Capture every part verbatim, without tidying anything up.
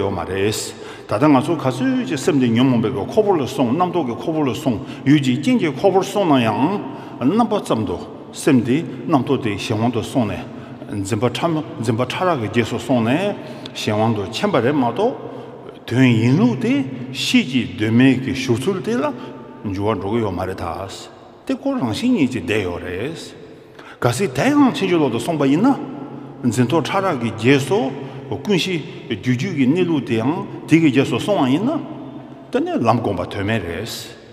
ཡོད་མ་རེད། ད་ལྟ་ང་ཚོ་ག་ཚོད་ཅིག་སེམས་དེ་ཉོན་མོངས་པའི་གི་ཁོལ་པོ་ལ་སོང་། རྣམ་རྟོག་གི་ཁོལ་པོ་ལ་སོང་། ཡུལ་གྱི་རྐྱེན་གྱི་ཁོལ་པོར་སོང་ན་ཡང་། རྣམ་པ་ཙམ་དུ་སེམས་དེ་རྣམ་རྟོག་དེ་གཞན་དབང་དུ་སོང་ནས། འཛིན་པ་ཕྲ་མོ་འཛིན་པ་ཕྲ་རགས་ཀྱི་རྗེས་སུ་སོང་ནས་གཞན་དབང་དུ་ཕྱིན་པ་རེད་མ་གཏོགས། དོན་ཡིན་ལུགས་དེ་གཤིས་ཀྱི་གདོད་མའི་གི་བཞུགས་ཚུལ་དེ་ལ་འགྱུར་བ་འགྲོ་གི་ཡོད་མ་རེད་ད། དེ་ཁོ་རང་བཞིན་ཉིད་ཀྱིས་བསྡད་ཡོད་རེད། གལ་སྲིད་དེ་ཡང་ཕྱིན་ཅི་ལོག་ཏུ་སོང་པ་ཡིན་ན། འཛིན་རྟོག་ཕྲ་རགས་ཀྱི་རྗེས་སུ་ཀུན་གཞི་རྒྱུ་རྒྱུད་ཀྱི་གནས་ལུགས་དེ་ཡང་དེ་གི་རྗེས་སུ་སོང་བ་ཡིན་ན། དེ་ནི་ལམ་བསྒོམ་པ་དོན་མེད་རེད།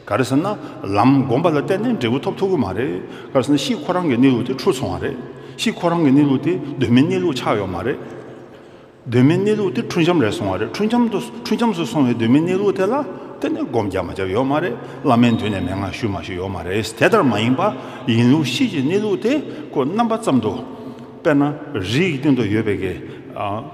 ག་རེ་ཟེར་ན། ལམ་བསྒོམ་པ་ལ་བརྟེན་ནས་འབྲས་བུ་ཐོབ་ཐུབ་ཀྱི་མ་རེད། ག་རེ་ཟེར་ན་གཤིས་ཁོ་རང་གི་གནས་ལུགས་དེ་འཁྲུལ་སོང་བ་རེད། གཤིས་ཁོ་རང་གི་གནས་ལུགས་དེ་གདོད་མའི་གནས་ལུགས་ཆགས་ཡོད་མ་རེད། གདོད་མའི་གནས་ལུགས་དེ་འཁྲུལ་འབྱམས་རེད་སོང་བ་རེད། འཁྲུལ་འབྱམས་དུ་འཁྲུལ་འབྱམས་སུ་སོང་བའི་གདོད་མའི་གནས་ལུགས་དེ་ལ་དེ་ནི་སྒོམ་རྒྱག་མ་རྒྱག་ཡོད་མ་རེད། བླ་མའི་མདུན་ནས་མན་ངག་ཞུ་མ་ཞུ་ཡོད་མ་རེད། དེ་ལྟར་མ་ཡིན་པ་ཡིན་ལུགས་གཤིས་ཀྱི་གནས་ལུགས་དེ་ཁོ་རྣམ་པ་ཙམ་དུ། དཔེར་ན་རི་ཡི་སྟེང་དུ་ཡོད་པའི་གི་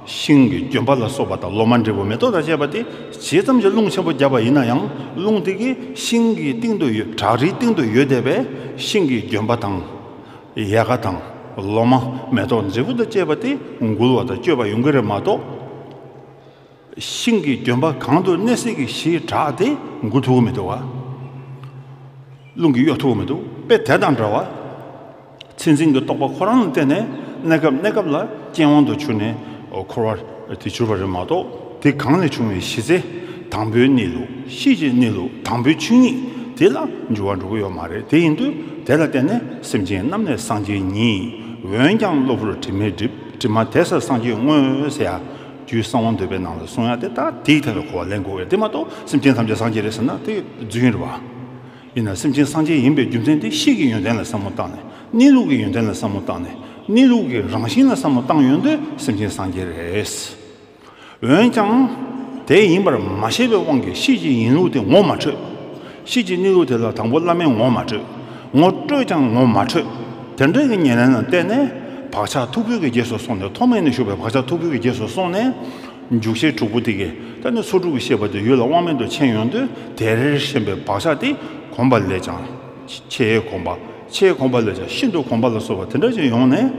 ཤིང་གི་ལྗོན་པ་ལ་སོགས་པ་དང་ལོ་མ་འབྲས་བུ་མེ་ཏོག་དང་བཅས་པ་དེ་ཇི་ཙམ་གྱི་རླུང་ཆེན་པོ་བརྒྱབ་པ་ཡིན་ན་ཡང་རླུང་དེ་གིས་ཤིང་གི་སྟེང་དུ་ཡོད་བྲག་རིའི་སྟེང་དུ་ཡོད་བསྡད་པའི་ཤིང་གི་ལྗོན་པ་དང་། ཡལ་ག་དང་ལོ་མ་མེ་ཏོག་འབྲས་བུ་དང་བཅས་པ་དེ་འགུལ་བ་དང་གཅོད་པ་ཡོང་གི་རེད་མ་གཏོགས། ཤིང་གི་ལྗོན་པ་གང་དུ་གནས་སའི་གི་གཞིའི་བྲག་དེ་འགུལ་ཐུབ་ཀྱི་མི་འདུག་བ། རླུང་གིས་གཡོ་ཐུབ་ཀྱི་མི་འདུག་དཔེ་དེ་དང་འདྲ་བ། མཚན་འཛིན་གྱི་རྟོག་པ་ཁོ་རང་ལ་བརྟེན་ནས་གནས་སྐབས་གནས་སྐབས་ལ་རྐྱེན་དབང་དུ་གྱུར་ནས་འཁོར་བ་དེ་གྱུར་པ་རེད་མ་གཏོགས། དེ་གང་ལས་བྱུང་བའི་གཞི་རྩའི་དང་པོའི་གནས་ལུགས། གཤིས་ཀྱི་གནས་ལུགས། དང་པོའི་ཆོས་ཉིད་དེ་ལ་འགྱུར་བ་འགྲོ་གི་ཡོད་མ་རེད། དེ་ཡིན་དུས་དེ་ལ་བརྟེན་ནས་སེམས་ཅན་རྣམས་ནི་སངས་རྒྱས་ཉིད། འོན་ཀྱང་གློ་བུར་དྲི་མས་བསྒྲིབས། དྲི་མ་དེ་སེལ་སངས་རྒྱས་དངོས་ཟེར་ཡ། རྒྱུད་གསང་བ་འདུས་པའི་ནང་ལ་གསུངས་ཡ་དེ་ལྟར་དེའི་ཐད་ལ་གོ་བ་ལེན་དགོས་པས། དེ་མ་གཏོགས་སེམས་ཅན་ཐམས་ཅད་སངས་རྒྱས་རེད་ཟེར་ན་དེ་རྫུན་རེད་བ། ཡིན་ན་སེམས་ཅན་སངས་རྒྱས་ཡིན་པའི་རྒྱུ་མཚན་དེ་གཤིས་ཀྱི་ཡོན་ཏན་ལ་བསམ་བློ་བཏང་ནས། གནས་ལུགས་ཀྱི་ཡོན་ཏན་ལ་བསམ་བློ་བཏང་ནས། གནས་ལུགས་ཀྱི་རང་བཞིན་ལ་བསམ་བློ་བཏང་ཡོང་དུས་སེམས་ཅན་སངས་རྒྱས་རེད། འོན་ཀྱང་། དེ་ཡིན་པར་མ་ཤེས་པའི་དབང་གིས་གཤིས་ཀྱི་ཡིན་ལུགས་དེ་ངོ་མ་འཕྲོད། གཤིས་ཀྱི་གནས་ལུགས་དེ་ལ་དང་པོ་བླ་མས་ངོ་མ་འཕྲོད། ངོ་སྤྲོད་ཀྱང་ངོ་མ་འཕྲོད། དེ་འདྲ་གི་ཉེར་ལེན་ལ་བརྟེན་ནས་བག་ཆགས་མཐུག་པོའི་གི་རྗེས་སུ་སོང་ནས། ཐོག་མེད་ནས་ཞུགས་པའི་བག་ཆགས་མཐུག་པོའི་གི་རྗེས་སུ་སོང་ནས། འཇུག་ཤེས་དྲུག་པོ་དེ་གིས་ད་ནི་ཚོགས་དྲུག་གི་ཤེས་པ་དེ་ཡུལ་ལ་དབང་མེད་དུ་ཕྱིན་ཡོང་དུས། དེར་ཞེན་པའི་བག་ཆགས་དེ་གོམས་པ་ལས་ཀྱང་ཆེས་གོམས་པ། ཆེས་གོམས་པ་ལས་ཀྱང་ཤིན་ཏུ་གོམས་པ་ལ་སོགས་པ་དེ་འདྲ་ཞིག་ཡོང་ནས།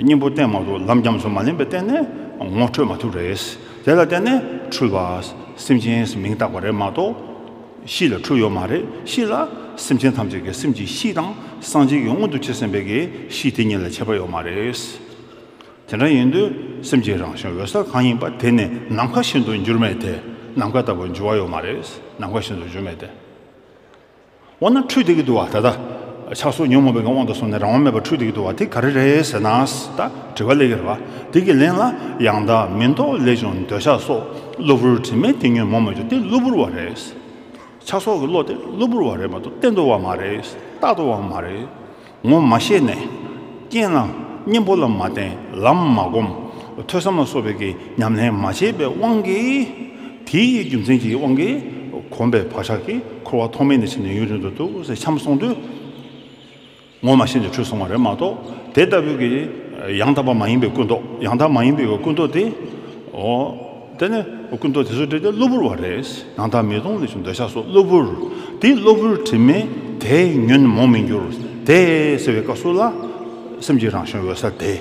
གཉེན་པོ་བསྟེན་མ་ཐུབ། ལམ་རྒྱམས་སུ་མ་ལེན་པའི་སྟེང་ནས་ངོ་འཕྲོད་མ་ཐུབ་རེད། དེ་ལ་བརྟེན་ནས་འཁྲུལ་པ། སེམས་ཅན་མིང་བཏགས་པ་རེད་མ་གཏོགས། གཤིས་ལ་འཁྲུལ་ཡོད་མ་རེད། གཤིས་ལ་སེམས་ཅན་ཐམས་ཅད་ཀྱི་སེམས་ཀྱི་གཤིས་དང་། སངས་རྒྱས་ཀྱི་མངོན་དུ་བྱས་ཟིན་པའི་གི་གཤིས་དེ་གཉིས་ལ་ཁྱད་པར་ཡོད་མ་རེད། དེ་འདྲ་ཡིན་དུས་སེམས་ཀྱི་རང་བྱུང་འོད་གསལ་གང་ཡིན་པ་དེ་ནི་ནམ་མཁའ་བཞིན་དུ་འགྱུར་མེད་དེ། ནམ་མཁའ་ལྟ་བུར་འགྱུར་བ་ཡོད་མ་རེད། ནམ་མཁའ་བཞིན་དུ་འགྱུར་མེད་དེ། འོ་ན་འཁྲུལ་བསྡད་ཀྱི་འདུག་བ། ད་ལྟ་ཆགས་སོགས་ཉོན་མོངས་པའི་དབང་དུ་སོང་ནས་རང་དབང་མེད་པར་འཁྲུལ་བསྡད་ཀྱི་འདུག་བ། དེ་ག་རེ་རེད་ཟེར་ན། ད་དྲི་བ་སླེབས་ཀྱི་རེད་བ། དེ་གི་ལན་ལ་ཡང་དག་མིན་རྟོག་ལས་བྱུང་འདོད་ཆགས་སོགས། གློ་བུར་དྲི་མས་དེ་ཉོན་མོངས་མི་འགྱུར། དེ་གློ་བུར་བ་རེད། ཆགས་སོགས་ཀྱི་བློ་དེ་གློ་བུར་བ་རེད་མ་གཏོགས་བརྟན་དུ་བ་མ་རེད། རྟག་ཏུ་བ་མ་རེད། ངོ་མ་ཤེས་ནས་རྐྱེན་ལ་གཉེན་པོ་ལ་མ་བརྟེན། ལམ་མ་བསྒོམ། ཐོས་བསམ་ལ་སོགས་པའི་གི་ཉམས་ལེན་མ་བྱས་པའི་དབང་གིས། དེའི་རྒྱུ་མཚན་གྱི་དབང་གིས་གོམས་པའི་བག་ཆགས་ཀྱིས་འཁོར་བ་ཐོག་མེད་ནས་ཕྱིན་ནས་ཡུན་རིང་དུ་འདུག་ཟེར་འཁྱམས་སོང་དུས། ངོ་མ་ཤེས་ནས་འཁྲུལ་སོང་བ་རེད་མ་གཏོགས། དེ་ལྟ་བུའི་གི་ཡང་དག་པ་མ་ཡིན་པའི་ཀུན་རྟོག་ཡང་དག་མ་ཡིན་པའི་ཀུན་རྟོག་དེ། འོ། དེ་ནི་ཀུན་རྟོག་དེ་ཚོ་དེ་གློ་བུར་བ་རེད། ཡང་དག་མིན་རྟོག་ལས་བྱུང་འདོད་ཆགས་སོགས་གློ་བུར། དེ་གློ་བུར་དྲི་མས་དེ་ཉོན་མོངས་མི་འགྱུར། དེ་ཟེར་བའི་སྐབས་སུ་ལ། སེམས་ཀྱི་རང་བྱུང་འོད་གསལ་དེ།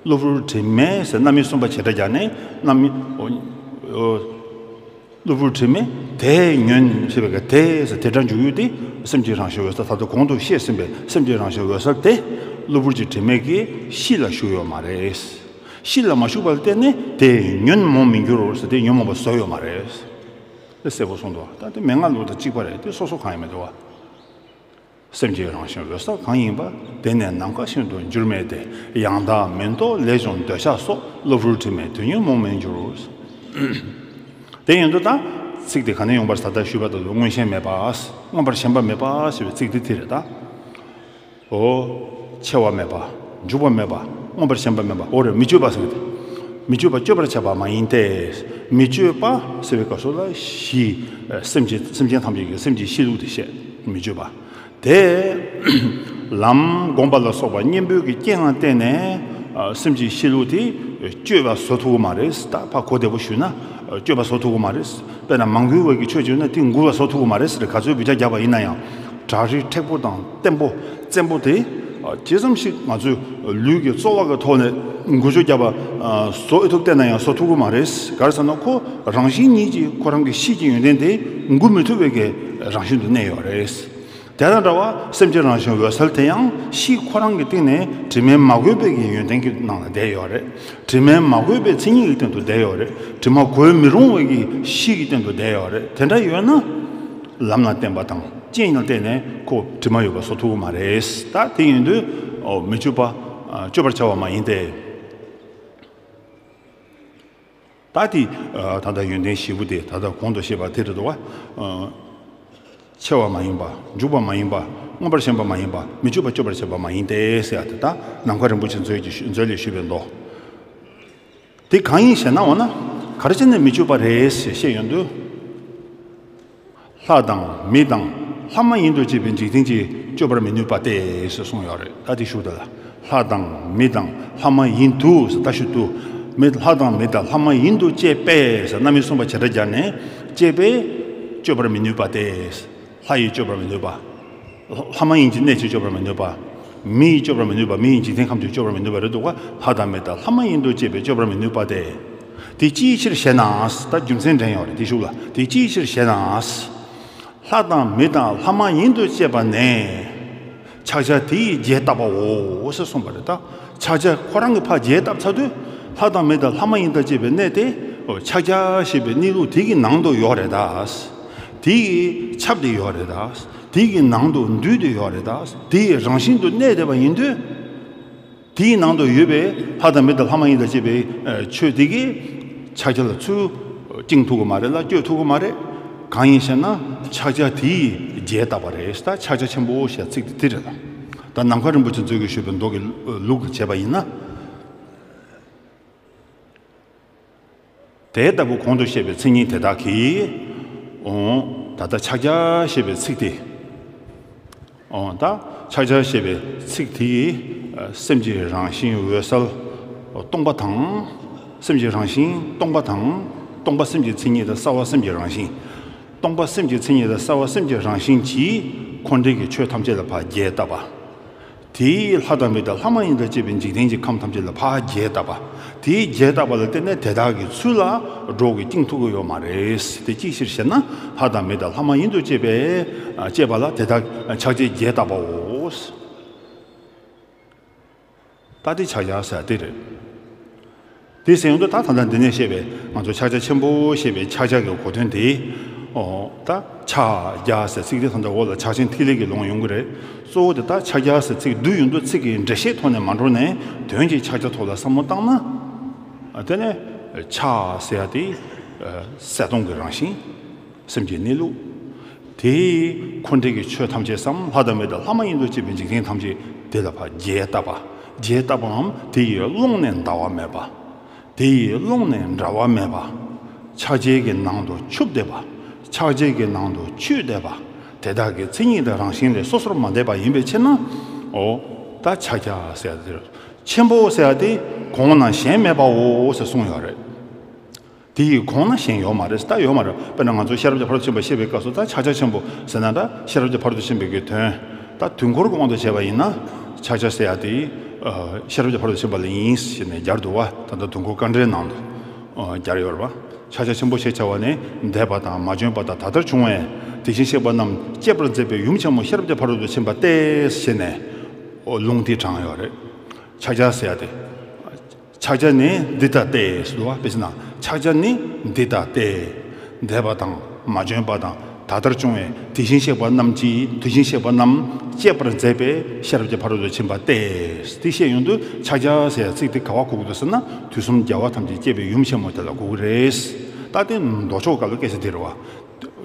གློ་བུར་དྲི་མས་ཟེར་རྣམ་དབྱེ་གསུམ་པ་བྱེ་བྲག་སྦྱར་ནས་རྣམ་དབྱེ། འོ། འོ། གློ་བུར་དྲི་མས་དེ་ཉོན་ཞེས་པའི་གི་དེ་ཟེར་དེ་སྒྲ་འཇུག་ཡུལ་དེ། སེམས་ཀྱི་རང་བྱུང་འོད་གསལ། ད་ལྟ་གོང་དུ་བཤད་ཟིན་པའི་སེམས་ཀྱི་རང་བྱུང་འོད་གསལ་དེ། གློ་བུར་གྱི་དྲི་མས་ཀྱི་གཤིས་ལ་ཞུགས་ཡོད་མ་རེད། གཤིས་ལ་མ་ཞུགས་པ་ལ་བརྟེན་ནས་དེ་ཉོན་མོངས་མི་འགྱུར་ཟེར་དེ་ཉོན་མོངས་པ་བཟོ་ཡོད་མ་རེད། དེ་གསལ་པོ་གསུངས་འདུག་ད་དེ་མན་ངག་ལུགས་དང་གཅིག་པ་རེད། དེ་སོ་སོ་གང་ཡང་མི་འདུག་བ། སེམས་ཀྱི་རང་བཞིན་འོད་གསལ་གང་ཡིན་པ། དེ་ནི་ནམ་མཁའ་བཞིན་དུ་འགྱུར་མེད་དེ། ཡང་དག་མིན་རྟོག་ལས་བྱུང་འདོད་ཆགས་སོགས། གློ་བུར་དྲི་མས་དེ་ཉོན་མོངས་མི་འགྱུར། དེ་ཡིན་དུས་ད་ཚིག་དེ་ག་ནས་ཡོང་བར་ད་ལྟ་ཞུས་པ་ལྟར་དུ་མངོན་ཞེན་མེད་པ། མངོན་པར་ཞེན་པ་མེད་པ་ཞེས་པའི་ཚིག་དེ་དེ་རེད་ད། འོ། ཆེ་བ་མེད་པ། འཇུག་པ་མེད་པ། མངོན་པར་ཞེན་པ་མེད་པ། འོ་རེད། མི་སྤྱོད་པ་ཟེར་གི་དེ། མི་སྤྱོད་པ་སྤྱོད་པར་བྱ་བ་མ་ཡིན་ཏེ། མི་སྤྱོད་པ་ཟེར་བའི་སྐབས་སུ་ལ་གཞི། སེམས་ཀྱི་སེམས་ཅན་ཐམས་ཅད་ཀྱི་སེམས་ཀྱི་གཤིས་ལུགས་དེ་བཤད། མི་སྤྱོད་པ། དེ། ལམ་བསྒོམ་པ་ལ་སོགས་པ་གཉེན་པོའི་གི་རྐྱེན་ལ་བརྟེན་ནས། ཨ། སེམས་ཀྱི་གཤིས་ལུགས་དེ་སྤྱོད་པ་བཟོ་ཐུབ་ཀྱི་མ་རེད། ད་ཕར་གོ་བདེ་པོ་ཞུས་ན། སྤྱོད་པ་བཟོ་ཐུབ་ཀྱི་མ་རེད། དཔེར་ན་མ་འགུལ་བའི་གི་ཆོས་བྱུང་ན་དེ་འགུལ་བ་བཟོ་ཐུབ་ཀྱི་མ་རེད་ཟེར། ག་ཚོད་བུ་ཆ་བརྒྱབ་པ་ཡིན་ན་ཡང་། བྲག་རི་མཁྲེགས་པོ་དང་བརྟན་པོ་བཙན་པོ་དེ། ཇི་ཙམ་ཞིག་ང་ཚོས་ལུས་ཀྱི་རྩོལ་བ་གི་ཐོག་ནས་འགུལ་སྐྱོད་བརྒྱབ་པ་བཟོ་ཨེ་ཐུབ་བལྟས་ན་ཡང་བཟོ་ཐུབ་ཀྱི་མ་རེད། ག་རེ་ཟེར་ན་ཁོ་རང་བཞིན་ཉིད་ཀྱིས་ཁོ་རང་གི་གཤིས་ཀྱི་ཡོན་ཏན་དེ་འགུལ་མི་ཐུབ་པའི་གི་རང་བཞིན་དུ་གནས་ཡོད་རེད། དེ་དང་འདྲ་བ་སེམས་ཀྱི་རང་བཞིན་འོད་གསལ་དེ་ཡང་གཤིས་ཁོ་རང་གི་སྟེང་ནས་དྲི་མས་མ་གོས་པའི་གི་ཡོན་ཏན་གྱི་ནང་ལ་བསྡད་ཡོད་རེད། དྲི་མས་མ་གོས་པའི་མཚན་ཉིད་ཀྱི་སྟེང་དུ་བསྡད་ཡོད་རེད། དྲི་མ་གོས་མི་རུང་བའི་གི་གཤིས་ཀྱི་སྟེང་དུ་བསྡད་ཡོད་རེད། དེ་འདྲ་ཡོད་ན། ལམ་ལ་བརྟེན་པ་དང་རྐྱེན་ལ་བརྟེན་ནས་ཁོ་དྲི་མ་ཡོད་པ་བཟོ་ཐུབ་ཀྱི་མ་རེད། ད་དེ་ཡིན་དུས་ཨོ་མི་བསྐྱོད་པ་ཨ་བསྐྱོད་པར་བྱ་བ་མ་ཡིན་ཏེ། ད་དེ་ཨ་ད་ལྟ་ཡོན་ཏན་བཞི་པོ་དེ་ད་ལྟ་གོང་དུ་བཤད་པ་དེ་རེད་འདུག་བ། ཨ་ཆེ་བ་མ་ཡིན་པ། འཇུག་པ་མ་ཡིན་པ། མངོན་པར་ཞེན་པ་མ་ཡིན་པ། མི་བསྐྱོད་པ་བསྐྱོད་པར་བྱེད་པ་མ་ཡིན་ཏེ་ཟེར་ཡ་དེ་ད་ནམ་མཁའ་རིན་པོ་ཆེ་མཛོད་ཀྱི་མཛོད་ལས་ཞུས་པའི་མདོ། དེ་གང་ཡིན་ཞེ་ན། འོ་ན་ག་རེ་བྱས་ནས་མི་བསྐྱོད་པ་རེད་ཞེས་བཤད་ཡོང་དུས། ལྷ་དང་མི་དང་ལྷ་མ་ཡིན་དུ་བཅས་པའི་འཇིག་རྟེན་གྱིས་བསྐྱོད་པར་མི་ནུས་པ་སྟེ་ཞེས་གསུངས་ཡོད་རེད། ད་དེ་ཞུ་ད་ལ། ལྷ་དང་མི་དང་ལྷ་མ་ཡིན་དུ་ཟེར་ད་ཞུ་དུ། མི་ལྷ་དང་མི་དང་ལྷ་མ་ཡིན་དུ་བཅས་པས་ཟེར་རྣམ་དབྱེ་གསུམ་པ་བྱེད་སྒྲ་སྦྱར་ནས་བཅས་པས་བསྐྱོད་པར་མི་ནུས་པ་སྟེ། ལྷ་ཡིས་བསྐྱོད་པར་མི་ནུས་པ། ལྷ་མ་ཡིན་གྱི་གནས་ཀྱིས་བསྐྱོད་པར་མི་ནུས་པ། མི་ཡིས་བསྐྱོད་པར་མི་ནུས་པ། མི་ཡི་འཇིག་རྟེན་ཁམས་ཀྱིས་བསྐྱོད་པར་མི་ནུས་པ་རེད་འདུག་ག་ལྷ་དང་མི་དང་ལྷ་མ་ཡིན་དུ་བཅས་པས་བསྐྱོད་པར་མི་ནུས་པ་སྟེ། དེ་ཅིའི་ཕྱིར་ཞེ་ན། ད་རྒྱུ་མཚན་འདྲེན་ཡོད་རེད་དེ་གཞུག་ལ། དེ་ཅིའི་ཕྱིར་ཞེ་ན། ལྷ་དང་མི་དང་ལྷ་མ་ཡིན་དུ་བཅས་པ་ནི། ཕྱག་རྒྱ་དེ་ཡིས་རྒྱས་བཏབ་པའོ་ཟེར་གསུངས་པ་རེད། ད་ཕྱག་རྒྱ་ཁོ་རང་གིས་ཕར་རྒྱས་བཏབ་ཚར་དུས་ལྷ་དང་མི་དང་ལྷ་མ་ཡིན་དུ་བཅས་པའི་གནས་དེ་ཕྱག་རྒྱ་ཞེས་པའི་གནས་ལུགས་དེ་གི་ནང་དུ་ཡོད་རེད་ད། དེ་ཡི་ཁྱབ་སྟེ་ཡོད་རེད་ད། དེ་གི་ནང་དུ་འདུས་ཏེ་ཡོད་རེད་ད། དེ་ཡི་རང་བཞིན་དུ་གནས་བསྡད་པ་ཡིན་དུས། དེའི་ནང་དུ་ཡོད་པའི་ལྷ་དང་མི་དང་ལྷ་མ་ཡིན་དང་བཅས་པའི་ཨ་ཆོས་དེ་གིས་ཕྱག་རྒྱ་ལ་ཚུར་བཅིངས་ཐུབ་ཀྱི་མ་རེད་ལ་བསྐྱོད་ཐུབ་ཀྱི་མ་རེད། གང་ཡིན་ཞེ་ན། ཕྱག་རྒྱ་དེ་ཡིས་རྒྱས་བཏབ་པ་རེད། ད་ཕྱག་རྒྱ་ཆེན་པོ་ཞེས་ཚིག་དེ་དེ་རེད་ལ། ད་ནམ་མཁའ་རིན་པོ་ཆེ་མཛོད་ཀྱིས་ཞུས་པའི་མདོ་གི་ལུགས་ལ་བྱས་པ་ཡིན་ན། དེ་ལྟ་བུ་གོང་དུ་བཤད་པའི་མཚན་ཉིད་དེ་དག་གིས། འོ། ད་ལྟ་ཕྱག་རྒྱ་ཞེས་པའི་ཚིག་དེ། འོ། ད་ཕྱག་རྒྱ་ཞེས་པའི་ཚིག་དེ་ཡིས་སེམས་ཀྱི་རང་བཞིན་འོད་གསལ་སྟོང་པ་དང་། སེམས་ཀྱི་རང་བཞིན་སྟོང་པ་དང་། སྟོང་པ་སེམས་ཀྱི་མཚན་ཉིད་དང་གསལ་བ་སེམས་ཀྱི་རང་བཞིན། སྟོང་པ་སེམས་ཀྱི་མཚན་ཉིད་དང་གསལ་བ་སེམས་ཀྱི་རང་བཞིན་གྱིས་འཁོར་འདས་ཀྱི་ཆོས་ཐམས་ཅད་ལ་ཕར་རྒྱས་བཏབ་པ། དེའི་ལྷ་དང་མི་དང་ལྷ་མ་ཡིན་དང་བཅས་པའི་འཇིག་རྟེན་གྱི་ཁམས་ཐམས་ཅད་ལ་ཕར་རྒྱས་བཏབ་པ། དེའི་རྒྱས་བཏབ་པ་ལ་བརྟེན་ནས་དེ་དག་གི་ཚུལ་ལ་སྒྲོ་གིས་བཅིངས་ཐུབ་ཀྱི་ཡོད་མ་རེད། དེ་ཅིའི་ཕྱིར་ཞེ་ན། ལྷ་དང་མི་དང་ལྷ་མ་ཡིན་དུ་བཅས་པས་བཅས་པ་ལ་དེ་དག་ཕྱག་རྒྱས་རྒྱས་བཏབ་པའོ། ད་དེ་ཕྱག་རྒྱ་ཟེར་དེ་རེད། དེ་ཟེར་ཡོང་དུས་ད་ད་ལྟ་འདི་ནས་བཤད་པའི་ང་ཚོ་ཕྱག་རྒྱ་ཆེན་པོ་ཞེས་པའི་ཕྱག་རྒྱ་གི་གོ་དོན་དེ། ཨོ། ད་ཕྱག་རྒྱ་ཟེར་ཚིག་དེ་ད་ལྟ་འོག་ལ་ཕྱག་ཆེན་ཐིག་ལེ་གི་ལུང་ཡོང་གི་རེད། གཙོ་བོ་དེ་ད་ཕྱག་རྒྱ་ཟེར་ཚིག་བསྡུས་ཡོང་དུས་ཚིག་གི་འགྲེལ་བཤད་ཐོག་ནས་མ་འགྲོ་ནས་དོན་གྱི་ཕྱག་རྒྱ་ཐོག་ལ་བསམ་བློ་བཏང་ན། དེ་ནས་ཕྱག་ཟེར་ཡ་དེ་གསལ་སྟོང་གི་རང་བཞིན། སེམས་ཀྱི་གནས་ལུགས། དེས་འཁོར་འདས་ཀྱི་ཆོས་ཐམས་ཅད་སམ། ལྷ་དང་མི་དང་ལྷ་མ་ཡིན་དུ་བཅས་པའི་འཇིག་རྟེན་ཐམས་ཅད་དེ་ལ་ཕར་རྒྱས་བཏབ་པ། རྒྱས་བཏབ་པའམ་དེ་ཡི་ཀློང་ནས་འདའ་བ་མེད་པ། དེ་ཡི་ཀློང་ནས་འབྲལ་བ་མེད་པ། ཕྱག་རྒྱའི་གི་ནང་དུ་ཆུབ་བསྡད་པ། ཕྱག་རྒྱའི་གི་ནང་དུ་ཆུད་བསྡད་པ། དེ་དག་གི་མཚན་ཉིད་དང་རང་བཞིན་ལས་སོ་སོར་མ་འདས་པ་ཡིན་པའི་ཕྱིར་ན། འོ། ད་ཕྱག་རྒྱ་ཟེར་ཡ་དེ་ཆེན་པོ་ཟེར་ཡ་དེ་གོང་ན་གཞན་མེད་པའོ་ཟེར་གསུངས་ཡོད་རེད། དེ་ཡི་གོང་ན་གཞན་ཡོད་མ་རེད། ད་ཡོད་མ་རེད། དཔེར་ན་ང་ཚོ་ཤེས་རབ་ཀྱི་ཕ་རོལ་ཏུ་ཕྱིན་པ་བཤད་པའི་སྐབས་སུ་ད་ཕྱག་རྒྱ་ཆེན་པོ་ཟེར་ན་ད་ཤེས་རབ་ཀྱི་ཕ་རོལ་ཏུ་ཕྱིན་པའི་གི་དོན། ད་དུས་འཁོར་གྱི་དབང་དུ་བྱས་པ་ཡིན་ན། ཕྱག་རྒྱ་ཟེར་ཡ་དེ་ཨ་ཤེས་རབ་ཀྱི་ཕ་རོལ་ཏུ་ཕྱིན་པ་ལ་ཡིན་ཞེས་ནས་སྦྱར་འདུག་བ། ད་ལྟ་དུས་འཁོར་དཀའ་འགྲེལ་ནང་དུ་ཨ་སྦྱར་ཡོད་རེད་བ། ཕྱག་རྒྱ་ཆེན་པོ་ཞེས་བྱ་བ་ནི་འདས་པ་དང་མ་བྱོན་པ་དང་ད་ལྟར་བྱུང་བའི་དེ་བཞིན་གཤེགས་པ་རྣམས་སྤྱད་པར་མཛད་པའི་ཡུམ་ཆེན་མོ་ཤེས་རབ་ཀྱི་ཕ་རོལ་ཏུ་ཕྱིན་པ་སྟེ་ཞེས་ནས་ཨོ་ལུང་དེ་དྲངས་ཡོད་རེད། ཕྱག་རྒྱ་ཟེར་ཡ་དེ། ཕྱག་རྒྱ་ནི་འདི་ལྟ་སྟེ་ཟེར་བ་དཔེ་ཆ་ན། ཕྱག་རྒྱ་ནི་འདི་ལྟ་སྟེ། འདས་པ་དང་མ་བྱོན་པ་དང་ད་ལྟར་བྱུང་བའི་དེ་བཞིན་གཤེགས་པ་རྣམས་ཀྱིས་དེ་བཞིན་གཤེགས་པ་རྣམས་སྤྱད་པར་མཛད་པའི་ཤེས་རབ་ཀྱི་ཕ་རོལ་ཏུ་ཕྱིན་པ་སྟེ། དེ་བཤད་ཡོང་དུས་ཕྱག་རྒྱ་ཟེར་ཡ་ཚིག་དེ་ག་བ་གོ་གི་འདུག་ཟེར་ན། དུས་གསུམ་རྒྱལ་བ་ཐམས་ཅད་བསྐྱེད་པའི་ཡུམ་ཆེན་མོ་དེ་ལ་གོ་གི་རེད། ད་དེ་མདོ་ཕྱོགས་སྐབས་ལ་སྐད་ཆ་དེ་རེད་བ།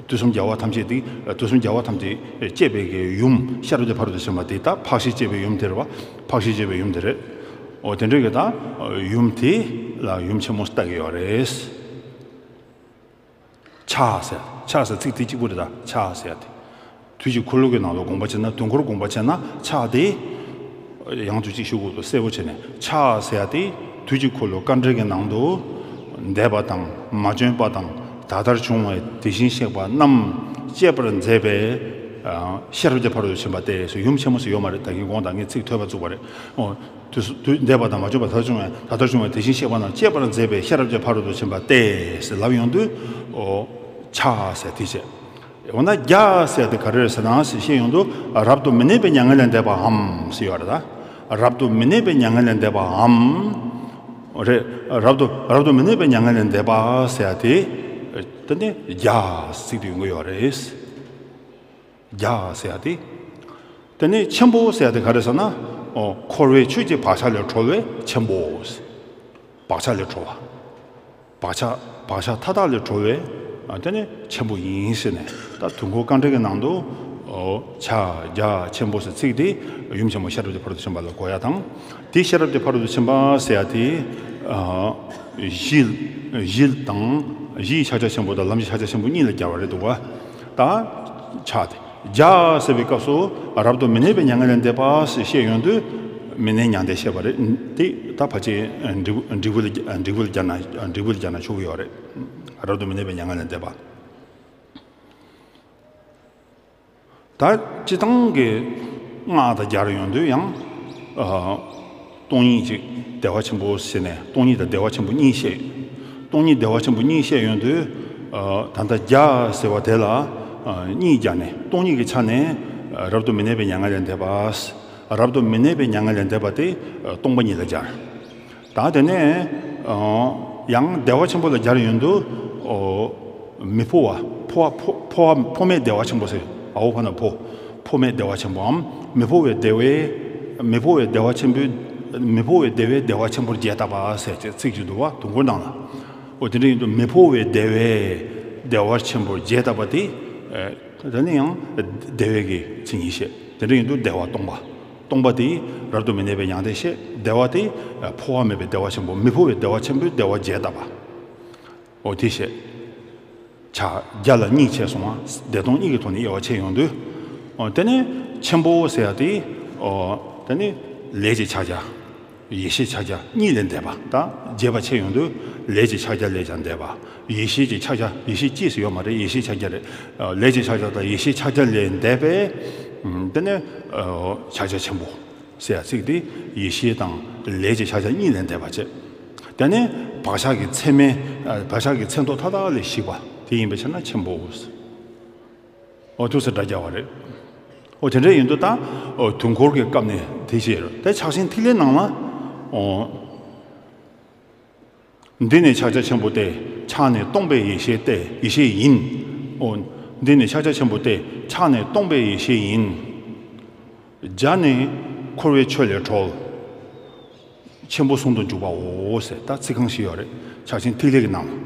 དུས་གསུམ་རྒྱལ་བ་ཐམས་ཅད་དེ། དུས་གསུམ་རྒྱལ་བ་ཐམས་ཅད་བསྐྱེད་པའི་གི་ཡུམ་ཤེས་རབ་ཀྱི་ཕ་རོལ་ཏུ་ཕྱིན་པ་དེ་ད་འཕགས་ཤིང་བསྐྱེད་པའི་ཡུམ་དེ་རེད་བ། འཕགས་ཤིང་བསྐྱེད་པའི་ཡུམ་དེ་རེད། འོ་དེ་འདྲ་གི་ད་ཡུམ་དེ་ལ་ཡུམ་ཆེན་མོ་ལྟ་གི་ཡོད་རེད། ཕྱག་ཟེར། ཕྱག་ཟེར་ཚིག་དེ་གཅིག་པུ་རེད་ད། ཕྱག་ཟེར་ཡ་དེ། དུས་ཀྱི་འཁོར་ལོ་གི་ནང་ལ་དགོངས་པ་བྱས་ན། དུས་འཁོར་དགོངས་པ་བྱས་ན་ཕྱག་དེ། ཡང་དུས་གཅིག་ཞུ་དགོས་འདུག་གསལ་པོ་བྱས་ནས། ཕྱག་ཟེར་ཡ་དེ་དུས་ཀྱི་འཁོར་ལོ་དཀའ་འགྲེལ་གྱི་ནང་དུ། འདས་པ་དང་མ་བྱོན་པ་དང་ད་ལྟར་བྱུང་བའི་དེ་བཞིན་གཤེགས་པ་རྣམས་སྤྱད་པར་མཛད་པའི་ ཤེས་རབ་ཀྱི་ཕ་རོལ་ཏུ་ཕྱིན་པ་སྟེ་ཟེར། ཡུམ་ཆེན་མོ་ཟེར་ཡོད་མ་རེད། ད་གིན་གོང་དང་ངས་ཚིག་ཐོས་པ་བཙུགས་པ་རེད། ཨོ། དུས་སུ་དུས་འདས་པ་དང་མ་བྱོན་པ་ད་ལྟར་བྱུང་བའི་ད་ལྟར་བྱུང་བའི་དེ་བཞིན་གཤེགས་པ་རྣམས་གཅེས་པར་མཛད་པའི་ཤེས་རབ་ཀྱི་ཕ་རོལ་ཏུ་ཕྱིན་པ་སྟེ་ཟེར་ལབ་ཡོང་དུས། ཨོ། ཕྱག་ཟེར་དེ་བྱས། འོ་ན་རྒྱ་ཟེར་དེ་ག་རེ་རེད་ཟེར་ན་ཟེར་བཤད་ཡོང་དུས། རབ་ཏུ་མི་གནས་པའི་མྱ་ངན་ལས་འདས་པའམ་ཟེར་ཡོད་རེད་ད། རབ་ཏུ་མི་གནས་པའི་མྱ་ངན་ལས་འདས་པའམ། རེད། རབ་ཏུ་རབ་ཏུ་མི་གནས་པའི་མྱ་ངན་ལས་འདས་པ་ཟེར་དེ། དེ་ནི་རྒྱ་ཟེར་དེ་ཡོང་གི་ཡོད་རེད། རྒྱ་ཟེར་ཡ་དེ། དེ་ནས་ཆེན་པོ་ཟེར་ཡ་དེ་ག་རེ་ཟེར་ན། ཨོ། འཁོར་བའི་ཆོས་ཀྱི་བག་ཆགས་ལས་གྲོལ་བའི་ཆེན་པོ། བག་ཆགས་ལས་གྲོལ་བ། བག་ཆགས་བག་ཆགས་མཐའ་དག་ལས་གྲོལ་བའི། ཨ། དེ་ནི་ཆེན་པོ་ཡིན་ཟེར་ནས། ད་དུས་འཁོར་དཀའ་འགྲེལ་གྱི་ནང་དུ། ཨོ། ཕྱག་རྒྱ་ཆེན་པོ་ཟེར་ཚིག་དེ་ཡུམ་ཆེན་མོ་ཤེས་རབ་ཀྱི་ཕ་རོལ་ཏུ་ཕྱིན་པ་ལ་གོ་ཡ་དང་། དེ་ཤེས་རབ་ཀྱི་ཕ་རོལ་ཏུ་ཕྱིན་པ་ཟེར་ཡ་དེ། ཨ། གཞི་གཞི་དང་། གཞིའི་ཕྱག་རྒྱ་ཆེན་པོ་དང་ལམ་གྱི་ཕྱག་རྒྱ་ཆེན་པོ་གཉིས་ལ་སྦྱར་བ་རེད་འདུག་ག་ད་ཕྱག་དེ། རྒྱ་ཟེར་བའི་སྐབས་སུ་རབ་ཏུ་མི་གནས་པའི་མྱ་ངན་ལས་འདས་པ་ཞེས་བཤད་ཡོང་དུས། མི་གནས་མྱང་འདས་བཤད་པ་རེད། དེ་ད་ཕལ་ཆེར་འབྲས་བུ་འབྲས་བུ་ལ་འབྲས་བུ་ལ་སྦྱར་ན་འབྲས་བུ་ལ་སྦྱར་ན་ཆོག་གི་ཡོད་རེད། རབ་ཏུ་མི་གནས་པའི་མྱ་ངན་ལས་འདས་པ། ད་སྤྱིར་བཏང་གི་སྔགས་དང་སྦྱར་ཡོང་དུས་ཡང་། ཨ། སྟོང་ཉིད་ཅིག་བདེ་བ་ཆེན་པོ་ཟེར་ནས་སྟོང་ཉིད་དང་བདེ་བ་ཆེན་པོ་གཉིས་བཤད། སྟོང་ཉིད་བདེ་བ་ཆེན་པོ་གཉིས་བཤད་ཡོང་དུས། ཨ། ད་ལྟ་རྒྱ་ཟེར་བ་དེ་ལ། ཨ། གཉིས་སྦྱར་ནས་སྟོང་ཉིད་ཀྱི་ཆ་ནས། ཨ། རབ་ཏུ་མི་གནས་པའི་མྱ་ངན་ལས་འདས་པ། རབ་ཏུ་མི་གནས་པའི་མྱ་ངན་ལས་འདས་པ་དེ། ཨ། སྟོང་པ་ཉིད་ལ་སྦྱར། ད་དེ་ནས། ཨ། ཡང་བདེ་བ་ཆེན་པོ་ལ་སྦྱར་ཡོང་དུས། ཨོ། མི་འཕོ་བ། འཕོ་བ་འཕོ་འཕོ་བ་འཕོ་མེད་བདེ་བ་ཆེན་པོ་ཟེར། འ་འོག་ཕ་ན་འཕོ། འཕོ་མེད་བདེ་བ་ཆེན་པོའམ། མི་འཕོ་བའི་བདེ་བའི། མི་འཕོ་བའི་བདེ་བ་ཆེན་པོའི། མི་འཕོ་བའི་བདེ་བའི་བདེ་བ་ཆེན་པོར་བྱས་བཏབ་པ་ཟེར་ཅིག་ཚིག་ཅིག་འདུག་པ། དུས་འཁོར་ནང་ལ། འོ། དེ་འདྲ་ཡིན་དུས་མི་འཕོ་བའི་བདེ་བའི་བདེ་བ་ཆེན་པོར་བྱས་བཏབ་པ་དེ། ཨ། དེ་ནི་ཡང་བདེ་བའི་གི་མཚན་ཉིད་བཤད། དེ་འདྲ་ཡིན་དུས་བདེ་བ་སྟོང་པ། སྟོང་པ་དེ་རབ་ཏུ་མི་གནས་པའི་མྱང་འདས་བཤད། བདེ་བ་དེ་འཕོ་བ་མེད་པའི་བདེ་བ་ཆེན་པོ། མི་འཕོ་བའི་བདེ་བ་ཆེན་པོའི་བདེ་བ་བྱས་བཏབ་པ། འོ། དེ་བཤད། ཕྱག་རྒྱ་ལ་གཉིས་ཕྱེ་སོང་བ། བདེ་སྟོང་གཉིས་ཀྱི་ཐོག་ནས་དབྱེ་བ་ཕྱེ་ཡོང་དུས། འོ། དེ་ནས་ཆེན་པོ་ཟེར་ཡ་དེ། འོ། དེ་ནས་ལས་ཀྱི་ཕྱག་རྒྱ། ཡེ་ཤེས་ཕྱག་རྒྱ་གཉིས་ལས་འདས་པ། ད་རྒྱས་པ་ཕྱེ་ཡོང་དུས་ལས་ཀྱི་ཕྱག་རྒྱ་ལས་ཀྱང་འདས་པ། ཡེ་ཤེས་ཀྱི་ཕྱག་རྒྱ། ཡེ་ཤེས་ཀྱིས་ཟེར་ཡོད་མ་རེད། ཡེ་ཤེས་ཕྱག་རྒྱ་རེད། ལས་ཀྱི་ཕྱག་རྒྱ་དང་ཡེ་ཤེས་ཕྱག་རྒྱ་ལས་འདས་པའི། དེ་ནས་ཕྱག་རྒྱ་ཆེན་པོ་ཟེར་ཡ་ཚིག་དེ་ཡེ་ཤེས་དང་ལས་ཀྱི་ཕྱག་རྒྱ་གཉིས་ལས་འདས་པ་བྱས། དེ་ནས་བག་ཆགས་ཀྱི་མཚན་མའི། བག་ཆགས་ཀྱི་མཚན་ཐོ་མཐའ་དག་ལས་ཞིག་པ་དེ་ཡིན་པའི་ཕྱིར་ན་ཆེན་པོ། འོ། ཐུགས་སུ་སྒྲ་རྒྱག་པ་རེད། འོ། དེ་འདྲ་ཡིན་དུས་ད། འོ། དུས་འཁོར་གྱི་སྐབས་ནས་དེ་བཤད་རེད། དེ་ཕྱག་ཆེན་ཐིག་ལེའི་ནང་ལ། འོ། འདི་ནི་ཕྱག་རྒྱ་ཆེན་པོ་སྟེ། ཕྱག་ནི་སྟོང་པའི་ཡེ་ཤེས་ཏེ། ཡེ་ཤེས་ཡིན། འོ། འདི་ནི་ཕྱག་རྒྱ་ཆེན་པོ་སྟེ། ཕྱག་ནི་སྟོང་པའི་ཡེ་ཤེས་ཡིན། རྒྱ་ནི་འཁོར་བའི་ཆོས་ལས་གྲོལ། ཆེན་པོ་ཟུང་དུ་འཇུག་པའོ་ཟེར། ད་ཚིག་རྐང་བཞི་ཡོད་རེད། ཕྱག་ཆེན་ཐིག་ལེ་གི་ནང་།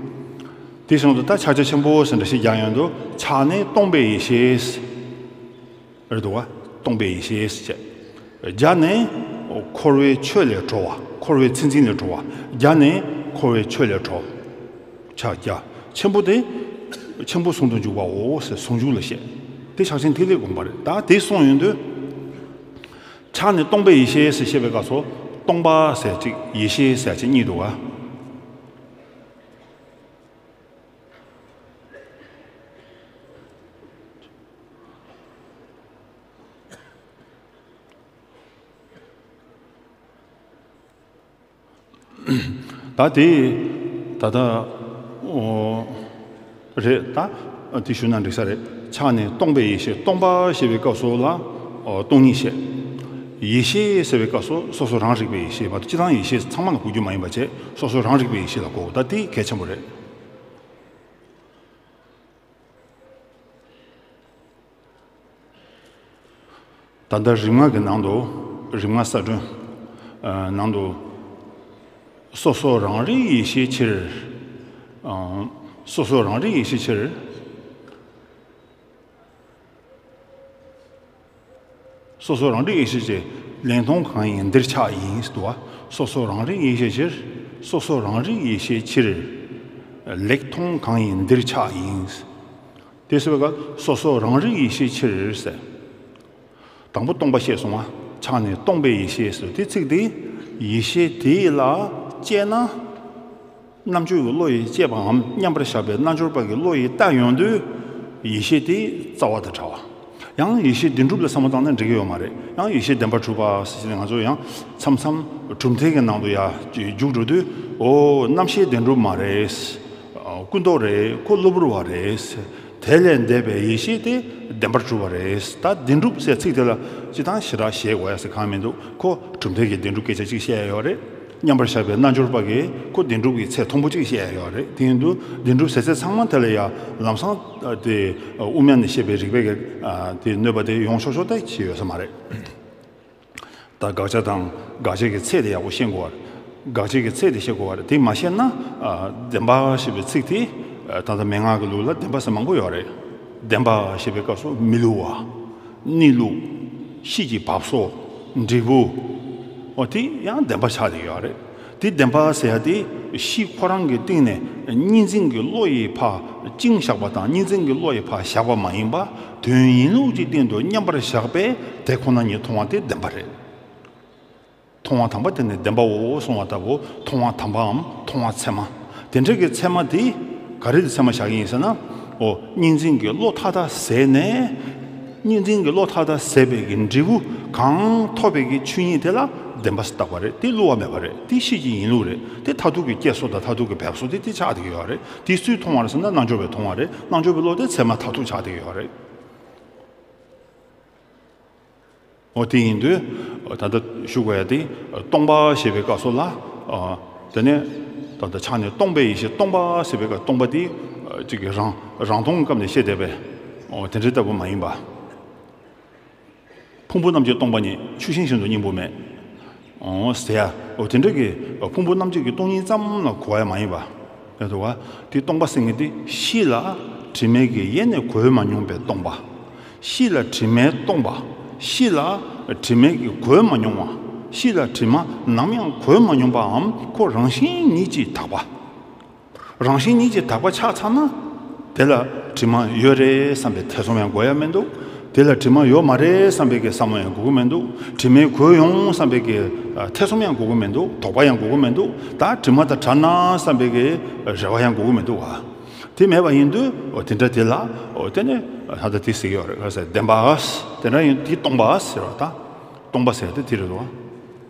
དེ་བཞིན་དུ་ད་ཕྱག་རྒྱ་ཆེན་པོ་ཟེར་འདྲ་ཞིག་རྒྱག་ཡོང་དུས། ཕྱག་ནི་སྟོང་པའི་ཡེ་ཤེས། རེད་འདུག་པ། སྟོང་པའི་ཡེ་ཤེས་ཟེར་བྱས། རྒྱ་ནི་འཁོར་བའི་ཆོས་ལས་གྲོལ་བ། འཁོར་བའི་མཚན་འཛིན་ལས་གྲོལ་བ། རྒྱ་ནི་འཁོར་བའི་ཆོས་ལས་གྲོལ། ཕྱག་རྒྱ་ཆེན་པོ་དེ། ཆེན་པོ་ཟུང་དུ་འཇུག་པའོ་ཟེར། ཟུང་འཇུག་ལ་བཤད། དེ་ཕྱག་ཆེན་ཐིག་ལེའི་དགོངས་པ་རེད། ད་དེ་གསུངས་ཡོང་དུས། ཕྱག་ནི་སྟོང་པའི་ཡེ་ཤེས་ཟེར་བཤད་པའི་སྐབས་སུ། སྟོང་པ་ཟེར་གཅིག་ཡེ་ཤེས་ཟེར་གཅིག་གཉིས་འདུག་ག་ད་དེ་ད་ལྟ། འོ། རེད་ད། དེ་ཞུ་ན་འགྲིག་ས་རེད། ཕྱག་ནི་སྟོང་པའི་ཡེ་ཤེས། སྟོང་པ་ཞེས་པའི་སྐབས་སུ་ལ། འོ། སྟོང་ཉིད་བཤད། ཡེ་ཤེས་ཟེར་བའི་སྐབས་སུ་སོ་སོ་རང་རིག་པའི་ཡེ་ཤེས་མ་གཏོགས་སྤྱིར་བཏང་ཡེ་ཤེས་ཚང་མ་ལ་གོ་རྒྱུ་མ་ཡིན་པ་བྱས། སོ་སོ་རང་རིག་པའི་ཡེ་ཤེས་ལ་གོ། ད་དེ་གལ་ཆེན་པོ་རེད། ད་ལྟ་རིམ་ལྔ་གི་ནང་དུ། རིམ་ལྔ་གསལ་སྒྲོན། ཨ། ནང་དུ། སོ་སོ་རང་རིག་ཡེ་ཤེས་ཕྱིར། ཨ། སོ་སོ་རང་རིག་ཡེ་ཤེས་ཕྱིར། སོ་སོ་རང་རིག་ཡེ་ཤེས་ཕྱིར། ལེགས་མཐོང་གང་ཡིན་འདིར་ཆགས་ཡིན་ཟེར་འདུག་པ། སོ་སོ་རང་རིག་ཡེ་ཤེས་ཕྱིར། སོ་སོ་རང་རིག་ཡེ་ཤེས་ཕྱིར། ལེགས་མཐོང་གང་ཡིན་འདིར་ཆགས་ཡིན། དེ་ཟེར་བའི་སྐབས་སོ་སོ་རང་རིག་ཡེ་ཤེས་ཕྱིར་ཟེར། དང་པོ་སྟོང་པ་བཤད་སོང་བ། ཕྱག་ནི་སྟོང་པའི་ཡེ་ཤེས་ཟེར། དེ་ཚིག་དེ་ཡེ་ཤེས་དེ་ལ་དཔྱད་ན། རྣལ་འབྱོར་གྱི་བློ་ཡིས་དཔྱད་པའམ་མཉམ་པར་བཞག་པའི་རྣལ་འབྱོར་པ་གི་བློ་ཡིས་བལྟ་ཡོང་དུས། ཡེ་ཤེས་དེ་རྩ་བ་དང་བྲལ་བ། ཡང་ཡེ་ཤེས་བདེན་གྲུབ་ལ་བསམ་བློ་བཏང་ན་འགྲིག་གི་ཡོད་མ་རེད། ཡང་ཡེ་ཤེས་བདེན་པར་གྲུབ་པ་ཟེར་ནས་ང་ཚོ་ཡང་མཚམས་མཚམས་གྲུབ་མཐའ་གི་ནང་དུ་ཡར་རྒྱུགས་འགྲོ་དུས། འོ་རྣམ་ཤེས་བདེན་གྲུབ་མ་རེད། ཀུན་རྟོག་རེད། ཁོ་གློ་བུར་བ་རེད། དེ་ལས་འདས་པའི་ཡེ་ཤེས་དེ་བདེན་པར་གྲུབ་པ་རེད། ད་བདེན་གྲུབ་ཟེར་ཚིག་དེ་ལ་སྤྱིར་བཏང་ཞེ་དྲག་བཞེད་དགོས་ཡ་ཟེར་གང་མི་འདུག་ཁོ་གྲུབ་མཐའ་གི་བདེན་གྲུབ་སྐད་ཆ་གཅིག་བཤད་ཡ་ཡོད་རེད། མཉམ་པར་བཞག་པའི་རྣལ་འབྱོར་པ་གིས་ཁོ་བདེན་གྲུབ་ཀྱི་ཚད་མཐོན་པོ་གཅིག་བཤད་ཡ་ཡོད་རེད། དེ་ཡིན་དུས་བདེན་གྲུབ་ཟེར་ཚད་ཚང་མ་དེ་ལ་ཡ་ལམ་སང་དེ་དབུ་མ་ནས་བཤད་པའི་རིགས་པའི་གི་དེ་གནོད་པ་དེ་ཡོང་ཆོག་ཆོག་ད་ཅི་ཡོད་ས་མ་རེད། ད་དགག་བྱ་དང་དགག་བྱའི་གི་ཚད་དེ་ཡག་པོ་ཤེས་དགོས་པ་རེད། དགག་བྱའི་གི་ཚད་དེ་ཤེས་དགོས་པ་རེད། དེ་མ་ཤེས་ན་ཨ་བདེན་པ་ཞེས་པའི་ཚིག་དེ་ཨ་ད་ལྟ་མན་ངག་གི་ལུགས་ལ་བདེན་པ་ཟེར་མང་པོ་ཡོད་རེད། བདེན་པ་ཞེས་པའི་སྐབས་སུ་མི་བསླུ་བ། གནས་ལུགས། གཤིས་ཀྱི་བབ་སོ། འབྲས་བུ། འོ་དེ་ཡང་བདེན་པ་ཆགས་བསྡད་ཡོད་རེད། དེ་བདེན་པ་ཟེར་ཡ་དེ་གཤིས་ཁོ་རང་གི་སྟེང་ནས་གཉིས་འཛིན་གྱི་བློ་ཡིས་ཕར་བཅིངས་བཞག་པ་དང་། གཉིས་འཛིན་གྱི་བློ་ཡིས་ཕར་བཞག་པ་མ་ཡིན་པ། དོན་ཡིན་ལུགས་ཀྱི་སྟེང་དུ་མཉམ་པར་བཞག་པས་དེ་ཁོ་ན་ཉིད་མཐོང་བ་དེ་བདེན་པ་རེད། མཐོང་བ་དམ་པ་དེ་ནི་བདེན་པའོ་གསུངས་པ་ལྟ་བུ། མཐོང་བ་དམ་པའམ་མཐོང་བ་ཚད་མ། དེ་འདྲ་གི་ཚད་མ་དེ་ག་རེ་དེ་ཚད་མ་བཞག་གི་ཡིན་ཟེར་ན། འོ་གཉིས་འཛིན་གྱི་བློ་མཐའ་དག་ཟད་ནས། གཉིས་འཛིན་གྱི་བློ་མཐའ་དག་ཟད་པའི་གི་འབྲས་བུ་གང་ཐོབ་པའི་གི་ཆོས་ཉིད་དེ་ལ་བདེན་པ་ཟེར་བཏགས་པ་རེད། དེ་བསླུ་བ་མེད་པ་རེད། དེ་གཤིས་ཀྱི་ཡིན་ལུགས་རེད། དེ་མཐར་ཐུག་གི་སྐྱེ་སོ་དང་མཐར་ཐུག་གི་འབབ་སོ་དེ་དེ་ཆགས་བསྡད་ཀྱི་ཡོད་རེད། དེ་སུས་མཐོང་བ་རེད་ཟེར་ན་རྣལ་འབྱོར་པས་མཐོང་བ་རེད། རྣལ་འབྱོར་པའི་བློ་དེ་ཚད་མ་མཐར་ཐུག་ཆགས་བསྡད་ཀྱི་ཡོད་རེད། འོ་དེ་ཡིན་དུས་ད་ལྟ་ཞུ་དགོས་ཡ་དེ་སྟོང་པ་ཞེས་པའི་སྐབས་སུ་ལ། ཨ་དེ་ནས་ད་ལྟ་ཆ་ནས་སྟོང་པའི་ཡེ་ཤེས། སྟོང་པ་ཞེས་པའི་སྐབས་སྟོང་པ་དེ་ཨ་གཅིག་གི་རང་རང་སྟོང་གི་སྐབས་ནས་བཤད་བསྡད་པས། འོ་དེ་འདྲའི་ལྟ་བུ་མ་ཡིན་པ། ཕུང་པོ་རྣམས་ཀྱི་སྟོང་པ་ཉིད། ཆུ་ཤིང་བཞིན་དུ་སྙིང་པོ་མེད། འོ་ཟེར་ཡ། འོ་དེ་འདྲ་གི་ཕུང་པོ་རྣམས་ཀྱི་སྟོང་ཉིད་ཙམ་ལ་གོ་བ་མ་ཡིན་པ། ཡ་དུ་བ། དེ་སྟོང་པ་ཟེར་མཁན་དེ་གཤིས་ལ་དྲི་མས་ཀྱི་ཡེ་ནས་གོས་མ་མྱོང་བའི་སྟོང་པ། གཤིས་ལ་དྲི་མས་སྟོང་པ། གཤིས་ལ་དྲི་མས་ཀྱི་གོས་མ་མྱོང་བ། གཤིས་ལ་དྲི་མ་ནམ་ཡང་གོས་མ་མྱོང་པའམ་ཁོ་རང་བཞིན་ཉིད་ཀྱིས་དག་པ། རང་བཞིན་ཉིད་ཀྱིས་དག་པ་ཆགས་ཚར་ན། དེ་ལ་དྲི་མ་ཡོད་རེད་བསམ་པའི་ཐེ་ཚོམ་ཡང་དགོས་ཡ་མི་འདུག་དེ་ལ་དྲི་མ་ཡོད་མ་རེད་བསམ་པའི་གི་བསམ་བློ་ཡང་དགོས་ཀྱི་མི་འདུག་དྲི་མས་གོས་ཡོང་བསམ་པའི་གི་ཨ་ཐེ་ཚོམ་ཡང་དགོས་ཀྱི་མི་འདུག་དོགས་པ་ཡང་དགོས་ཀྱི་མི་འདུག་ད་དྲི་མ་དང་བྲལ་ན་བསམ་པའི་གི་རེ་བ་ཡང་དགོས་ཀྱི་མི་འདུག་བ། དེ་མེད་པ་ཡིན་དུས་འོ་དེ་འདྲ་དེ་ལ་འོ་དེ་ནས་ད་ལྟ་དེ་ཟེར་གྱི་ཡོད་རེད། ག་ཟེར་བདེན་པ། དེ་འདྲ་ཡིན་དེ་སྟོང་པ་ཟེར་བ་དང་། སྟོང་པ་ཟེར་དེ་དེ་རེད་དོ།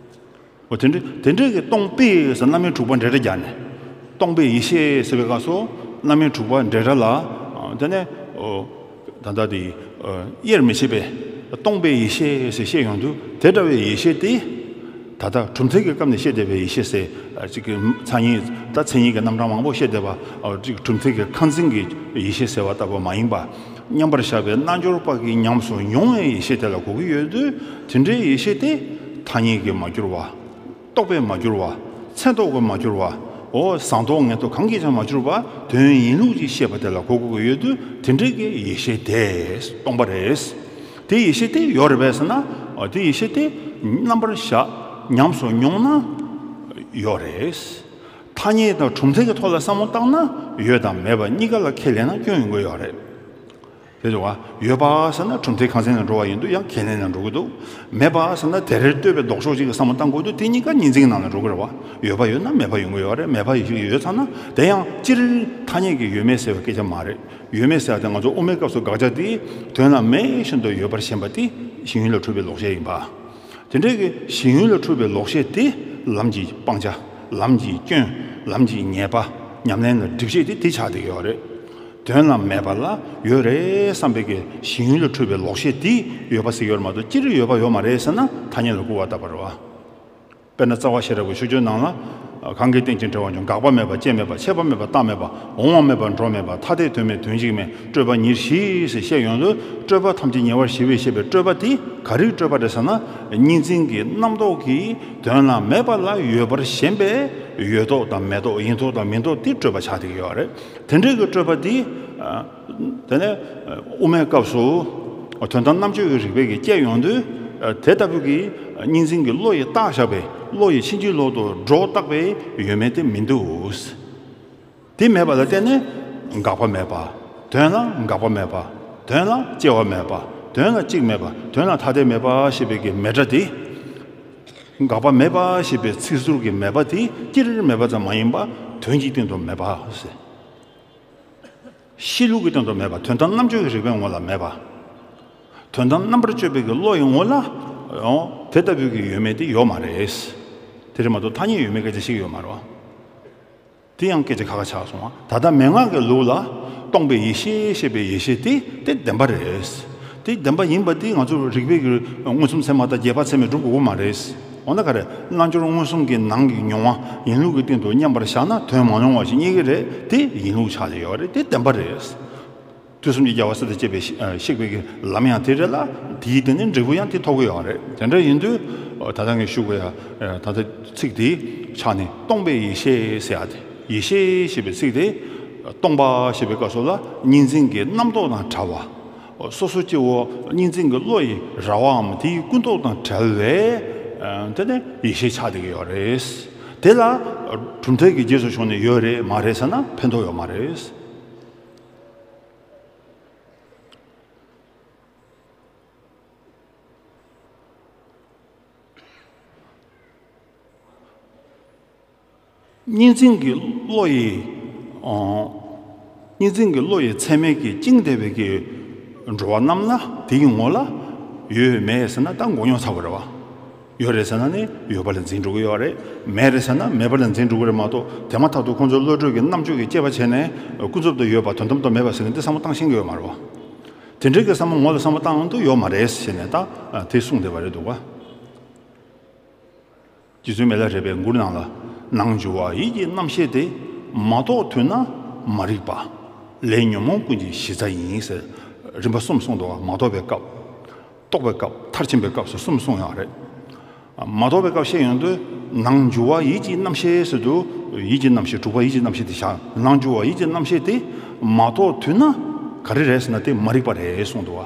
འོ་དེ་འདྲ་དེ་འདྲ་གི་སྟོང་པའི་ཟེར་རྣམ་དབྱེ་དྲུག་པ་འབྲེལ་སྒྲ་བརྒྱབ་ནས། སྟོང་པའི་ཡེ་ཤེས་ཟེར་བའི་སྐབས་སུ་རྣམ་དབྱེ་དྲུག་པ་འབྲེལ་སྒྲ་ལ། ཨ་དེ་ནས་འོ་ད་ལྟ་དེ་ཨ་དབྱེར་མི་ཕྱེད་པའི་སྟོང་པའི་ཡེ་ཤེས་ཟེར་བཤད་ཡོང་དུས། དེ་འདྲ་བའི་ཡེ་ཤེས་དེ་ད་ལྟ་གྲུབ་མཐའི་གི་སྐབས་ནས་བཤད་བསྡད་པའི་ཡེ་ཤེས་ཟེར། ཨ་གཅིག་གི་མཚན་ཉིད་ད་མཚན་ཉིད་ཀྱི་རྣམ་གྲངས་མང་པོ་བཤད་བསྡད་པ། ཨ་གཅིག་གྲུབ་མཐའི་གི་ཁ་འཛིན་གྱི་ཡེ་ཤེས་ཟེར་བ་ལྟ་བུ་མ་ཡིན་པ། མཉམ་པར་བཞག་པའི་རྣལ་འབྱོར་པ་གིས་ཉམས་སུ་མྱོང་བའི་ཡེ་ཤེས་དེ་ལ་གོ་གི་ཡོད་དུས། དེ་འདྲའི་ཡེ་ཤེས་དེ་ཐ་སྙད་ཀྱིས་མ་གྱུར་པ། རྟོག་པས་མ་གྱུར་པ། མཚན་རྟོག་གིས་མ་གྱུར་པ། འོ་གཟགས་རྟོག་ངན་རྟོག་གང་གིས་ཀྱང་མ་གྱུར་པ། དོན་ཡིན་ལུགས་ཀྱིས་ཤེས་པ་དེ་ལ་གོ་དགོས་ཀྱི་ཡོད་དུས། དེ་འདྲའི་གི་ཡེ་ཤེས་དེ་སྟོང་པ་རེད། དེ་ཡེ་ཤེས་དེ་ཡོད་རེད་པས་ཟེར་ན། འོ་དེ་ཡེ་ཤེས་དེ་རྣམ་པར་བཞག་ཉམས་སུ་མྱོང་ན་ཡོད་རེད། ཐ་སྙད་དང་གྲུབ་མཐའི་གི་ཐོག་ལ་བསམ་བློ་བཏང་ན། ཡོད་དང་མེད་པ་གཉིས་ཀ་ལ་ཁས་ལེན་ན་སྐྱོན་ཡོང་གི་ཡོད་རེད། དེ་ཡོད་པ་ཟེར་ན་གྲུབ་མཐའི་ཁ་འཛིན་ལ་འགྲོ་བ་ཡིན་དུས་ཡང་ཁས་ལེན་ལ་འགྲོ་གི་འདུག་མེད་པ་ཟེར་ན་དེ་རེད་ལྟོས་པའི་ལྡོག་ཕྱོགས་གཅིག་གི་བསམ་བློ་བཏང་དགོས་དུས། དེ་གཉིས་ཀ་གཉིས་འཛིན་ནང་ལ་འགྲོ་གི་རེད་བ། ཡོད་པ་ཡོད་ན་མེད་པ་ཡོང་གི་ཡོད་རེད། མེད་པ་ཡོད་ཡོད་ཚར་ན། དེ་ཡང་སྤྱིར་ཐ་སྙད་ཀྱི་ཡོད་མེད་ཟེར་བའི་སྐད་ཆ་མ་རེད། ཡོད་མེད་ཟེར་བ་དེ་ང་ཚོ་དབུ་མའི་སྐབས་སུ་དགག་བྱ་དེ་དོན་ལ་མེད་བཞིན་དུ་ཡོད་པར་ཞེན་པ་དེ་ཞེན་ཡུལ་ལ་འཁྲུལ་པའི་ལོག་ཤེས་ཡིན་པ། དེ་འདྲའི་གི་ཞེན་ཡུལ་ལ་འཁྲུལ་པའི་ལོག་ཤེས་དེ་ལམ་གྱི་སྤང་བྱ། ལམ་གྱི་སྐྱོན། ལམ་གྱི་ཉེས་པ། ཉམས་ལེན་ལ་སྒྲིབ་བྱེད་དེ་དེ་ཆགས་བསྡད་ཀྱི་ཡོད་རེད། དོན་ལ་མེད་པ་ལ་ཡོད་རེད་བསམ་པའི་གི་ཞེན་ཡུལ་ལ་འཁྲུལ་པའི་ལོག་ཤེས་དེ་ཡོད་པ་ཟེར་ཡོད་མ་གཏོགས། སྤྱིར་ཡོད་པ་ཡོད་མ་རེད་ཟེར་ན་ཐ་སྙད་ལ་སྐུར་བ་བཏབ་པ་རེད་བ། དཔེར་ན་རྩ་བ་ཤེས་རབ་ཀྱི་ཤོད་ཆེན་ནང་ལ། གང་གིས་རྟེན་ཅིང་འབྲེལ་བར་འབྱུང་། དགག་པ་མེད་པ། དཔྱད་མེད་པ། ཆད་པ་མེད་པ། རྟགས་མེད་པ། འོང་བ་མེད་པ། འགྲོ་མེད་པ། ཐ་དད་དོན་མེད། དོན་གཅིག་མེད། སྤྲོས་པ་ཉེར་ཞི་ཞེས་བཤད་ཡོང་དུས། སྤྲོས་པ་ཐམས་ཅད་ཉེ་བར་ཞི་བའི་ཞེས་པའི་སྤྲོས་པ་དེ་ག་རེའི་སྤྲོས་པ་རེད་ཟེར་ན། གཉིས་འཛིན་གྱི་རྣམ་རྟོག་གིས་དོན་ལ་མེད་པ་ལ་ཡོད་པར་ཞེན་པས། ཡོད་རྟོག་དང་མེད་རྟོག་ཡིན་རྟོག་དང་མིན་རྟོག་དེ་སྤྲོས་པ་ཆགས་བསྡད་ཀྱི་ཡོད་རེད། དེ་འདྲའི་གི་སྤྲོས་པ་དེ། དེ་ནས་དབུ་མའི་སྐབས་སུ་དོན་དམ་རྣམ་དཔྱོད་ཀྱི་རིགས་པས་ཀྱི་དཔྱད་ཡོང་དུས། དེ་ལྟ་བུ་གི་གཉིས་འཛིན་གྱི་བློ་ཡིས་བཏགས་བཞག་པའི། བློ་ཡིས་ཕྱིན་ཅི་ལོག་ཏུ་སྒྲོ་བཏགས་པའི་ཡོད་མེད་དེ་མི་འདུག་དེ་མེད་པ་ལ་བརྟེན་ནས་དགག་པ་མེད་པ། དོན་ལ་དགག་པ་མེད་པ། དོན་ལ་སྐྱེ་བ་མེད་པ། དོན་ལ་གཅིག་མེད་པ། དོན་ལ་ཐ་དད་མེད་པ་ཞེས་པའི་གི་མེད་སྒྲ་དེ། དགག་པ་མེད་པ་ཞེས་པའི་ཚིག་ཟུར་གྱི་མེད་པ་དེ་སྤྱིར་མེད་པ་ཙམ་མ་ཡིན་པ། དོན་གྱི་སྟེང་དུ་མེད་པ་ཟེར། གཤིས་ལུགས་ཀྱི་སྟེང་དུ་མེད་པ། དོན་དམ་རྣམ་དཔྱོད་ཀྱི་རིགས་པའི་ངོ་ལ་མེད་པ། དོན་དམ་རྣམ་པར་དཔྱོད་པའི་གི་བློ་ཡི་ངོ་ལ་ཡང་དེ་ལྟ་བུའི་གི་ཡོད་མེད་དེ་ཡོད་མ་རེད། དེ་རེད་མ་གཏོགས་ཐ་སྙད་ཡོད་མེད་སྐད་ཆ་ཞིག་ཡོད་མ་རེད་བ། དེ་ཡང་སྐད་ཆ་ཁ་ཁ་ཆགས་སོང་བ། ད་ལྟ་མན་ངག་གི་ལུགས་ལ་སྟོང་པའི་ཡེ་ཤེས་ཞེས་པའི་ཡེ་ཤེས་དེ་དེ་བདེན་པ་རེད། དེ་བདེན་པ་ཡིན་པ་དེ་ང་ཚོ་རིགས་པའི་གི་མངོན་སུམ་ཚད་མ་དང་རྗེས་དཔག་ཚད་མས་སྒྲུབ་དགོས་ཀྱི་མ་རེད། འོ་ན་ག་རེ། རྣལ་འབྱོར་མངོན་སུམ་གྱི་ནང་གི་མྱོང་བ་ཡིན་ལུགས་ཀྱི་སྟེང་དུ་མཉམ་པར་བཞག་ན་དོན་མ་མྱོང་བ་ཞིག་རྙེད་ཀྱི་རེད། དེ་ཡིན་ལུགས་ཆགས་ཀྱི་ཡོད་རེད། དེ་བདེན་པ་རེད། དུས་གསུམ་གྱི་རྒྱལ་བ་སྲས་དང་བཅས་པའི་གཤེགས་པའི་གི་ལམ་ཡང་དེ་རེད་ལ། དེའི་སྟེང་ནས་འབྲས་བུ་ཡང་དེ་ཐོབ་ཀྱི་ཡོད་རེད། དེ་འདྲ་ཡིན་དུས་ད་ལྟ་ངས་ཞུ་དགོས་ཡ། ད་ལྟ་ཚིག་དེའི་ཆ་ནས་སྟོང་པའི་ཡེ་ཤེས་ཟེར་ཡ་དེ། ཡེ་ཤེས་ཞེས་པའི་ཚིག་དེ་སྟོང་པ་ཞེས་པའི་སྐབས་སུ་ལ་གཉིས་འཛིན་གྱི་རྣམ་རྟོག་དང་བྲལ་བ། སོ་སོ་སྐྱེ་བོ་གཉིས་འཛིན་གྱི་བློ་ཡི་ར་བའམ་དེའི་ཀུན་རྟོག་དང་བྲལ་བའི་དེ་ནས་ཡེ་ཤེས་ཆགས་བསྡད་ཀྱི་ཡོད་རེད། དེ་ལ་གྲུབ་མཐའི་གི་རྗེས་སུ་བྱུང་ནས་ཡོད་རེད་མ་རེད་ཟེར་ན་ཕན་ཐོགས་ཡོད་མ་རེད། གཉིས་འཛིན་གྱི་བློ་ཡི། ཨོ། གཉིས་འཛིན་གྱི་བློ་ཡི་ཚད་མས་ཀྱིས་བཅིངས་བསྡད་པའི་གི་འགྲོ་བ་རྣམས་ལ་དེའི་ངོ་ལ་ཡོད་མེད་ཟེར་ན་ད་མགོ་རྙོག་ཚ་བོ་རེད་བ། ཡོད་རེད་ཟེར་ན་ནི་ཡོད་པ་ལ་འཛིན་འགྲོ་གི་ཡོད་རེད། མེད་རེད་ཟེར་ན་མེད་པ་ལ་འཛིན་འགྲོ་གི་རེད་མ་གཏོགས་དེ་མ་ཐག་ཏུ་ཁོང་ཚོའི་བློ་གྲོས་ཀྱི་རྣམ་དཔྱོད་ཀྱིས་དཔྱད་པ་བྱས་ནས་ཀུན་རྫོབ་ཏུ་ཡོད་པ་དོན་དམ་དུ་མེད་པ་ཟེར་ནས་འདི་བསམ་བློ་བཏང་ཤེས་ཀྱི་ཡོད་མ་རེད་བ། དེ་འདྲའི་གི་བསམ་བློ་ངོ་ལ་བསམ་བློ་བཏང་ཡོང་དུས་ཡོད་མ་རེད་ཟེར་ནས་ད་དེ་གསུངས་བསྡད་པ་རེད་འདུག་བ། རྗེ་བཙུན་མི་ལ་རས་པའི་མགུར་ནང་ལ། ནང་འགྱུ་བ་ཡིད་ཀྱི་རྣམ་ཤེས་དེ། མ་རྟོགས་དུས་ན་མ་རིག་པ། ལས་ཉོན་མོངས་ཀུན་གྱི་གཞི་རྩ་ཡིན་ཟེར། རིམ་པ་གསུམ་གསུངས་འདུག་བ། མ་རྟོགས་པའི་སྐབས། རྟོགས་པའི་སྐབས། མཐར་ཕྱིན་པའི་སྐབས་སུ་གསུམ་གསུངས་ཡོད་རེད། མ་རྟོགས་པའི་སྐབས་བཤད་ཡོང་དུས་ནང་འགྱུ་བ་ཡིད་ཀྱི་རྣམ་ཤེས་ཟེར་དུས་ཡིད་ཀྱི་རྣམ་ཤེས་དྲུག་པ་ཡིད་ཀྱི་རྣམ་ཤེས་དེ་བཞག་ནང་འགྱུ་བ་ཡིད་ཀྱི་རྣམ་ཤེས་དེ་མ་རྟོགས་དུས་ན་ག་རེ་རེད་ཟེར་ན་དེ་མ་རིག་པ་རེད་གསུངས་འདུག་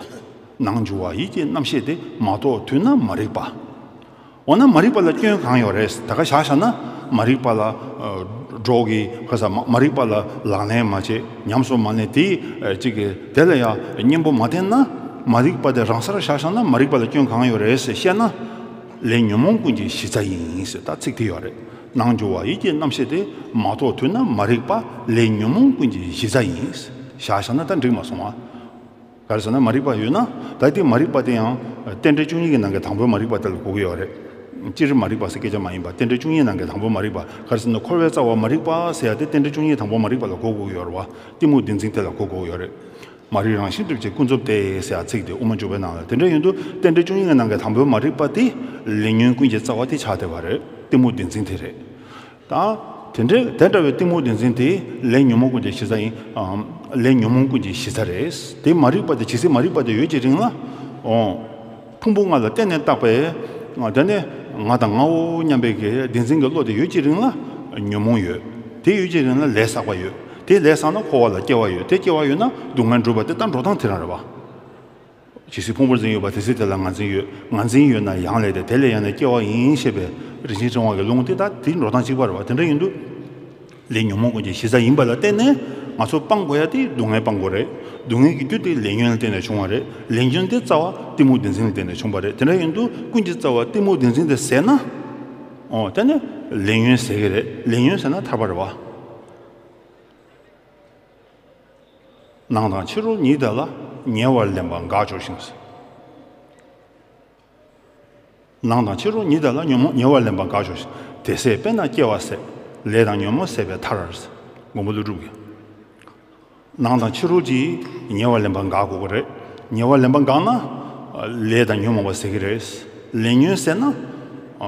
བ། ནང་འགྱུ་བ་ཡིད་ཀྱི་རྣམ་ཤེས་དེ་མ་རྟོགས་དུས་ན་མ་རིག་པ། འོ་ན་མ་རིག་པ་ལ་སྐྱོན་གང་ཡོད་རེད། ད་ག་བཞག་བཞག་ན་མ་རིག་པ་ལ་ཨ་སྒྲོག་གི་ཁ་ས་མ་མ་རིག་པ་ལ་ལག་ལེན་མ་བྱེད་ཉམས་སུ་མ་ལེན་དེ་ཨ་ཅིག་གི་དེ་ལ་ཡང་གཉེན་པོ་མ་བསྟེན་ན་མ་རིག་པ་དེ་རང་སར་བཞག་བཞག་ན་མ་རིག་པ་ལ་སྐྱོན་གང་ཡོད་རེད་ཟེར་བཤད་ན། ལས་ཉོན་མོངས་ཀུན་གྱི་གཞི་རྩ་ཡིན་ཟེར་ད་ཚིག་དེ་ཡོད་རེད། ནང་འགྱུ་བ་ཡིད་ཀྱི་རྣམ་ཤེས་དེ་མ་རྟོགས་དུས་ན་མ་རིག་པ་ལས་ཉོན་མོངས་ཀུན་གྱི་གཞི་རྩ་ཡིན། བཞག་བཞག་ན་ད་འགྲིག་མ་སོང་བ། ག་རེ་ཟེར་ན་མ་རིག་པ་ཡོད་ན་ད་དེ་མ་རིག་པ་དེ་ཡང་རྟེན་འབྲེལ་བཅུ་གཉིས་ཀྱི་ནང་གི་དང་པོའི་མ་རིག་པ་དེ་ལ་གོ་གི་ཡོད་རེད། སྤྱིར་མ་རིག་པ་ཟེར་སྐད་ཆ་མ་ཡིན་པ་རྟེན་འབྲེལ་བཅུ་གཉིས་ནང་གི་དང་པོའི་མ་རིག་པ་ག་རེ་ཟེར་ན་འཁོར་བའི་རྩ་བ་མ་རིག་པ་ཟེར་ཡ་དེ་རྟེན་འབྲེལ་བཅུ་གཉིས་དང་པོའི་མ་རིག་པ་ལ་གོ་དགོས་ཀྱི་ཡོད་རེད་བ། གཏི་མུག་བདེན་འཛིན་དེ་ལ་གོ་དགོས་ཀྱི་ཡོད་རེད། མ་རིག་རང་བཞིན་གྲུབ་ཀྱི་ཀུན་རྫོབ་སྟེ་ཟེར་ཡ་ཚིག་དེ་དབུ་མ་འཇུག་པའི་ནང་ལ་དེ་འདྲ་ཡིན་དུས་རྟེན་འབྲེལ་བཅུ་གཉིས་ཀྱི་ནང་གི་དང་པོའི་མ་རིག་པ་དེ་ལས་ཉོན་ཀུན་གྱི་རྩ་བ་དེ་ཆགས་བསྡད་པ་རེད། གཏི་མུག་བདེན་འཛིན་དེ་རེད། ད། དེ་འདྲའི་དེ་འདྲ་བའི་གཏི་མུག་བདེན་འཛིན་དེ་ལས་ཉོན་མོངས་ཀུན་གྱི་གཞི་རྩ་ཡིན། ཨམ། ལས་ཉོན་མོངས་ཀུན་གྱི་གཞི་རྩ་རེད། དེ་མ་རིག་པ་དེ་ཇི་སྲིད་མ་རིག་པ་དེ་ཡོད་ཀྱི་རིང་ལ། ཨོ། ཕུང་པོ་ལྔ་ལ་བརྟེན་ནས་བཏགས་པའི། ཨ། དེ་ནས་ང་དང་ངའོ་སྙམ་པའི་གི་བདེན་འཛིན་གྱི་བློ་དེ་ཡོད་ཀྱི་རིང་ལ་ཉོན་མོངས་ཡོད། དེ་ཡོད་ཀྱི་རིང་ལ་ལས་བསགས་པ་ཡོད། དེ་ལས་བསགས་ན་འཁོར་བ་ལ་སྐྱེ་བ་ཡོད། དེ་སྐྱེ་བ་ཡོད་ན་སྡུག་བསྔལ་འགྲུབ་པ་དེ་ལྟར་འགྲོ་སྟངས་དེ་རང་རེད་བ། ཇི་སྲིད་ཕུང་པོར་འཛིན་ཡོད་པ་དེ་སྲིད་དེ་ལ་ངར་འཛིན་ཡོད། ངར་འཛིན་ཡོད་ན་ཡང་ལས་དེ་དེ་ལས་ཡང་ནས་སྐྱེ་བ་ཡིན་ཞེས་པའི་རིན་ཆེན་ཕྲེང་བ་གི་ལུང་དེ་དག་དེ་འགྲོ་སྟངས་གཅིག་པ་རེད་བ། དེ་འདྲ་ཡིན་དུས། ལས་ཉོན་མོངས་ཀུན་གྱི་གཞི་རྩ་ཡིན་པ་ལ་བརྟེན་ནས་ང་ཚོ་སྤང་དགོས་ཡ་དེ་སྡུག་བསྔལ་སྤང་དགོས་རེད། སྡུག་བསྔལ་གྱི་རྒྱུ་དེ་ལས་ཉོན་ལ་བརྟེན་ནས་བྱུང་བ་རེད། ལས་ཉོན་དེ་རྩ་བ་གཏི་མུག་བདེན་འཛིན་ལ་བརྟེན་ནས་བྱུང་བ་རེད། དེ་འདྲ་ཡིན་དུས་ཀུན་གྱི་རྩ་བ་གཏི་མུག་བདེན་འཛིན་དེ་ཟད་ན། ཨོ། དེ་ནས་ལས་ཉོན་ཟད་ཀྱི་རེད། ལས་ཉོན་ཟད་ན་ཐར་པ་རེད་བ། ནང་དང་ཕྱི་རོལ་ཉིད་དག་ལ་ཉེ་བར་ལེན་པ་འགགས་གྱུར་ཞིང་། ནང་དང་ཕྱི་རོལ་ཉིད་དག་ལ་ཉོན་མོངས་ཉེ་བར་ལེན་པ་འགགས་གྱུར་ཞིང་། དེ་ཟད་པས་ན་སྐྱེ་བ་ཟད། ལས་དང་ཉོན་མོངས་ཟད་པས་ཐར། མགོན་པོ་ཀླུ་སྒྲུབ་ཀྱིས། ནང་དང་ཕྱི་རོལ་གྱི་ཉེ་བར་ལེན་པ་འགག་དགོས་ཀྱི་རེད། ཉེ་བར་ལེན་པ་འགག་ན། ལས་དང་ཉོན་མོངས་པ་ཟད་ཀྱི་རེད། ལས་ཉོན་ཟད་ན།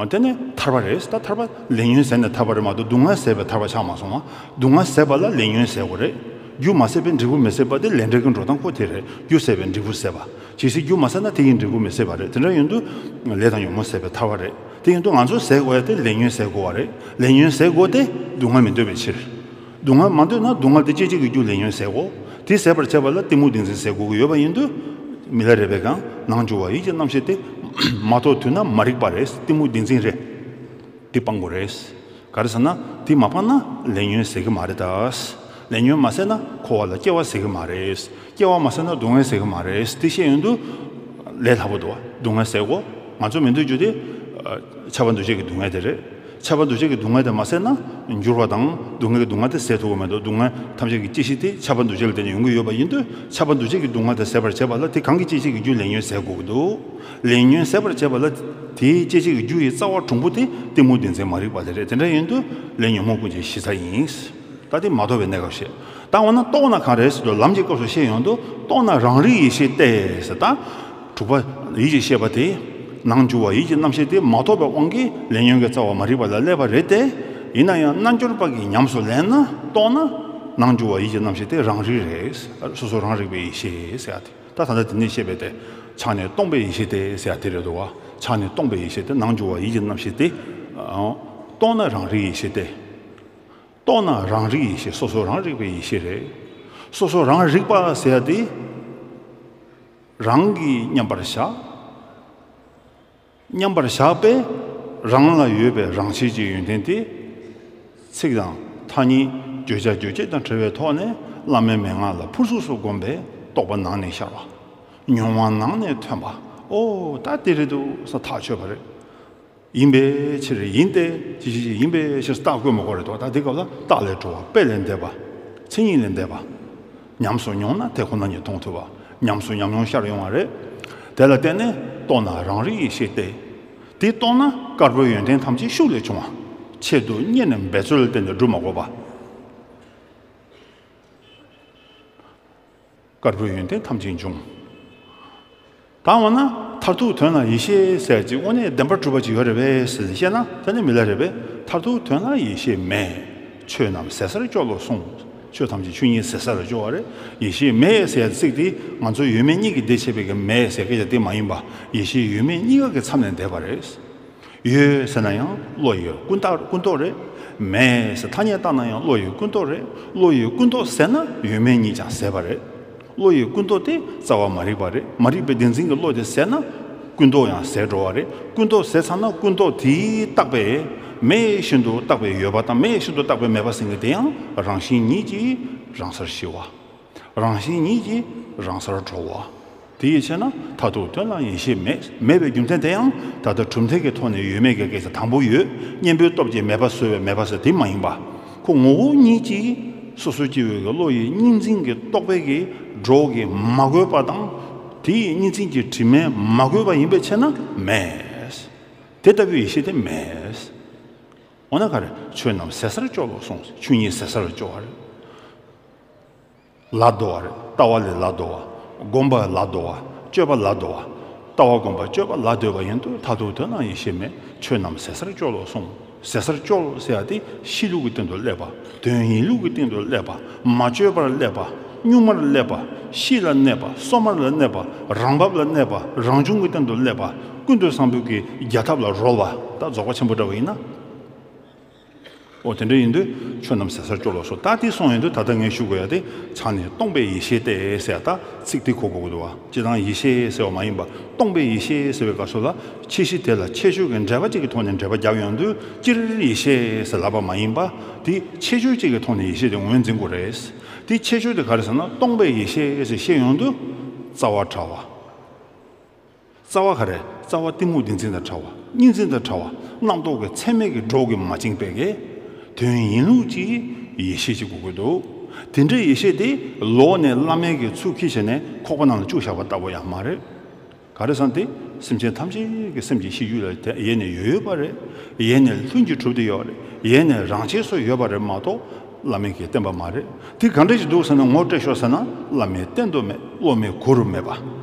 དེ་ནས་ཐར་པ་རེད། ད་ཐར་པ་ལས་ཉོན་ཟད་ནས་ཐར་པ་རེད་མ་གཏོགས་སྡུག་བསྔལ་ཟད་པའི་ཐར་པ་ཆགས་མ་སོང་བ། སྡུག་བསྔལ་ཟད་པ་ལ་ལས་ཉོན་ཟད་དགོས་རེད། རྒྱུ་མ་ཟད་པའི་འབྲས་བུ་མི་ཟད་པ་དེ་ལས་འབྲས་ཀྱི་འགྲོ་སྟངས་ཁོ་དེ་རེད། རྒྱུ་ཟད་པའི་འབྲས་བུ་ཟད་པ། ཇི་སྲིད་རྒྱུ་མ་ཟད་ན་དེ་ཡི་འབྲས་བུ་མི་ཟད་པ་རེད། དེ་འདྲ་ཡིན་དུས་ལས་དང་ཉོན་མོངས་ཟད་པའི་ཐར་པ་རེད། དེ་ཡིན་དུས་ང་ཚོ་ཟད་དགོས་ཡ་དེ་ལས་ཉོན་ཟད་དགོས་པ་རེད། ལས་ཉོན་ཟད་དགོས་ཏེ་སྡུག་བསྔལ་མི་འདོད་པའི་ཕྱིར། སྡུག་བསྔལ་མ་འདོད་ན་སྡུག་བསྔལ་དེ་སྐྱེད་བྱེད་ཀྱི་རྒྱུ་ལས་ཉོན་ཟད་དགོས། དེ་ཟད་པར་བྱེད་པ་ལ་གཏི་མུག་བདེན་འཛིན་ཟད་དགོས་ཀྱི་ཡོད་པ་ཡིན་དུས། མི་ལ་རས་པས་ཀྱང་ནང་འགྱུ་བ་ཡིད་ཀྱི་རྣམ་ཤེས་དེ་མ་རྟོགས་དུས་ན་མ་རིག་པ་རེད། གཏི་མུག་བདེན་འཛིན་རེད། དེ་སྤང་དགོས་རེད། ག་རེ་ཟེར་ན་དེ་མ་སྤངས་ན་ལས་ཉོན་ཟད་ཀྱི་མ་རེད་ད། ལས་ཉོན་མ་ཟད་ན་འཁོར་བ་ལ་སྐྱེ་བ་ཟད་ཀྱི་མ་རེད། སྐྱེ་བ་མ་ཟད་ན་སྡུག་བསྔལ་ཟད་ཀྱི་མ་རེད། དེ་བཤད་ཡོང་དུས་ལས་སླ་པོ་འདུག་བ། སྡུག་བསྔལ་ཟད་དགོས། ང་ཚོ་མི་འདོད་རྒྱུ་དེ་ཨ། ཁྱབ་པ་འདུ་བྱེད་ཀྱི་སྡུག་བསྔལ་དེ་རེད། ཁྱབ་པ་འདུ་བྱེད་ཀྱི་སྡུག་བསྔལ་དེ་མ་ཟད་ན་འགྱུར་བ་དང་སྡུག་བསྔལ་གྱི་སྡུག་བསྔལ་དེ་ཟད་ཐུབ་ཀྱི་མེད་དོ། སྡུག་བསྔལ་ཐམས་ཅད་ཀྱི་སྐྱེད་གཞི་དེ་ཁྱབ་པ་འདུ་བྱེད་ལ་བརྟེན་ནས་ཡོང་གི་ཡོད་པ་ཡིན་དུས། ཁྱབ་པ་འདུ་བྱེད་ཀྱི་སྡུག་བསྔལ་དེ་ཟད་པར་བྱེད་པ་ལ་དེ་གང་གི་སྐྱེད་བྱེད་ཀྱི་རྒྱུ་ལས་ཉོན་ཟད་དགོས་ཀྱི་འདུག། ལས་ཉོན་ཟད་པར་བྱེད་པ་ལ་དེའི་སྐྱེད་བྱེད་ཀྱི་རྒྱུ་ཡི་རྩ་བ་གྲུང་པོ་དེ་གཏི་མུག་བདེན་འཛིན་མ་རིག་པ་དེ་རེད། དེ་འདྲ་ཡིན་དུས་ལས་ཉོན་མོངས་ཀུན་གྱི་གཞི་རྩ་ཡིན། ད་དེ་མ་རྟོགས་པའི་གནས་སྐབས་ཤིག། ད་འོ་ན་རྟོགས་ན་གང་རེད་ཟེར་དུས་ལམ་གྱི་སྐབས་སུ་བཤད་ཡོང་དུས་རྟོགས་ན་རང་རིག་ཡེ་ཤེས་ཏེ་ཟེར། ད་དྲུག་པ་ཡིད་ཀྱི་ཤེས་པ་དེ། ནང་འགྱུ་བ་ཡིད་ཀྱི་རྣམ་ཤེས་དེ་མ་རྟོགས་པའི་དབང་གིས་ལས་ཉོན་གྱི་རྩ་བ་མ་རིག་པ་ལ་སླེབས་པ་རེད་དེ། ཡིན་ན་ཡང་རྣལ་འབྱོར་པ་གིས་ཉམས་སུ་ལེན་ན་རྟོགས་ན། ནང་འགྱུ་བ་ཡིད་ཀྱི་རྣམ་ཤེས་དེ་རང་རིག་རེད། སོ་སོ་རང་རིག་པའི་ཡེ་ཤེས་ཟེར་ཡ་དེ། ད་ད་ལྟ་དེ་ནས་བཤད་པའི་དེ། ཆ་ནས་སྟོང་པའི་ཡེ་ཤེས་ཏེ་ཟེར་ཡ་དེ་རེད་འདུག་བ། ཆ་ནས་སྟོང་པའི་ཡེ་ཤེས་དེ་ནང་འགྱུ་བ་ཡིད་ཀྱི་རྣམ་ཤེས་དེ། ཨང་། རྟོགས་ན་རང་རིག་ཡེ་ཤེས་ཏེ། རྟོགས་ན་རང་རིག་ཡེ་ཤེས། སོ་སོ་རང་རིག་པའི་ཡེ་ཤེས་རེད། སོ་སོ་རང་རིག་པ་ཟེར་ཡ་དེ། རང་གིས་མཉམ་པར་བཞག། མཉམ་པར་བཞག་པས་རང་ལ་ཡོད་པའི་རང་ཆས་ཀྱི་ཡོན་ཏན་དེ། ཚིག་དང་ཐ་སྙད་བརྗོད་བྱ་རྗོད་བྱེད་དང་བྲལ་བའི་ཐོག་ནས་བླ་མའི་མན་ངག་ལ་ཕུར་ཚུགས་སུ་བསྒོམས་པས་རྟོགས་པ་ནང་ནས་ཤར་བ། མྱོང་བ་ནང་ནས་ཐོན་པ། ཨོ་ད་དེ་རེད་འདུག་ས་ཐག་ཆོད་པ་རེད། ཡིན་པའི་ཕྱིར་ཡིན་ཏེ་ཅི་ཞིག་ཅིག་ཡིན་པའི་ཕྱིར་རྟགས་བཀོད་མི་དགོས་རེད་དོ། ད་འདི་སྐབས་ལ་རྟགས་ལས་གྲོལ་བ། དཔེ་ལས་འདས་པ། མཚན་ཉིད་ལས་འདས་པ། ཉམས་སུ་མྱོང་ན་དེ་ཁོ་ན་ཉིད་མཐོང་ཐུབ་པ། ཉམས་སུ་ཉམས་མྱོང་ཤར་ཡོང་བ་རེད། དེ་ལ་བརྟེན་ནས་རྟོགས་ན་རང་རིག་ཡེ་ཤེས་ཏེ། དེ་རྟོགས་ན་དཀར་པོའི་ཡོན་ཏན་ཐམས་ཅད་ཤུགས་ལས་བྱུང་བ། ཆེད་དུ་གཉེར་ནས་འབད་རྩོལ་ལ་བརྟེན་ནས་སྒྲུབ་མ་དགོས་པ། དཀར་པོའི་ཡོན་ཏན་ཐམས་ཅད་འབྱུང་། ད་འོ་ན་མཐར་ཐུག་དོན་ལ་ཡེ་ཤེས་ཟེར་ཅིག་དངོས་གནས་བདེན་པར་གྲུབ་པ་ཅིག་ཡོད་རེད་པས་ཟེར་བཤད་ན་དེ་ནི་མི་ལ་རེད་པས། མཐར་ཐུག་དོན་ལ་ཡེ་ཤེས་མེད། ཆོས་རྣམས་ཟད་སར་སྐྱོ་ལོ་གསུངས། ཆོས་ཐམས་ཅད་ཆོས་ཉིད་ཟད་སར་སྐྱོ་བ་རེད། ཡེ་ཤེས་མེད་ཟེར་ཚིག་དེ་ང་ཚོ་ཡོད་མེད་གཉིས་ཀྱི་སྡེ་ཕྱེ་བའི་གི་མེད་ཟེར་སྐད་ཆ་དེ་མ་ཡིན་པ། ཡེ་ཤེས་ཡོད་མེད་གཉིས་ཀ་གི་མཚམས་ནས་འདས་པ་རེད། ཡོད་ཟེར་ན་ཡང་བློ་ཡི་ཀུན་བཏགས་ཀུན་རྟོག་རེད། མེད་ཟེར་ཐ་སྙད་བཏགས་ན་ཡང་བློ་ཡི་ཀུན་རྟོག་རེད། བློ་ཡི་ཀུན་རྟོག་ཟད་ན་ཡོད་མེད་གཉིས་ཀྱང་ཟད་པ་རེད། བློ་ཡི་ཀུན་རྟོག་དེ་རྩ་བ་མ་རིག་པ་རེད། མ་རིག་པའི་བདེན་འཛིན་གྱི་བློ་དེ་ཟད་ན་ཀུན་རྟོག་ཡང་ཟད་འགྲོ་བ་རེད། ཀུན་རྟོག་ཟད་ཚར་ན་ཀུན་རྟོག་དེས་བཏགས་པའི་མེད་བཞིན་དུ་བཏགས་པའི་ཡོད་པ་དང་མེད་བཞིན་དུ་བཏགས་པའི་མེད་པ་ཟེར་མཁན་དེ་ཡང་རང་བཞིན་ཉིད་ཀྱིས་རང་སར་ཞི་བ། རང་བཞིན་ཉིད་ཀྱིས་རང་སར་གྲོལ་བ། དེ་ཡི་ཕྱིར་ན་མཐར་ཐུག་དོན་ལ་ཡེ་ཤེས་མེད། མེད་པའི་རྒྱུ་མཚན་དེ་ཡང་ད་ལྟ་གྲུབ་མཐའི་གི་ཐོག་ནས་ཡོད་མེད་ཀྱི་སྐད་ཆ་དང་པོ་ཡོད། གཉེན་པོའི་སྟོབས་ཀྱིས་མེད་པ་བཟོས་པའི་མེད་པ་ཟེར་དེ་མ་ཡིན་པ། ཁོ་ངོ་བོ་ཉིད་ཀྱིས་སོ་སོ་སྐྱེ་བོའི་གི་བློ་ཡི་གཉིས་འཛིན་གྱི་རྟོག་པའི་གི་སྒྲོ་གིས་མ་གོས་པ་དང་། དེ་ཡི་གཉིས་འཛིན་གྱི་དྲི་མས་མ་གོས་པ་ཡིན་པའི་ཕྱིར་ན་མེད། དེ་ལྟ་བུའི་ཡེ་ཤེས་དེ་མེད། འོ་ན་ག་རེ། ཆོས་རྣམས་ཟད་སར་སྐྱོ་ལོ་གསུངས། ཆོས་ཉིད་ཟད་སར་སྐྱོ་བ་རེད། ལ་ཟློ་བ་རེད། ལྟ་བ་ལས་ལ་ཟློ་བ། སྒོམ་པ་ལ་ཟློ་བ། སྤྱོད་པ་ལ་ཟློ་བ། ལྟ་བ་སྒོམ་པ་སྤྱོད་པ་ལ་ཟློས་པ་ཡིན་དུས་མཐར་ཐུག་དོན་ལ་ཡེ་ཤེས་མེད། ཆོས་རྣམས་ཟད་སར་སྐྱོ་ལོ་གསུངས། ཟད་སར་སྐྱོ་ལོ་ཟེར་ཡ་དེ་གཤིས་ལུགས་ཀྱི་སྟེང་དུ་སླེབས་པ། དོན་ཡིན་ལུགས་ཀྱི་སྟེང་དུ་སླེབས་པ། མ་བཅོས་པར་སླེབས་པ། གཉུག་མར་སླེབས་པ། གཤིས་ལ་གནས་པ། སོ་མར་ལ་གནས་པ། རང་བབས་ལ་གནས་པ། རང་བྱུང་གི་སྟེང་དུ་སླེབས་པ། ཀུན་ཏུ་བཟང་པོའི་གི་རྒྱལ་ཐབས་ལ་རོལ་བ། ད་རྫོགས་པ་ཆེན་པོ་འདྲ་བ་ཡིན་ན། འོ་དེ་འདྲ་ཡིན་དུས་ཆོས་རྣམས་ཟད་སར་སྐྱོ་ལོ་སོ། ད་དེ་སོང་ཡོང་དུས་ད་ལྟ་ངས་ཞུ་དགོས་ཡ་དེ་ཆ་ནས་སྟོང་པའི་ཡེ་ཤེས་ཏེ་ཟེར་ཡ་ད་ཚིག་དེ་གོ་དགོས་ཀྱི་འདུག་བ། སྤྱིར་བཏང་ཡེ་ཤེས་ཟེར་བ་མ་ཡིན་པ་སྟོང་པའི་ཡེ་ཤེས་ཟེར་བའི་སྐབས་སུ་ལ་ཁྱད་གཞི་དེ་ལ་ཁྱད་ཆོས་ཀྱི་འགྲེལ་པ་གཅིག་གི་ཐོག་ནས་འགྲེལ་པ་བརྒྱབ་ཡོང་དུས་སྤྱིར་ཡེ་ཤེས་ཟེར་ལབ་པ་མ་ཡིན་པ། དེ་ཁྱད་ཆོས་གཅིག་གི་ཐོག་ནས་ཡེ་ཤེས་དེ་ངོས་འཛིན་དགོས་རེད། དེ་ཁྱད་ཆོས་དེ་ག་རེ་ཟེར་ན་སྟོང་པའི་ཡེ་ཤེས་ཟེར་བཤད་ཡོང་དུས་རྩ་བ་ཕྲ་བ། རྩ་བ་ག་རེ། རྩ་བ་གཏི་མུག་བདེན་འཛིན་དང་བྲལ་བ། གཉིས་འཛིན་དང་བྲལ་བ། རྣམ་རྟོག་གི་མཚན་མེད་ཀྱི་སྒྲོ་གིས་མ་བཅིངས་པའི་གི་དོན་ཡིན་ལུགས་ཀྱི་ཡེ་ཤེས་ཅིག་དགོས་ཀྱི་འདུག། དེ་འདྲའི་ཡེ་ཤེས་དེ་ལོག་ནས་བླ་མའི་གི་ཚུལ་འཁྱེར་བྱས་ནས་ཁོག་པ་ནང་ལ་བཅུག་བཞག་པ་ལྟ་བུ་ཡང་མ་རེད། ག་རེ་ཟེར་ན་དེ་སེམས་ཅན་ཐམས་ཅད་ཀྱི་སེམས་ཀྱི་གཤིས་རྒྱུད་ལ་དེ་ཡེ་ནས་ཡོད་ཡོད་པ་རེད། ཡེ་ནས་ལྷུན་གྱིས་གྲུབ་བསྡད་ཡོད་རེད། ཡེ་ནས་རང་ཆས་སུ་ཡོད་པ་རེད་མ་གཏོགས། བླ་མའི་གི་བསྟན་པ་མ་རེད། དེ་ག་འདྲ་ཞིག་འདུག་ཟེར་ན་ངོ་སྤྲོད་ཤོག་ཟེར་ན་བླ་མའི་བསྟན་དུ་མེད། སློབ་མའི་གུ་རུ་མེད་པ།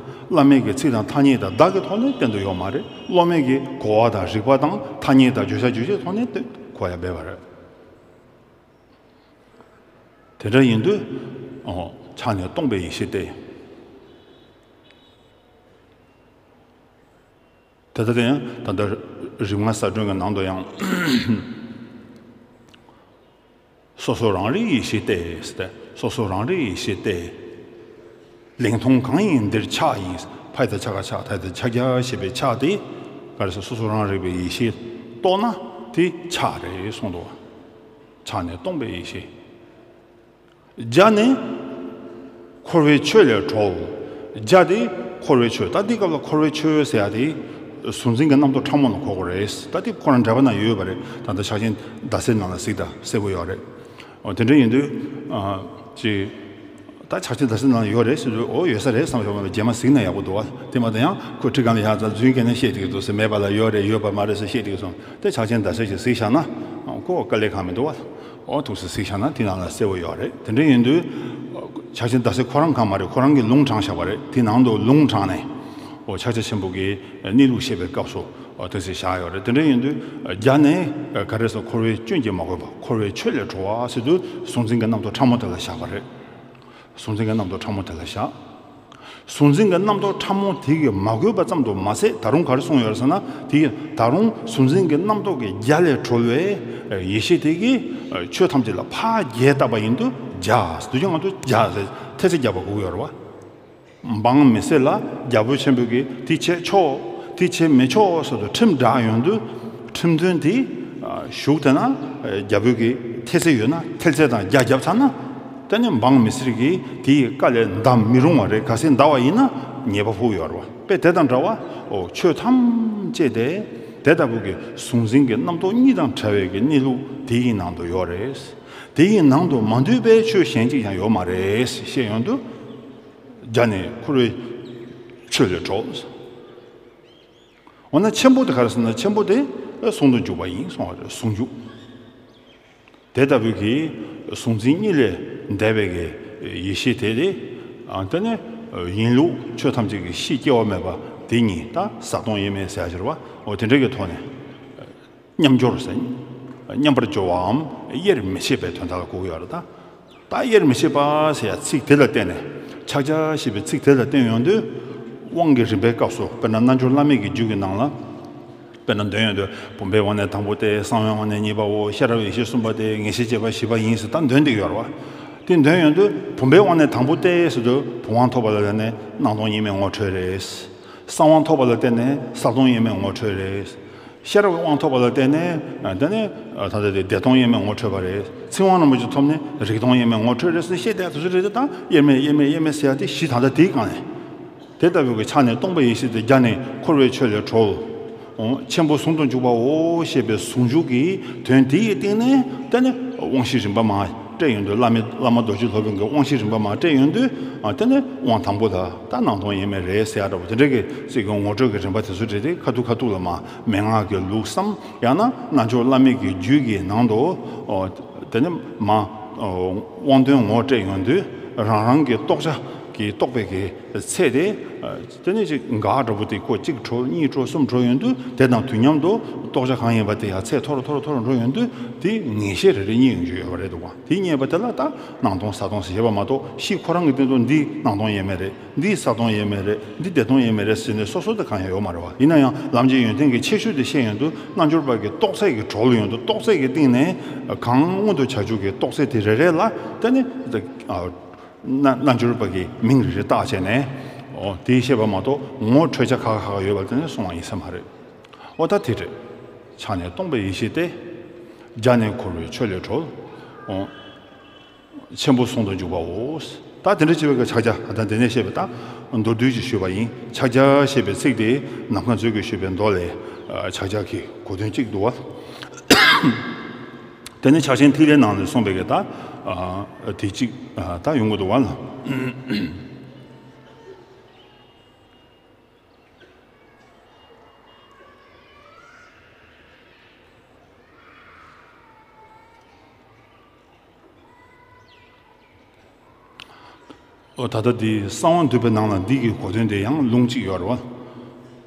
བླ་མའི་གི་ཚིག་དང་ཐ་སྙད་དང་བརྡ་གི་ཐོག་ནས་བསྟན་དུ་ཡོད་མ་རེད། སློབ་མའི་གི་གོ་བ་དང་རིག་པ་དང་ཐ་སྙད་དང་བརྗོད་བྱ་རྗོད་བྱེད་ཐོག་ནས་བསྟན་གོ་ཡ་མེད་པ་རེད། དེ་འདྲ་ཡིན་དུས་ཨོ་ཆ་ནས་སྟོང་པའི་ཡེ་ཤེས་ཏེ། དེ་ལྟར་ཡང་ད་ལྟ་རིམ་ལྔ་གསལ་སྒྲོན་གྱི་ནང་དུ་ཡང་སོ་སོ་རང་རིག་ཡེ་ཤེས་ཏེ་ཟེར་ཏེ། སོ་སོ་རང་རིག་ཡེ་ཤེས་ཏེ། ལིང་ཐུང་གང་ཡིན་འདིར་ཆགས་ཡིན། ཕ་ཡ་བཏགས་ཕྱ་ག་ཕྱག་ད་ཡ་བཏགས་ཕྱ་རྒྱ་ཞེས་པའི་ཕྱག་དེ་ག་རེ་ཟེར། སོ་སོ་རང་རིག་པའི་ཡེ་ཤེས་རྟོགས་ན་དེ་ཕྱག་རེད་གསུངས་འདུག། ཕྱག་ནི་སྟོང་པའི་ཡེ་ཤེས། རྒྱ་ནི་འཁོར་བའི་ཆོས་ལས་གྲོལ། རྒྱ་དེ་འཁོར་བའི་ཆོས། ད་འདི་སྐབས་ལ་འཁོར་བའི་ཆོས་ཟེར་ཡ་དེ་ གཟུང་འཛིན་གྱི་རྣམ་རྟོག་ཕྲ་མོ་ལ་གོ་དགོས་རེད། ད་དེ་ཁོ་རང་འགྲེལ་པ་ནང་ཡོད་པ་རེད། ད་ལྟ་ཕྱག་ཆེན་ཟླ་ཟེར་ནང་ལ་གཟིགས་དང་གསལ་པོ་ཡོད་རེད། འོ་དེ་འདྲ་ཡིན་དུས་ཨ་ཅི། ད་ཕྱག་ཆེན་ཟླ་ཟེར་ནང་ཡོད་རེད་ཟེར་དུས། འོ་ཡོད་ས་རེད་བསམ་བྱུང་བ། རྗེས་མ་གཟིགས་ན་ཡག་པོ་འདུག་བ། དེ་མ་གཏོགས་ཡང་ཁོ་ཁྲི་སྒང་ལ་ཡར་ཙམ་རྫུན་བཀལ་ནས་བཤད་བསྡད་ཀྱི་འདུག་ཟེར། མེད་པ་ལ་ཡོད་རེད། ཡོད་པ་མ་རེད་ཟེར་བཤད་བསྡད་ཀྱི་སོང་། དེ་ཕྱག་ཆེན་ཟླ་ཟེར་ཞིག་གཟིགས་བཞག་ན་ཁོ་དཀའ་ལས་ཁག་མི་འདུག་བ། འོ་ཐུགས་སུ་གཟིགས་བཞག་ན་དེ་ནང་ལ་གསལ་པོ་ཡོད་རེད། དེ་འདྲ་ཡིན་དུས་ཕྱག་ཆེན་ཟླ་ཟེར་ཁོ་རང་གང་མ་རེད། ཁོ་རང་གིས་ལུང་དྲངས་བཞག་པ་རེད། དེ་ནང་དུ་ལུང་དྲངས་ནས་འོ་ཕྱག་རྒྱ་ཆེན་པོ་གི་གནས་ལུགས་བཤད་པའི་སྐབས་སུ་འོ་དེ་ཚོ་བཞག་ཡོད་རེད། དེ་འདྲ་ཡིན་དུས་རྒྱ་ནས་ག་རེ་ཟེར། འཁོར་བའི་སྐྱོན་གྱིས་མ་གོས་པ། འཁོར་བའི་ཆོས་ལས་གྲོལ་བ་ཟེར་དུས་གཟུང་འཛིན་གྱི་རྣམ་རྟོག་ཕྲ་མོ་དེ་ལ་བཞག་པ་རེད། གཟུང་འཛིན་གྱི་རྣམ་རྟོག་ཕྲ་མོ་དེ་ལ་བཞག་གཟུང་འཛིན་གྱི་རྣམ་རྟོག་ཕྲ་མོ་དེ་གིས་མ་གོས་པ་ཙམ་དུ་མ་ཟད། ད་རུང་ག་རེ་གསུངས་ཡོད་རེད་ཟེར་ན། དེ་ཡིས་ད་རུང་གཟུང་འཛིན་གྱི་རྣམ་རྟོག་གི་རྒྱ་ལས་གྲོལ་བའི་ཡེ་ཤེས་དེ་གིས་ཆོས་ཐམས་ཅད་ལ་ཕར་རྒྱས་བཏབ་པ་ཡིན་དུས་རྒྱ། དུས་ཀྱང་ང་ཚོ་རྒྱ་ཟེར་ཐེལ་ཙེ་རྒྱག་པ་གོ་གི་ཡོད་རེད་བ། འབངས་མི་སེར་ལ་རྒྱལ་པོ་ཆེན་པོ་གིས་དེ་བྱེད་ཆོག་དེ་བྱེད་མི་ཆོག་ཟེར་དུས་ཁྲིམས་བསྒྲགས་ཡོང་དུས། ཁྲིམས་དོན་དེ་ཨ་བཞུགས་དེ་ན་རྒྱལ་པོ་གིས་ཐེལ་ཙེ་ཡོད་ན་ཐེལ་ཙེ་དང་རྒྱ་བརྒྱབ་ཚར་ན། དེ་ནས་འབངས་མི་སེར་གྱིས་དེའི་བཀའ་ལས་འདའ་མི་རུང་བ་རེད། གལ་སྲིད་འདའ་བ་ཡིན་ན་ཉེས་པ་ཕོག་ཡོད་རེད་བ། དཔེ་དེ་དང་འདྲ་བ། འོ་ཆོས་ཐམས་ཅད་དེ་དེ་ལྟ་བུ་གི་གཟུང་འཛིན་གྱི་རྣམ་རྟོག་གཉིས་དང་བྲལ་བའི་གི་གནས་ལུགས་དེ་ཡི་ནང་དུ་ཡོད་རེད། དེ་ཡི་ནང་དུ་མ་འདུས་པའི་ཆོས་གཞན་གཅིག་ཀྱང་ཡོད་མ་རེད་ཞེས་ཡོང་དུས། རྒྱ་ནས་འཁོར་བའི་ཆོས་ལས་གྲོལ། འོ་ན་ཆེན་པོ་དེ་ག་རེ་ཟེར་ན། ཆེན་པོ་དེ་ཟུང་དུ་འཇུག་པ་ཡིན་གསུངས་པ་རེད། ཟུང་འཇུག་དེ་ལྟ་བུའི་གི་གཟུང་འཛིན་གཉིས་ལས་འདས་པའི་གི་ཡེ་ཤེས་དེ་དེ། ཨ་དེ་ནི་ཡིན་ལུགས་ཆོས་ཐམས་ཅད་ཀྱི་གཤིས་སྐྱེ་བ་མེད་པ་དེ་ཉིད་ད་གཟགས་སྟོང་དབྱེར་མེད་ཟེར་ཡ་ཅིག་རེད་བ། འོ་དེ་འདྲ་གི་ཐོག་ནས། མཉམ་སྦྱོར་ཟེར། མཉམ་པར་སྦྱོར་བའམ་དབྱེར་མི་ཕྱེད་པའི་དོན་དག་ལ་གོ་གི་ཡོད་རེད་ད། ད་དབྱེར་མི་ཕྱེད་པ་ཟེར་ཡ་ཚིག་དེ་ལ་བརྟེན་ནས། ཕྱག་རྒྱ་ཞེས་པའི་ཚིག་དེ་ལ་བརྟེན་ཡོང་དུས། དབང་གི་རིམ་པའི་སྐབས་སུ། དཔེར་ན་རྣལ་འབྱོར་བླ་མེད་ཀྱི་རྒྱུད་ཀྱི་ནང་ལ། དཔེར་ན་འདོན་ཡོང་དུས། བུམ་པའི་དབང་ནི་དང་པོ་སྟེ། གསང་བའི་དབང་ནི་གཉིས་པའོ། ཤེས་རབ་ཡེ་ཤེས་གསུམ་པ་སྟེ། ངེས་ཤེས་སྐྱེས་པ་བཞི་པ་ཡིན་ཟེར་ད་འདོན་བསྡད་ཡོད་རེད་བ། དེ་འདོན་ཡོང་དུས་བུམ་པའི་དབང་ནི་དང་པོ་སྟེ་ཟེར་དུས། བུམ་དབང་ཐོབ་པ་ལ་བརྟེན་ནས་སྣང་སྟོང་དབྱེར་མེད་ངོ་འཕྲོད་རེད། གསང་དབང་ཐོབ་པ་ལ་བརྟེན་ནས་གཟགས་སྟོང་དབྱེར་མེད་ངོ་འཕྲོད་རེད། ཤེས་རབ་ཀྱི་དབང་ཐོབ་པ་ལ་བརྟེན་ནས་ཨ་དེ་ནས་ཨ་ད་ལྟ་དེ་བདེ་སྟོང་དབྱེར་མེད་ངོ་འཕྲོད་པ་རེད། ཚིག་དབང་རིན་པོ་ཆེ་ཐོབ་ནས་རིག་སྟོང་དབྱེར་མེད་ངོ་འཕྲོད་རེད་ཟེར་བཤད་བསྡད་དེ་ཚོ་རེད། དེ་དང་དབྱེར་མེད་དབྱེར་མེད་དབྱེར་མེད་ཟེར་ཡ་དེ་བཞི་ད་ལྟ་དེའི་སྒང་ནས། དེ་ལྟ་བུའི་གི་ཆ་ནས་སྟོང་པ་ཡེ་ཤེས་དེ་རྒྱ་ནས་འཁོར་བའི་ཆོས་ལས་གྲོལ། འོ་ཆེན་པོ་ཟུང་དུ་འཇུག་པའོ་ཞེས་པའི་ཟུང་འཇུག་གི་དོན་དེ་ཡི་སྟེང་ནས། དེ་ནས་དབང་བཞི་རིམ་པ་མར་བཀྲལ་ཡོང་དུས། བླ་མེད་བླ་མ་རྡོ་རྗེ་སློབ་དཔོན་གྱི་དབང་བཞི་རིམ་པ་མར་བཀྲལ་ཡོང་དུས། ཨ་དེ་ནས་དབང་དང་པོ་ད་ད་སྣང་སྟོང་དབྱེར་མེད་རེད་ཟེར་ཡ་འདྲ་པོ། དེ་འདྲ་གི་ཚིག་གི་ངོ་སྤྲོད་ཀྱི་རིམ་པ་དེ་ཚོ་རེད། དེ་ཁ་ཐུག་ཁ་ཐུག་ལ་མར་མན་ངག་གི་ལུགས་སམ། ཡང་ན་རྣལ་འབྱོར་བླ་མེད་ཀྱི་རྒྱུད་ཀྱི་ནང་དུ། ཨོ་དེ་ནས་མར་ཨོ་དབང་དོན་ངོ་སྤྲད་ཡོང་དུས། རང་རང་གི་རྟོགས་བྱ་གི་རྟོགས་པའི་གི་ཚད་དེ། ཨ་དེ་ནས་ཅིག་འགག་འདྲ་པོ་དེ་ཁོ་གཅིག་གྲོལ། གཉིས་གྲོལ། གསུམ་གྲོལ་ཡོང་དུས། དེ་དང་དུས་མཉམ་དུ་རྟོགས་བྱ་གང་ཡིན་པ་དེ་ཡང་ཚད་མཐོ་རུ་མཐོ་རུ་མཐོ་རུ་འགྲོ་ཡོང་དུས། དེ་ངེས་ཤེས་རེ་རེ་རྙེད་ཡོང་རྒྱུ་ཡོད་པ་རེད་འདུག་བ། དེ་རྙེད་པ་དེ་ལ་ད་སྣང་སྟོང་གཟགས་སྟོང་ཟེར་བ་མ་གཏོགས། གཤིས་ཁོ་རང་གི་སྟེང་དུ་འདི་སྣང་སྟོང་དབྱེར་མེད་རེད། འདི་གཟགས་སྟོང་དབྱེར་མེད་རེད། འདི་བདེ་སྟོང་དབྱེར་མེད་རེད་ཟེར་ནས་སོ་སོ་དེ་གང་ཡང་ཡོད་མ་རེད་བ། ཡིན་ན་ཡང་ལམ་གྱི་ཡོན་ཏན་གྱི་ཁྱད་ཆོས་དེ་བཤད་ཡོང་དུས། རྣལ་འབྱོར་པ་གི་རྟོགས་ཚད་ཀྱི་གྲོགས་ལ་ཡོང་དུས། རྟོགས་ཚད་ཀྱི་སྟེང་ནས་གང་མངོན་དུ་བྱ་རྒྱུ་གི་རྟོགས་ཚད་དེ་རེ་རེ་ལ་དེ་ནི་ཨ་རྣལ་རྣལ་འབྱོར་པ་གི་མིང་རེ་རེ་བཏགས་བྱས་ནས། འོ་དེ་བཤད་པ་མ་གཏོགས་ངོ་འཕྲོད་བྱ་ཁག་ཁག་ཡོད་པ་དེ་ནི་གསུང་བ་ཡིན་ས་མ་རེད། འོ་ད་དེ་རེད། ཕྱག་ནི་སྟོང་པའི་ཡེ་ཤེས་ཏེ། རྒྱ་ནི་འཁོར་བའི་ཆོས་ལས་གྲོལ། འོ། ཆེན་པོ་ཟུང་དུ་འཇུག་པའོ། ད་དེ་འདྲ་བྱས་པའི་ཕྱག་རྒྱ། ད་དེ་ནས་བཤད་པའི་ད་མདོར་བསྡུས་ཀྱིས་ཞུས་པ་ཡིན། ཕྱག་རྒྱ་ཞེས་པའི་ཚིག་དེ་ནམ་མཁའ་མཛོད་ཀྱིས་ཞུས་པའི་མདོ་ལས། ཨ་ཕྱག་རྒྱ་གི་གོ་དོན་གཅིག་འདུག་བ། དེ་ནས་ཕྱག་ཆེན་ཐིག་ལེའི་ནང་ལས་གསུངས་པའི་གི་ད་ཨ་དེ་གཅིག་ཨ་ད་ཡོང་གི་འདུག་བ་ལ། ཨོ་ད་ལྟ་འདི་གསང་བ་འདུས་པའི་ནང་ལ་འདི་གི་གོ་དོན་དེ་ཡང་ལུང་གཅིག་ཡོད་རེད་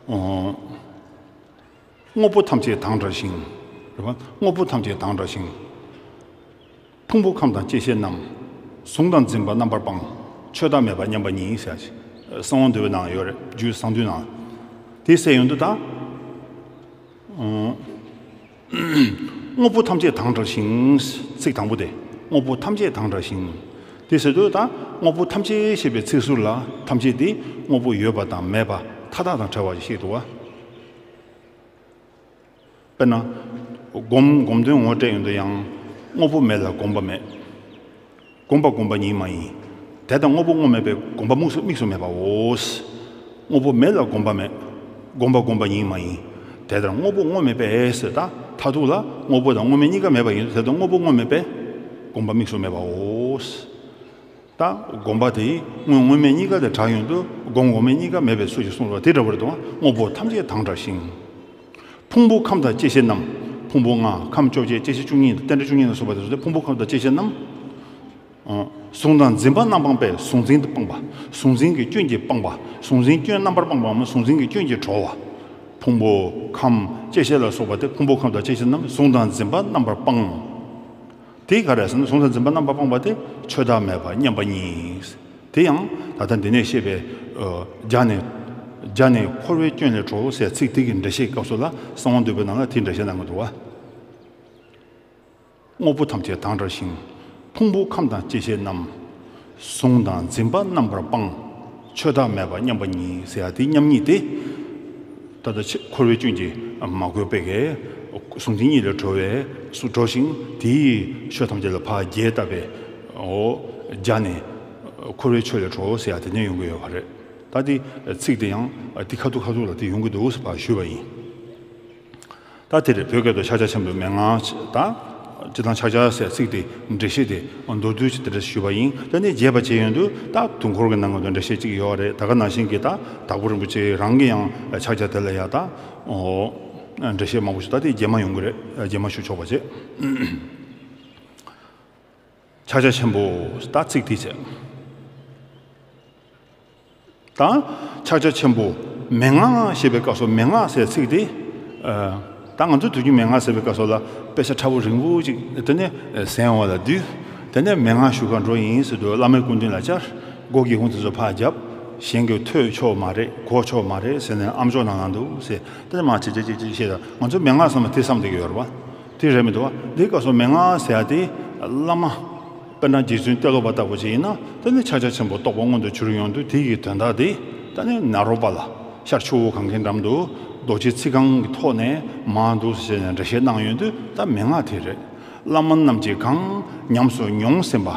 བ། ཨོ། དངོས་པོ་ཐམས་ཅད་དང་བྲལ་ཞིང་། རེད་བ། དངོས་པོ་ཐམས་ཅད་དང་བྲལ་ཞིང་། ཕུང་པོ་ཁམས་དང་སྐྱེ་མཆེད་རྣམས། གཟུང་དང་འཛིན་པ་རྣམ་པར་སྤངས། ཆོས་བདག་མེད་པ་མཉམ་པ་ཉིད་ཟེར་ཞིག་གསང་བ་འདུས་པའི་ནང་ཡོད་རེད། རྒྱུད་གསང་འདུས་ནང་། དེ་གསལ་ཡོང་དུས་ད། ཨང་། དངོས་པོ་ཐམས་ཅད་དང་བྲལ་ཞིང་། ཚིག་དང་པོ་དེ། དངོས་པོ་ཐམས་ཅད་དང་བྲལ་ཞིང་། དེ་ཟེར་དུས་ད་དངོས་པོ་ཐམས་ཅད་ཞེས་པའི་ཚིག་ཟུར་ལ་ཐམས་ཅད་དེ་དངོས་པོ་ཡོད་པ་དང་མེད་པ་མཐའ་དག་དང་བྲལ་བ་ཞིག་བཤད་འདུག་བ། དཔེར་ན། སྒོམ་སྒོམ་དོན་ངོ་སྤྲད་ཡོང་དུས་ཡང་། དངོས་པོ་མེད་ལ་སྒོམ་པ་མེད། སྒོམ་པ་སྒོམ་པ་ཉིད་མ་ཡིན། དེ་དང་དངོས་པོ་དངོས་མེད་པའི་སྒོམ་པ་དམིགས་སུ་དམིགས་སུ་མེད་པའོ། དངོས་པོ་མེད་ལ་སྒོམ་པ་མེད། སྒོམ་པ་སྒོམ་པ་ཡིན་མ་ཡིན། དེ་ལྟར་དངོས་པོ་དངོས་མེད་པས་ཟེར། ད་མཐར་ཐུག་ལ་དངོས་པོ་དང་དངོས་མེད་གཉིས་ཀ་མེད་པ་ཡིན་དུས་དེ་ལྟར་དངོས་པོ་དངོས་མེད་པས་སྒོམ་པ་དམིགས་སུ་མེད་པའོ། ད་སྒོམ་པ་དེ་དངོས་དངོས་མེད་གཉིས་ཀ་དེ་བྲལ་ཡོང་དུས་སྒོམ་སྒོམ་མེད་གཉིས་ཀ་མེད་པའི་ཚུལ་གྱིས་གསུངས་པ་དེ་འདྲ་བར་དུ་དངོས་པོ་ཐམས་ཅད་དྭངས་བཀྲ་ཞིང་། ཕུང་པོ་ཁམས་དང་བཅས་བྱའི་རྣམས། ཕུང་པོ་ལྔ་ཁམས་བཅོ་བརྒྱད་བཅད་ཤེས་བཅུ་གཉིས་དང་རྟེན་འབྲེལ་བཅུ་གཉིས་ལ་སོགས་པ་དེ་ཚོ་སྟེ་ཕུང་པོ་ཁམས་དང་བཅས་བྱའི་རྣམས། ཨ། གཟུང་དང་འཛིན་པ་རྣམ་པར་སྤངས་པས་གཟུང་འཛིན་དུ་སྤངས་པ། གཟུང་འཛིན་གྱི་སྐྱོན་གྱིས་སྤངས་པ། གཟུང་འཛིན་གྱི་སྐྱོན་གྱིས་སྤངས་པ་མ་ཡིན་པར་གཟུང་འཛིན་གྱི་སྐྱོན་གྱིས་གྲོལ་བ། ཕུང་པོ་ཁམས་བཅས་བྱ་ལ་སོགས་པ་སྟེ་ཕུང་པོ་ཁམས་དང་བཅས་བྱ་རྣམས་གཟུང་དང་འཛིན་པ་རྣམ་པར་སྤངས། དེ་ག་རེ་ཟེར་ན་གཟུང་དང་འཛིན་པ་རྣམ་པར་སྤངས་པ་དེ་ཆོས་བདག་མེད་པ་མཉམ་པ་ཉིད། དེ་ཡང་ད་ལྟ་འདི་ནས་བཤད་པའི་ཨ་བརྒྱ་ནི་བརྒྱ་ནི་འཁོར་བའི་སྐྱོན་ལས་གྲོལ་ཟེར་ཚིག་དེ་གི་འགྲེལ་བཤད་སྐབས་སུ་ལ་གསང་བ་འདུས་པའི་ནང་ལ་དེའི་འགྲེལ་བཤད་གནང་གི་འདུག་བ། དངོས་པོ་ཐམས་ཅད་དྭངས་བཀྲ་ཞིང་། ཕུང་པོ་ཁམས་དང་བཅས་བྱ་རྣམས། གཟུང་དང་འཛིན་པ་རྣམ་པར་སྤངས། ཆོས་བདག་མེད་པ་མཉམ་པ་ཉིད་ཟེར་ཡ་དེ་མཉམ་ཉིད་དེ། ད་ལྟ་ཆེ་འཁོར་བའི་སྐྱོན་གྱིས་མ་གོས་པའི་གཟུང་འཛིན་གཉིས་ལས་གྲོལ་བའི་སུ་གྲོལ་ཞིང་དེའི་ཆོས་ཐམས་ཅད་ལ་ཕར་རྒྱས་བཏབ་པའི་འོ་བརྒྱ་ནི་འཁོར་བའི་ཆོས་ལས་གྲོལ་ཟེར་ཡ་དེ་ནས་ཡོང་གི་ཡོད་པ་རེད། ད་དེ་ཚིག་དེ་ཡང་དེ་ཁ་ཐུག་ཁ་ཐུག་ལ་དེ་ཡོང་གི་འདུག་ཟེར་ཕར་ཞུས་པ་ཡིན། ད་དེ་རེད། བོད་སྐད་དུ་ཕྱག་རྒྱ་ཆེན་པོའི་མན་ངག་ད། སྤྱིར་བཏང་ཕྱག་རྒྱ་ཟེར་ཚིག་དེ་འགྲེལ་བཤད་དེ་མདོར་བསྡུས་ཀྱིས་དེ་འདྲ་ཞུས་པ་ཡིན། དེ་ནས་རྒྱས་པ་བྱས་ཡོང་དུས་ད་དུས་འཁོར་གྱི་ནང་གི་འགྲེལ་བཤད་ཅིག་ཡོད་རེད། ད་ག་ནང་བཞིན་གྱི་ད་དྭགས་པོ་རིན་པོ་ཆེ་རང་གིས་ཡང་ཕྱག་རྒྱ་དེ་ལ་ཡ་ད་འགྲེལ་བཤད་མང་པོ་ཞུ། ད་དེ་རྗེས་མ་ཡོང་གི་རེད། རྗེས་མ་ཞུ་ཆོག་པ་བྱས། ཕྱག་རྒྱ་ཆེན་པོ་ད་ཚིག་དེ་བྱས། ད་ཕྱག་རྒྱ་ཆེན་པོ་མན་ངག་ཞེས་པའི་སྐབས་སུ་མན་ངག་ཟེར་ཚིག་དེ། ཨ། ད་ང་ཚོ་དུས་རྒྱུན་མན་ངག་ཟེར་བའི་སྐབས་སུ་ལ་དཔེ་ཆ་ཕྲ་བོ་རིང་པོ་ཅིག་དེ་ནས་གཟན་འོག་ལ་བསྡུས། དེ་ནས་མན་ངག་ཞུ་གར་འགྲོ་ཡིན་ཟེར་དུས་བླ་མའི་སྐུ་མདུན་ལ་བཅར། སྒོ་སྒེའུ་ཁུང་དེ་ཚོ་ཕར་བརྒྱབ། གཞན་གྱིས་ཐོས་ཆོག་མ་རེད། གོ་ཆོག་མ་རེད་ཟེར་ནས་ཨམ་ཅོག་ནང་ལངས་འདུག་ཟེར། དེ་ནས་མ་བྱེད་བྱེད་བྱེད་བྱེད་བྱེད། ད་ང་ཚོ་མན་ངག་བསམ་པ་དེ་བསམ་བསྡད་ཀྱི་ཡོད་རེད་བ། དེ་རེད་མི་འདུག་བ། འདིའི་སྐབས་སུ་མན་ངག་ཟེར་ཡ་དེ་བླ་མ། དཔེར་ན་རྗེ་བཙུན་ཏེ་ལོ་པ་ལྟ་བུ་ཅིག་ཡིན་ན་དེ་ནི་ཕྱག་རྒྱ་ཆེན་པོ་རྟོགས་པ་མངོན་དུ་གྱུར་ཡོང་དུས་དེ་ཡི་དོན་དག་དེ་ད་ནི་ནཱ་རོ་པ་ལ་ཤར་ཆུ་བོ་གངྒཱའི་འགྲམ་དུ་རྡོ་རྗེ་ཚིག་རྐང་གི་ཐོག་ནས་མར་འདུག་ཟེར་ནས་འགྲེལ་བཤད་གནང་ཡོང་དུས་ད་མན་ངག་དེ་རེད། བླ་མ་རྣམས་ཀྱིས་གང་ཉམས་སུ་མྱོང་ཟིན་པ།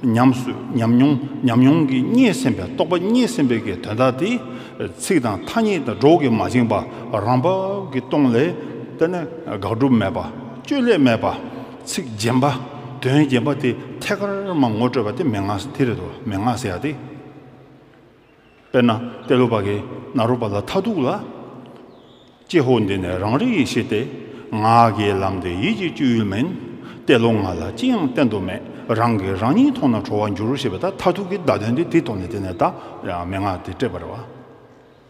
ཉམས་སུ་ཉམས་མྱོང་ཉམས་མྱོང་གིས་རྙེད་ཟིན་པའི་རྟོགས་པ་རྙེད་ཟིན་པའི་གི་དོན་དག་དེ་ཚིག་དང་ཐ་སྙད་དང་སྒྲོ་གིས་མ་བཅིངས་པ་རང་བབས་ཀྱིས་སྟོང་ལས་དེ་ནི་དགག་སྒྲུབ་མེད་པ། བཅོས་བསླད་མེད་པ། ཚིག་རྒྱན་པ། དོན་རྒྱན་པ་དེ་ཐད་ཀར་མར་ངོ་སྤྲོད་པ་དེ་མན་ངག་དེ་རེད་དོ། མན་ངག་ཟེར་ཡ་དེ། དཔེར་ན་ཏེ་ལོ་པ་གིས་ནཱ་རོ་པ་ལ་མཐར་ཐུག་ལ། ཀྱེ་ཧོ་འདི་ནི་རང་རིག་ཡེ་ཤེས་ཏེ། ངག་གི་ལམ་འདི་ཡིད་ཀྱི་སྤྱོད་ཡུལ་མིན། ཏེ་ལོ་ང་ལ་ཅི་ཡང་བསྟན་དུ་མེད། རང་གིས་རང་ཉིད་མཐོང་ན་གྲོལ་བར་འགྱུར་ཞེས་པའི་ད་མཐར་ཐུག་གི་བརྡ་དོན་འདི་དེའི་ཐོག་ནས་དེ་ནས་ད་མན་ངག་དེ་སྤྲད་པ་རེད་བ།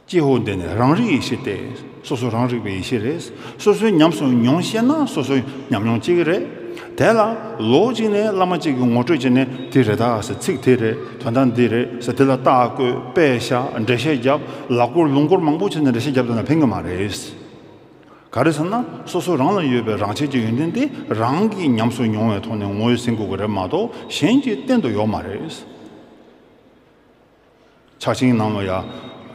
ཀྱེ་ཧོ་འདི་ནི་རང་རིག་ཡེ་ཤེས་ཏེ། སོ་སོ་རང་རིག་པའི་ཡེ་ཤེས་རེད། སོ་སོའི་ཉམས་སུ་མྱོང་ཤེས་ན་སོ་སོའི་ཉམས་མྱོང་གཅིག་རེད། དེ་ལ་ལོག་ཅིག་ནས་བླ་མ་གཅིག་གིས་ངོ་སྤྲོད་བྱས་ནས་འདི་རེད་ད་ཟེར། ཚིག་དེ་རེད། དོན་དག་འདི་རེད་ཟེར་དེ་ལ་རྟགས་བཀོད། དཔེ་བཞག་འགྲེལ་བཤད་བརྒྱབ། ལག་མགུར་ལུང་མགུར་མང་པོ་བྱས་ནས་འགྲེལ་བཤད་བརྒྱབ་བཏང་ན་ཕན་གི་མ་རེད། ག་རེ་ཟེར་ན་སོ་སོ་རང་ལ་ཡོད་པའི་རང་ཆས་ཀྱི་ཡོན་ཏན་དེ་རང་གིས་ཉམས་སུ་མྱོང་བའི་ཐོག་ནས་ངོས་ཟིན་དགོས་ཀྱི་རེད་མ་གཏོགས་གཞན་གྱིས་བསྟན་དུ་ཡོད་མ་རེད། ཕྱག་ཆེན་ནང་ལ་ཡ།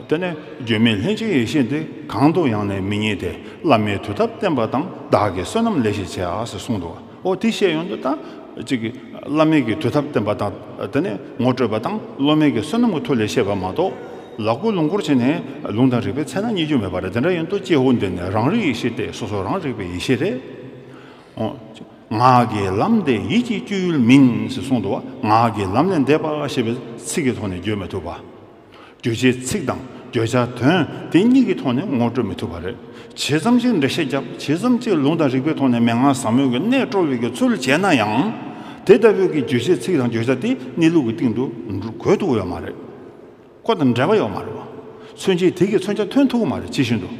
དེ་ནས་བརྗོད་མེད་ལྷན་ཅིག་ཡེ་ཤེས་འདི། གང་དུ་ཡང་ནི་མི་རྙེད་དེ། བླ་མས་དུས་ཐབས་བསྟན་པ་དང་། བདག་གིས་བསོད་ནམས་ལེགས་ཤིག་བྱས་ཟེར་གསུངས་འདུག་འོ་དེ་བཤད་ཡོང་དུས་ད་ཅིག་བླ་མས་ཀྱི་དུས་ཐབས་བསྟན་པ་དང་དེ་ནས་ངོ་སྤྲོད་པ་དང་སློབ་མས་ཀྱི་བསོད་ནམས་ཀྱི་མཐུ་ལས་བཤད་པ་མ་གཏོགས་ལག་མགུར་ལུང་མགུར་བྱས་ནས་ལུང་དང་རིགས་པའི་ཚད་ན་རྙེད་རྒྱུ་མེད་པ་རེད། དེ་འདྲ་ཡིན་དུས་ཀྱེ་ཧོ་འདི་ནི་རང་རིག་ཡེ་ཤེས་ཏེ། སོ་སོ་རང་རིག་པའི་ཡེ་ཤེས་རེད། འོ། ངག་གི་ལམ་འདི་ཡིད་ཀྱི་སྤྱོད་ཡུལ་མིན་ཟེར་གསུངས་འདུག་བ། ངག་གི་ལམ་ལས་འདས་པ་ཞེས་པའི་ཚིག་གི་ཐོག་ནས་བརྗོད་མི་ཐུབ་པ། རྗོད་བྱེད་ཚིག་དང་བརྗོད་བྱ་དོན་དེ་གཉིས་ཀྱི་ཐོག་ནས་ངོ་སྤྲོད་མི་ཐུབ་པ་རེད། ཇི་ཙམ་ཅིག་འགྲེལ་བཤད་བརྒྱབ། ཇི་ཙམ་ཅིག་ལུང་དང་རིགས་པའི་ཐོག་ནས་མན་ངག་ཟབ་མོའི་གི་གནད་བཀྲོལ་བའི་གི་ཚུལ་བྱས་ན་ཡང་། དེ་ལྟ་བུའི་གི་རྗོད་བྱེད་ཚིག་དང་བརྗོད་བྱ་དེ་གནས་ལུགས་ཀྱི་སྟེང་དུ་འགྲོ་གོ་ཐུབ་ཡོད་མ་རེད། ཁོ་དང་འབྲེལ་བ་ཡོད་མ་རེད་བ། མཚོན་བྱེད་དེ་གི་མཚོན་བྱ་ཐོན་ཐུབ་ཀྱི་མ་རེད། ཇི་བཞིན་དུ།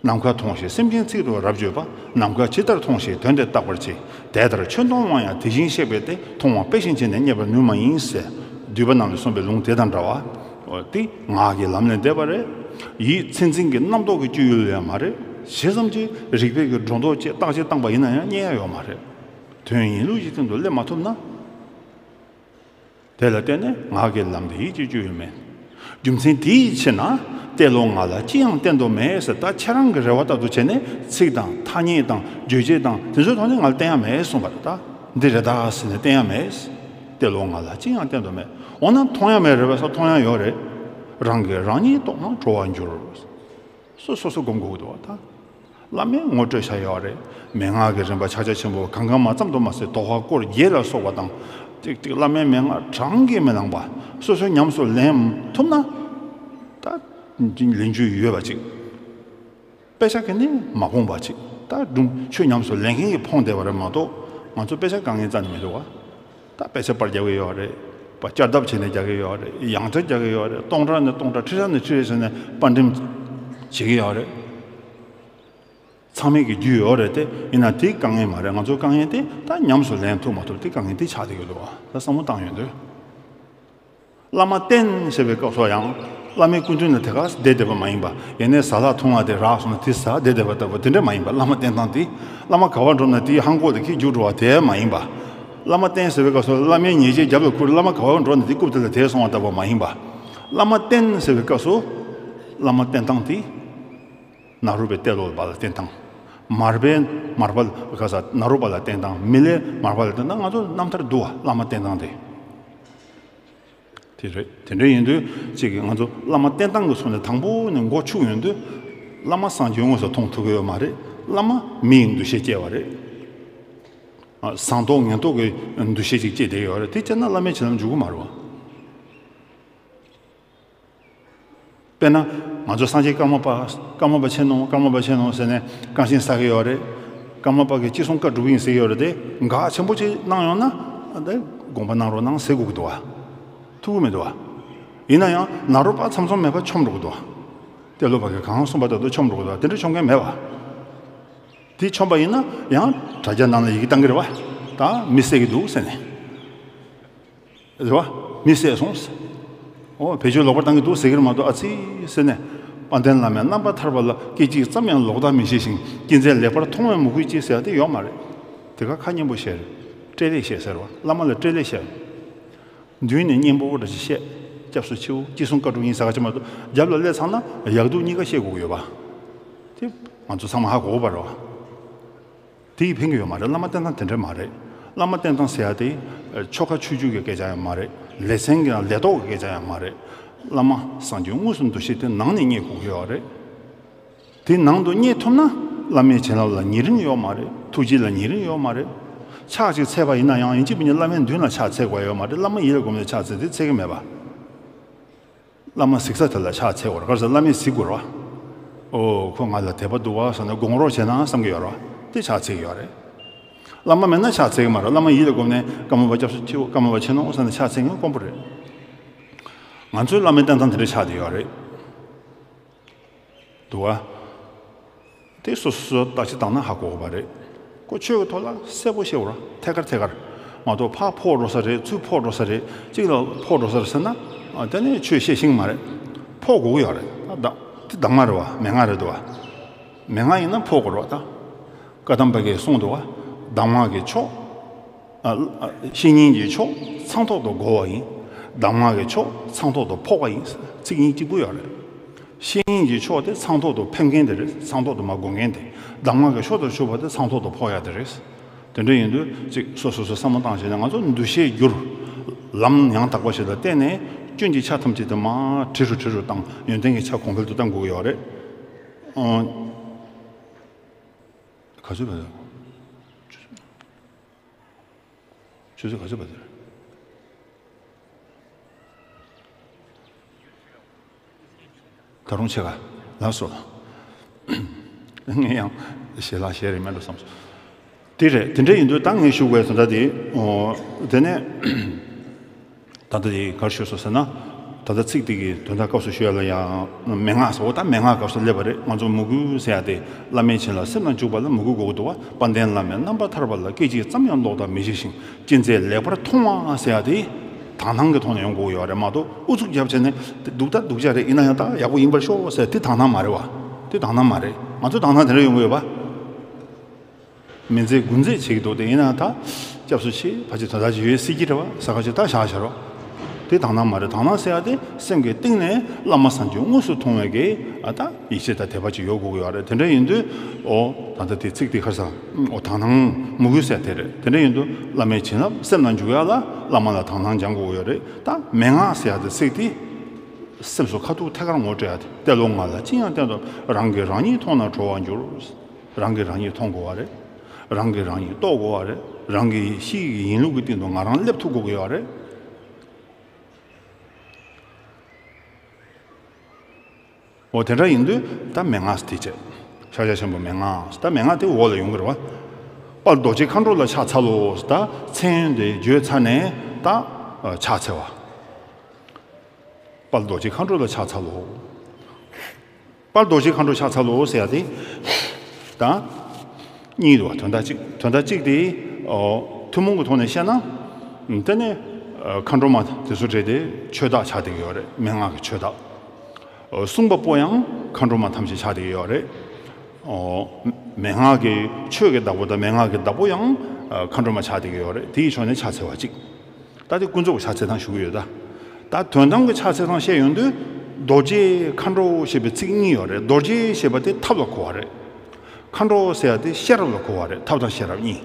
ནམ་མཁའ་མཐོང་ཞིང་སེམས་ཅན་ཚིག་རུ་རབ་བརྗོད་པ། ནམ་མཁའ་ཇི་ལྟར་མཐོང་ཞིང་དོན་དེ་བརྟག་པར་བྱེད། དེ་ལྟར་ཁྱོད་མཐོང་བ་ཡང་དེ་བཞིན་གཤེགས་པས་ཏེ། མཐོང་བ་དཔེ་བཞིན་བྱས་ནས་རྙེད་པར་ནུས་མ་ཡིན་ཟེར། འདུས་པ་རྣམས་ལས་གསུངས་པའི་ལུང་དེ་དང་འདྲ་བ། འོ་དེ་ངག་གི་ལམ་ལས་འདས་པ་རེད། ཡིད་མཚན་འཛིན་གྱི་རྣམ་རྟོག་གི་སྤྱོད་ཡུལ་ཡང་མ་རེད། ཇི་ཙམ་གྱིས་རིགས་པས་ཀྱི་སྒྲོ་འདོགས་བཅད་བརྟག་དཔྱད་བཏང་པ་ཡིན་ན་ཡང་རྙེད་ཡ་ཡོད་མ་རེད། དོན་ཡིན་ལུགས་ཀྱི་སྟེང་དུ་སླེབས་མ་ཐུབ་ན། དེ་ལ་བརྟེན་ནས་ངག་གི་ལམ་འདི་ཡིད་ཀྱི་སྤྱོད་ཡུལ་མིན། རྒྱུ་མཚན་དེའི་ཕྱིར་ན། ཏེ་ལོ་ང་ལ་ཅི་ཡང་བསྟན་དུ་མེད་ཟེར། ད་ཁྱེད་རང་གི་རེ་བ་ལྟར་དུ་བྱས་ནས་ཚིག་དང་ཐ་སྙད་དང་རྗོད་བྱེད་དང་དེ་ཚོའི་ཐོག་ནས་ང་ལ་བསྟན་ཡ་མེད་གསུངས་པ་རེད། ད་འདི་རེད་ད་ཟེར་ནས་བསྟན་ཡ་མེད། ཏེ་ལོ་ང་ལ་ཅི་ཡང་བསྟན་དུ་མེད། འོ་ན་མཐོང་ཡ་མེད་རེད་པས་ཟེར། མཐོང་ཡ་ཡོད་རེད། རང་གིས་རང་ཉིད་རྟོགས་ན་གྲོལ་བར་འགྱུར། སོ་སོ་སོ་སྒོམ་དགོས་འདུག་བ་ད། བླ་མས་ངོ་སྤྲོད་བྱས་ཡོད་རེད། མན་ངག་གི་རིམ་པ་ཕྱག་རྒྱ་ཆེན་པོ་གང་གང་མ་ཙམ་དུ་མ་ཟད་དོ་ཧ་སྐོར་བརྒྱད་ལ་སོགས་པ་དང་། ཏིག་ཏིག་བླ་མའི་མན་ངག་གྲངས་ཀྱིས་མི་ལངས་པ། སོ་སོས་ཉམས་སུ་ལེན་ཐུབ་ན། ད་ལེན་རྒྱུ་ཡོད་པ་ཅིག་དཔེ་ཆ་གིས་ནི་མ་ཕོངས་པ་ཅིག་ད་སྒྲུང་ཆོས་ཉམས་སུ་ལེན་མཁན་གྱིས་ཕོངས་བསྡད་པ་རེད་མ་གཏོགས། ང་ཚོ་དཔེ་ཆ་དཀའ་ངལ་རྩ་ནས་མི་འདུག་བ། ད་དཔེ་ཆ་པར་རྒྱག་གི་ཡོད་རེད། པར་བསྐྱར་ལྡབ་བྱས་ནས་རྒྱག་གི་ཡོད་རེད། ཡང་ཁྲིད་རྒྱག་གི་ཡོད་རེད། སྟོང་ཕྲག་ནས་སྟོང་ཕྲག་ཁྲི་ཕྲག་ནས་ཁྲི་ཕྲག་བྱས་ནས་པར་འགྲེམས་བྱེད་ཀྱི་ཡོད་རེད། ཚང་མས་ཀྱི་རྒྱུས་ཡོད་རེད་དེ། ཡིན་ན་དེ་དཀའ་ངལ་མ་རེད། ང་ཚོའི་དཀའ་ངལ་དེ་ད་ཉམས་སུ་ལེན་ཐུབ་མ་ཐུབ་དེ་དཀའ་ངལ་དེ་ཆགས་བསྡད་ཀྱི་འདུག་བ། ད་བསམ་བློ་བཏང་ཡོང་དུས། བླ་མ་བསྟེན་ཟེར་བའི་སྐབས་སུ་ཡང་བླ་མའི་སྐུ་མདུན་ལ་དེ་ག་བསྡད་བསྡད་པ་མ་ཡིན་པ། ཡེ་ནས་ཟ་ལྷག་འཐུང་བ་དེ་རག་སོང་ན་དེ་ཟ་བསྡད་བསྡད་པ་ལྟ་བུ་དེ་འདྲ་མ་ཡིན་པ། བླ་མ་བསྟེན་སྟངས་དེ། བླ་མ་ག་པར་འགྲོ་ན་དེའི་ཧང་ཀོ་དེ་ཁྱེད་རྒྱུགས་འགྲོ་བ་དེ་མ་ཡིན་པ། བླ་མ་བསྟེན་ཟེར་བའི་སྐབས་སུ་བླ་མའི་ཉེས་ཆད་རྒྱབ་ལ་ཁུར། བླ་མ་ག་པར་འགྲོ་ན་དེ་རྐུབ་དེ་ལ་དེད་སོང་བ་ལྟ་བུ་མ་ཡིན་པ། བླ་མ་བསྟེན་ཟེར་བའི་སྐབས་སུ་བླ་མ་བསྟེན་སྟངས་དེ། ནཱ་རོ་པའི་ལྟས་ལོག་པ་ལ་བསྟེན་སྟངས། མར་པའི་མར་པ་ལ་ག་ས་ནཱ་རོ་པ་ལ་བསྟེན་སྟངས། མི་ལའི་མར་པ་ལ་བསྟེན་སྟངས། ང་ཚོ་རྣམ་ཐར་འདུག་བ། བླ་མ་བསྟེན་སྟངས་དེ། དེ་རེད། དེ་འདྲ་ཡིན་དུས་གཅིག་གིས་ང་ཚོ་བླ་མ་བསྟེན་སྟངས་ཀྱི་ཕྱོགས་ནས་དང་པོ་ནས་མགོ་ཕྱུག་ཡོང་དུས། བླ་མ་སངས་རྒྱས་དངོས་སུ་མཐོང་ཐུབ་ཀྱི་ཡོད་མ་རེད། བླ་མ་མི་ཡི་འདུ་ཤེས་སྐྱེ་བ་རེད། ཨ། བཟང་རྟོག་ངན་རྟོག་གི་འདུ་ཤེས་ཅིག་སྐྱེས་བསྡད་ཡོད་རེད། དེ་སྐྱེས་ན་བླ་མའི་བྱིན་རླབས་འཇུག་གི་མ་རེད་བ། དཔེར་ན། ང་ཚོ་སངས་རྒྱས་ཀརྨ་པ། ཀརྨ་པ་ཆེ་ནོ། ཀརྨ་པ་ཆེ་ནོ་ཟེར་ནས་བཀའ་བཞིན་བསགས་ཀྱི་ཡོད་རེད། ཀརྨ་པ་གིས་ཅི་གསུང་བཀའ་སྒྲུབ་ཀྱི་ཡིན་ཟེར་གྱི་ཡོད་རེད་དེ། འགག་ཆེན་པོ་ཅིག་གནང་ཡོང་ན། དེ་དགོངས་པ་གནང་རོགས་གནང་ཟེར་དགོས་ཀྱི་འདུག་བ། ཐུབ་ཀྱི་མི་འདུག་བ། ཡིན་ན་ཡང་ནཱ་རོ་པ་ཚམ་ཚོམ་མེད་པ་མཆོམ་འགྲོ་གི་འདུག་བ། ཏེ་ལོ་པ་གིས་གང་གསུངས་པ་ལྟར་དུ་མཆོམ་འགྲོ་གི་འདུག་བ། དེ་འདྲ་མཆོམ་མཁན་མེད་བ། དེ་མཆོམ་པ་ཡིན་ན་ཡང་དྲ་རྒྱ་ནང་ལ་ཡི་གེ་བཏང་གི་རེད་བ། ད་མི་བསད་ཀྱི་འདུག་ཟེར་ནས། རེད་བ། མི་བསད་སོང་། ཨོ། བེད་སྤྱོད་ལོག་པར་བཏང་གི་འདུག་ཟེར་གྱི་རེད་མ་གཏོགས། ཨ་ཙི་ཟེར་ནས། དཔལ་ལྡན་བླ་མས་རྣམ་པར་ཐར་པ་ལ་སྐད་ཅིག་ཙམ་ཡང་ལོག་ལྟ་མི་བྱེད་ཅིང་། ཅི་མཛད་ལེགས་པར་མཐོང་བས་མོས་གུས་བགྱི་ཟེར་ཡ་དེ་ཡོད་མ་རེད། དེ་ག་ཁ་སྙན་པོ་བཤད་རེད། སྤྲེལ་ལད་བཤད་ཟེར་བ། བླ་མ་ལ་སྤྲེལ་ལད་བཤད། མདུན་ནས་སྙན་པོ་འདྲ་ཞིག་བཤད། སྐྱབས་སུ་མཆིའོ། ཅི་གསུང་བཀའ་སྒྲུབ་ཡིན་ཟེར་ག་ཅི་མ་གཏོགས། རྒྱབ་ལ་སླེབས་ཚར་ན་ཡག་སྡུག་གཉིས་ཀ་བཤད་དགོས་ཀྱི་ཡོད་པ། དེ་ང་ཚོ་ཚང་མ་ཧ་གོ་གི་ཡོད་པ་རེད་བ། དེ་ཡིས་ཕན་གྱི་ཡོད་མ་རེད། བླ་མ་བསྟེན་སྟངས་དེ་འདྲ་མ་རེད། བླ་མ་བསྟེན་སྟངས་ཟེར་ཡ་དེ་ཆོ་ག་ཆོས་བརྒྱུད་ཀྱི་སྐད་ཆ་ཡང་མ་རེད། ལེ་ཚན་གྱི་ལས་ཐོག་གི་སྐད་ཆ་ཡང་མ་རེད། བླ་མ་སངས་རྒྱས་དངོས་སུ་འདུ་ཤེས་དེ་ནང་ནས་རྙེད་དགོས་ཀྱི་ཡོད་རེད། དེ་ནང་དུ་རྙེད་ཐུབ་ན་བླ་མའི་བྱིན་རླབས་ལ་ཉེ་རིང་ཡོད་མ་རེད། ཐུགས་རྗེ་ལ་ཉེ་རིང་ཡོད་མ་རེད། ཕྱག་ཅིག་འཚལ་བ་ཡིན་ན་ཡང་ཡིན་གཅིག་མིན་གཅིག་བླ་མའི་མདུན་ལ་ཕྱག་འཚལ་དགོས་ཡོད་མ་རེད། བླ་མ་ཡིད་ལ་བསྒོམས་ནས་ཕྱག་འཚལ་དེ་འཚལ་གྱི་མེད་པ། བླ་མ་གཟིགས་ས་དེ་ལ་ཕྱག་འཚལ་དགོས་རེད། ག་རེ་ཟེར་བླ་མས་གཟིགས་དགོས་རེད་བ། ཨོ། ཁོ་ང་ལ་དད་པ་འདུག་བ་བསམ་ནས་དགོངས་རོགས་བྱས་ན་བསམ་གྱི་ཡོད་རེད་བ། དེ་ཕྱག་འཚལ་གྱི་ཡོད་རེད། བླ་མ་མེད་ན་ཕྱག་འཚལ་གྱི་མ་རེད། བླ་མ་ཡིད་ལ་བསྒོམས་ནས་ཀརྨ་པ་སྐྱབས་སུ་མཆིའོ། ཀརྨ་པ་ཆེ་ནོ་བསམ་ནས་ཕྱག་འཚལ་མཁན་དཀོན་པོ་རེད། ང་ཚོའི་བླ་མའི་བསྟེན་སྟངས་དེ་འདྲ་ཆགས་བསྡད་ཡོད་རེད། འདུག་བ། དེ་སོ་སོ་སོ་བརྟག་དཔྱད་བཏང་ན་ཧ་གོ་གི་རེད། ཁོ་ཆོས་ཀྱི་ཐོག་ལ་གསལ་པོ་བཤད་དགོས་རེད། ཐད་ཀར་ཐད་ཀར། མ་གཏོགས་ཕར་ཕོག་འགྲོ་ས་རེད། ཚུར་ཕོག་འགྲོ་ས་རེད། གཅིག་ལ་ཕོག་འགྲོ་ས་རེད་ཟེར་ན། ཨ། དེ་ནས་ཆོས་བཤད་ཤེས་ཀྱི་མ་རེད། ཕོག་དགོས་ཀྱི་ཡོད་རེད། ད་དེ་གདམས་ངག་རེད་བ། མན་ངག་རེད་འདུག་བ། མན་ངག་ཡིན་ན་ཕོག་དགོས་རེད་བ་ད། བཀའ་གདམས་པ་གིས་གསུངས་འདུག་བ། གདམས་ངག་གི་མཆོག་ཨ། ཨ། བཤེས་གཉེན་གྱི་མཆོག་ཚང་ཐོག་ཏུ་རྒོལ་བ་ཡིན། གདམས་ངག་གི་མཆོག་ཚང་ཐོག་ཏུ་ཕོག་པ་ཡིན། ཚིག་གཉིས་གཅིག་པུ་ཡོད་རེད། བཤེས་གཉེན་གྱི་མཆོག་དེ་ཚང་ཐོག་ཏུ་ཕེབས་མཁན་དེ་རེད། ཚང་ཐོག་ཏུ་མར་རྒོལ་མཁན་དེ། གདམས་ངག་གི་མཆོག་ཏུ་གྱུར་པ་དེ་ཚང་ཐོག་ཏུ་ཕོག་ཡ་དེ་རེད། དེ་འདྲ་ཡིན་དུས་གཅིག་སོ་སོ་སོ་བསམ་བློ་བཏང་བྱས་ནས་ང་ཚོ་འདུ་ཤེས་བསྒྱུར། ལམ་ཡང་དག་པ་ཞིག་ལ་བརྟེན་ནས་སྐྱོན་གྱི་ཆ་ཐམས་ཅད་དེ་མར་བྲི་རུ་བྲི་རུ་བཏང་། ཡོན་ཏན་གྱི་ཆ་གོང་འཕེལ་དུ་གཏང་དགོས་ཀྱི་ཡོད་རེད། ཨོ། ག་ཚོད་བ། ཆུ་ཚོད་ག་ཚོད་བ་དེར། ད་རུང་ཕྱེད་ཀ། ལགས་སོ། ངས་ཡང་ཞལ་ལག་བཞེས་རེད་མེད་འགྲོ་བསམ་སོང་། དེ་རེད། དེ་འདྲ་ཡིན་དུས་ད་ངས་ཞུ་དགོས་དོན་དག་དེ། ཨོ། དེ་ནས། ད་ལྟ་དེ་ག་རེ་ཞུས་སོང་ཟེར་ན། ད་ལྟ་ཚིག་དེ་གི་དོན་དག་སྐབས་སུ་ཞུ་ཡ་ལ་ཡང་མན་ངག་ཟེར། འོ་ད་མན་ངག་སྐབས་སུ་སླེབས་པ་རེད། ང་ཚོ་མོས་གུས་ཟེར་ཡ་དེ་བླ་མའི་བྱིན་རླབས་སེམས་ལ་འཇུག་པ་ལ་མོས་གུས་དགོས་ཀྱི་འདུག་བ། དཔལ་ལྡན་བླ་མས་རྣམ་པར་ཐར་པ་ལ་སྐད་ཅིག་ཙམ་ཡང་ལོག་ལྟ་མི་བྱེད་ཅིང་། ཅི་མཛད་ལེགས་པར་མཐོང་བ་ཟེར་ཡ་དེ་དག་སྣང་གི་ཐོག་ནས་ཡོང་དགོས་ཡོད་རེད་མ་གཏོགས། ཨུ་ཚུགས་རྒྱབ་བྱས་ནས་དེ་སྡུག་ད་སྡུག་ཅག་རེད། ཡིན་ན་ཡང་ད་ཡག་པོ་ཡིན་པར་ཤོག་ཟེར་དེ་དག་སྣང་མ་རེད་བ། དེ་དག་སྣང་མ་རེད། ང་ཚོ་དག་སྣང་དེ་འདྲ་ཡོང་གི་ཡོད་པ། མི་མཛེས་དགུ་མཛེས་བྱེད་ཀྱི་འདུག་སྟེ། ཡིན་ན་ད་སྐྱབས་སུ་མཆི། ཕལ་ཆེར་དོན་དག་ཅིག་ཡོད་སྲིད་ཀྱི་རེད་བ། ས་ཁ་ཅིག་ད་བཞག་བཞག་རོགས། དེ་དག་སྣང་མ་རེད། དག་སྣང་ཟེར་ཡ་དེ་སེམས་ཀྱི་གཏིང་ནས་བླ་མ་སངས་རྒྱས་དངོས་སུ་མཐོང་བའི་གི། ཨ། ད་ཡིད་ཆེས་དང་དད་པ་ཅིག་ཡོད་དགོས་ཀྱི་ཡོད་རེད། དེ་འདྲ་ཡིན་དུས། ཨོ། ད་ལྟ་དེ་ཚིག་དེ་ག་རེ་ཟེར། ཨོ། དག་སྣང་མོས་གུས་ཟེར་དེ་རེད། དེ་འདྲ་ཡིན་དུས་བླ་མའི་བྱིན་རླབས་སེམས་ལ་འཇུག་ཡ་ལ་བླ་མ་ལ་དག་སྣང་སྦྱང་དགོས་ཀྱི་ཡོད་རེད། ད་མན་ངག་ཟེར་ཡ་དེ་ཚིག་དེ། སེམས་སུ་ཁ་ཐུག་ཐད་ཀར་ངོ་སྤྲད་ཡ་དེ། ཏེ་ལོ་ང་ལ་ཅི་ཡང་བསྟན་ཏོ། རང་གིས་རང་ཉིད་མཐོང་ན་གྲོལ་བར་འགྱུར། རང་གིས་རང་ཉིད་མཐོང་དགོས་པ་རེད། རང་གིས་རང་ཉིད་རྟོགས་དགོས་པ་རེད། རང་གི་གཤིས་ཀྱི་ཡིན་ལུགས་ཀྱི་སྟེང་དུ་ང་རང་སླེབས་ཐུབ་དགོས་ཀྱི་ཡོད་རེད། འོ་དེ་འདྲ་ཡིན་དུས་ད་མན་ངག་དེ་བྱས། ཕྱག་རྒྱ་ཆེན་པོ་མན་ངག་ད་མན་ངག་དེ་འོག་ལ་ཡོང་གི་རེད་བ། དཔལ་རྡོ་རྗེ་མཁའ་འགྲོ་ལ་ཕྱག་འཚལ་ལོ། ད་མཚན་དེ་བརྗོད་ཚར་ནས་ད་ཕྱག་འཚལ་བ། དཔལ་རྡོ་རྗེ་མཁའ་འགྲོ་ལ་ཕྱག་འཚལ་ལོ། དཔལ་རྡོ་རྗེ་མཁའ་འགྲོ་ཕྱག་འཚལ་ལོ་ཟེར་ཡ་དེ། ད་གཉིས་འདུག་བ། དོན་དག་གཅིག་དོན་དག་གཅིག་དེ། ཨོ། ཐུན་མོང་གི་ཐོག་ནས་བཤད་ན། དེ་ནས་མཁའ་འགྲོ་མ་དེ་ཚོ་གྲས་དེ་ཆོས་བདག་ཆགས་བསྡད་ཀྱི་ཡོད་རེད། མན་ངག་གི་ཆོས་བདག་གསུངས་པ་པོ་ཡང་མཁའ་འགྲོ་མ་ཐམས་ཅད་ཆགས་བསྡད་ཀྱི་ཡོད་རེད། ཨོ། མན་ངག་གི་ཆོས་ཀྱི་བདག་པོ་དང་མན་ངག་གི་བདག་པོ་ཡང་མཁའ་འགྲོ་མ་ཆགས་བསྡད་ཀྱི་ཡོད་རེད། དེའི་ཕྱོགས་ནས་ཕྱག་འཚལ་བ་གཅིག་ད་དེ་ཀུན་རྫོབ་ཕྱག་འཚལ་སྟངས་ཞུ་གི་ཡོད་ད། ད་དོན་དམ་གྱི་ཕྱག་འཚལ་སྟངས་བཤད་ཡོང་དུས། རྡོ་རྗེ་མཁའ་འགྲོ་ཞེས་པའི་ཚིག་གཉིས་ཡོད་རེད། རྡོ་རྗེ་ཞེས་པ་དེ་ཐབས་ལ་གོ་བ་རེད། མཁའ་འགྲོ་ཟེར་ཡ་དེ་ཤེས་རབ་ལ་གོ་བ་རེད། ཐབས་དང་ཤེས་རབ་གཉིས།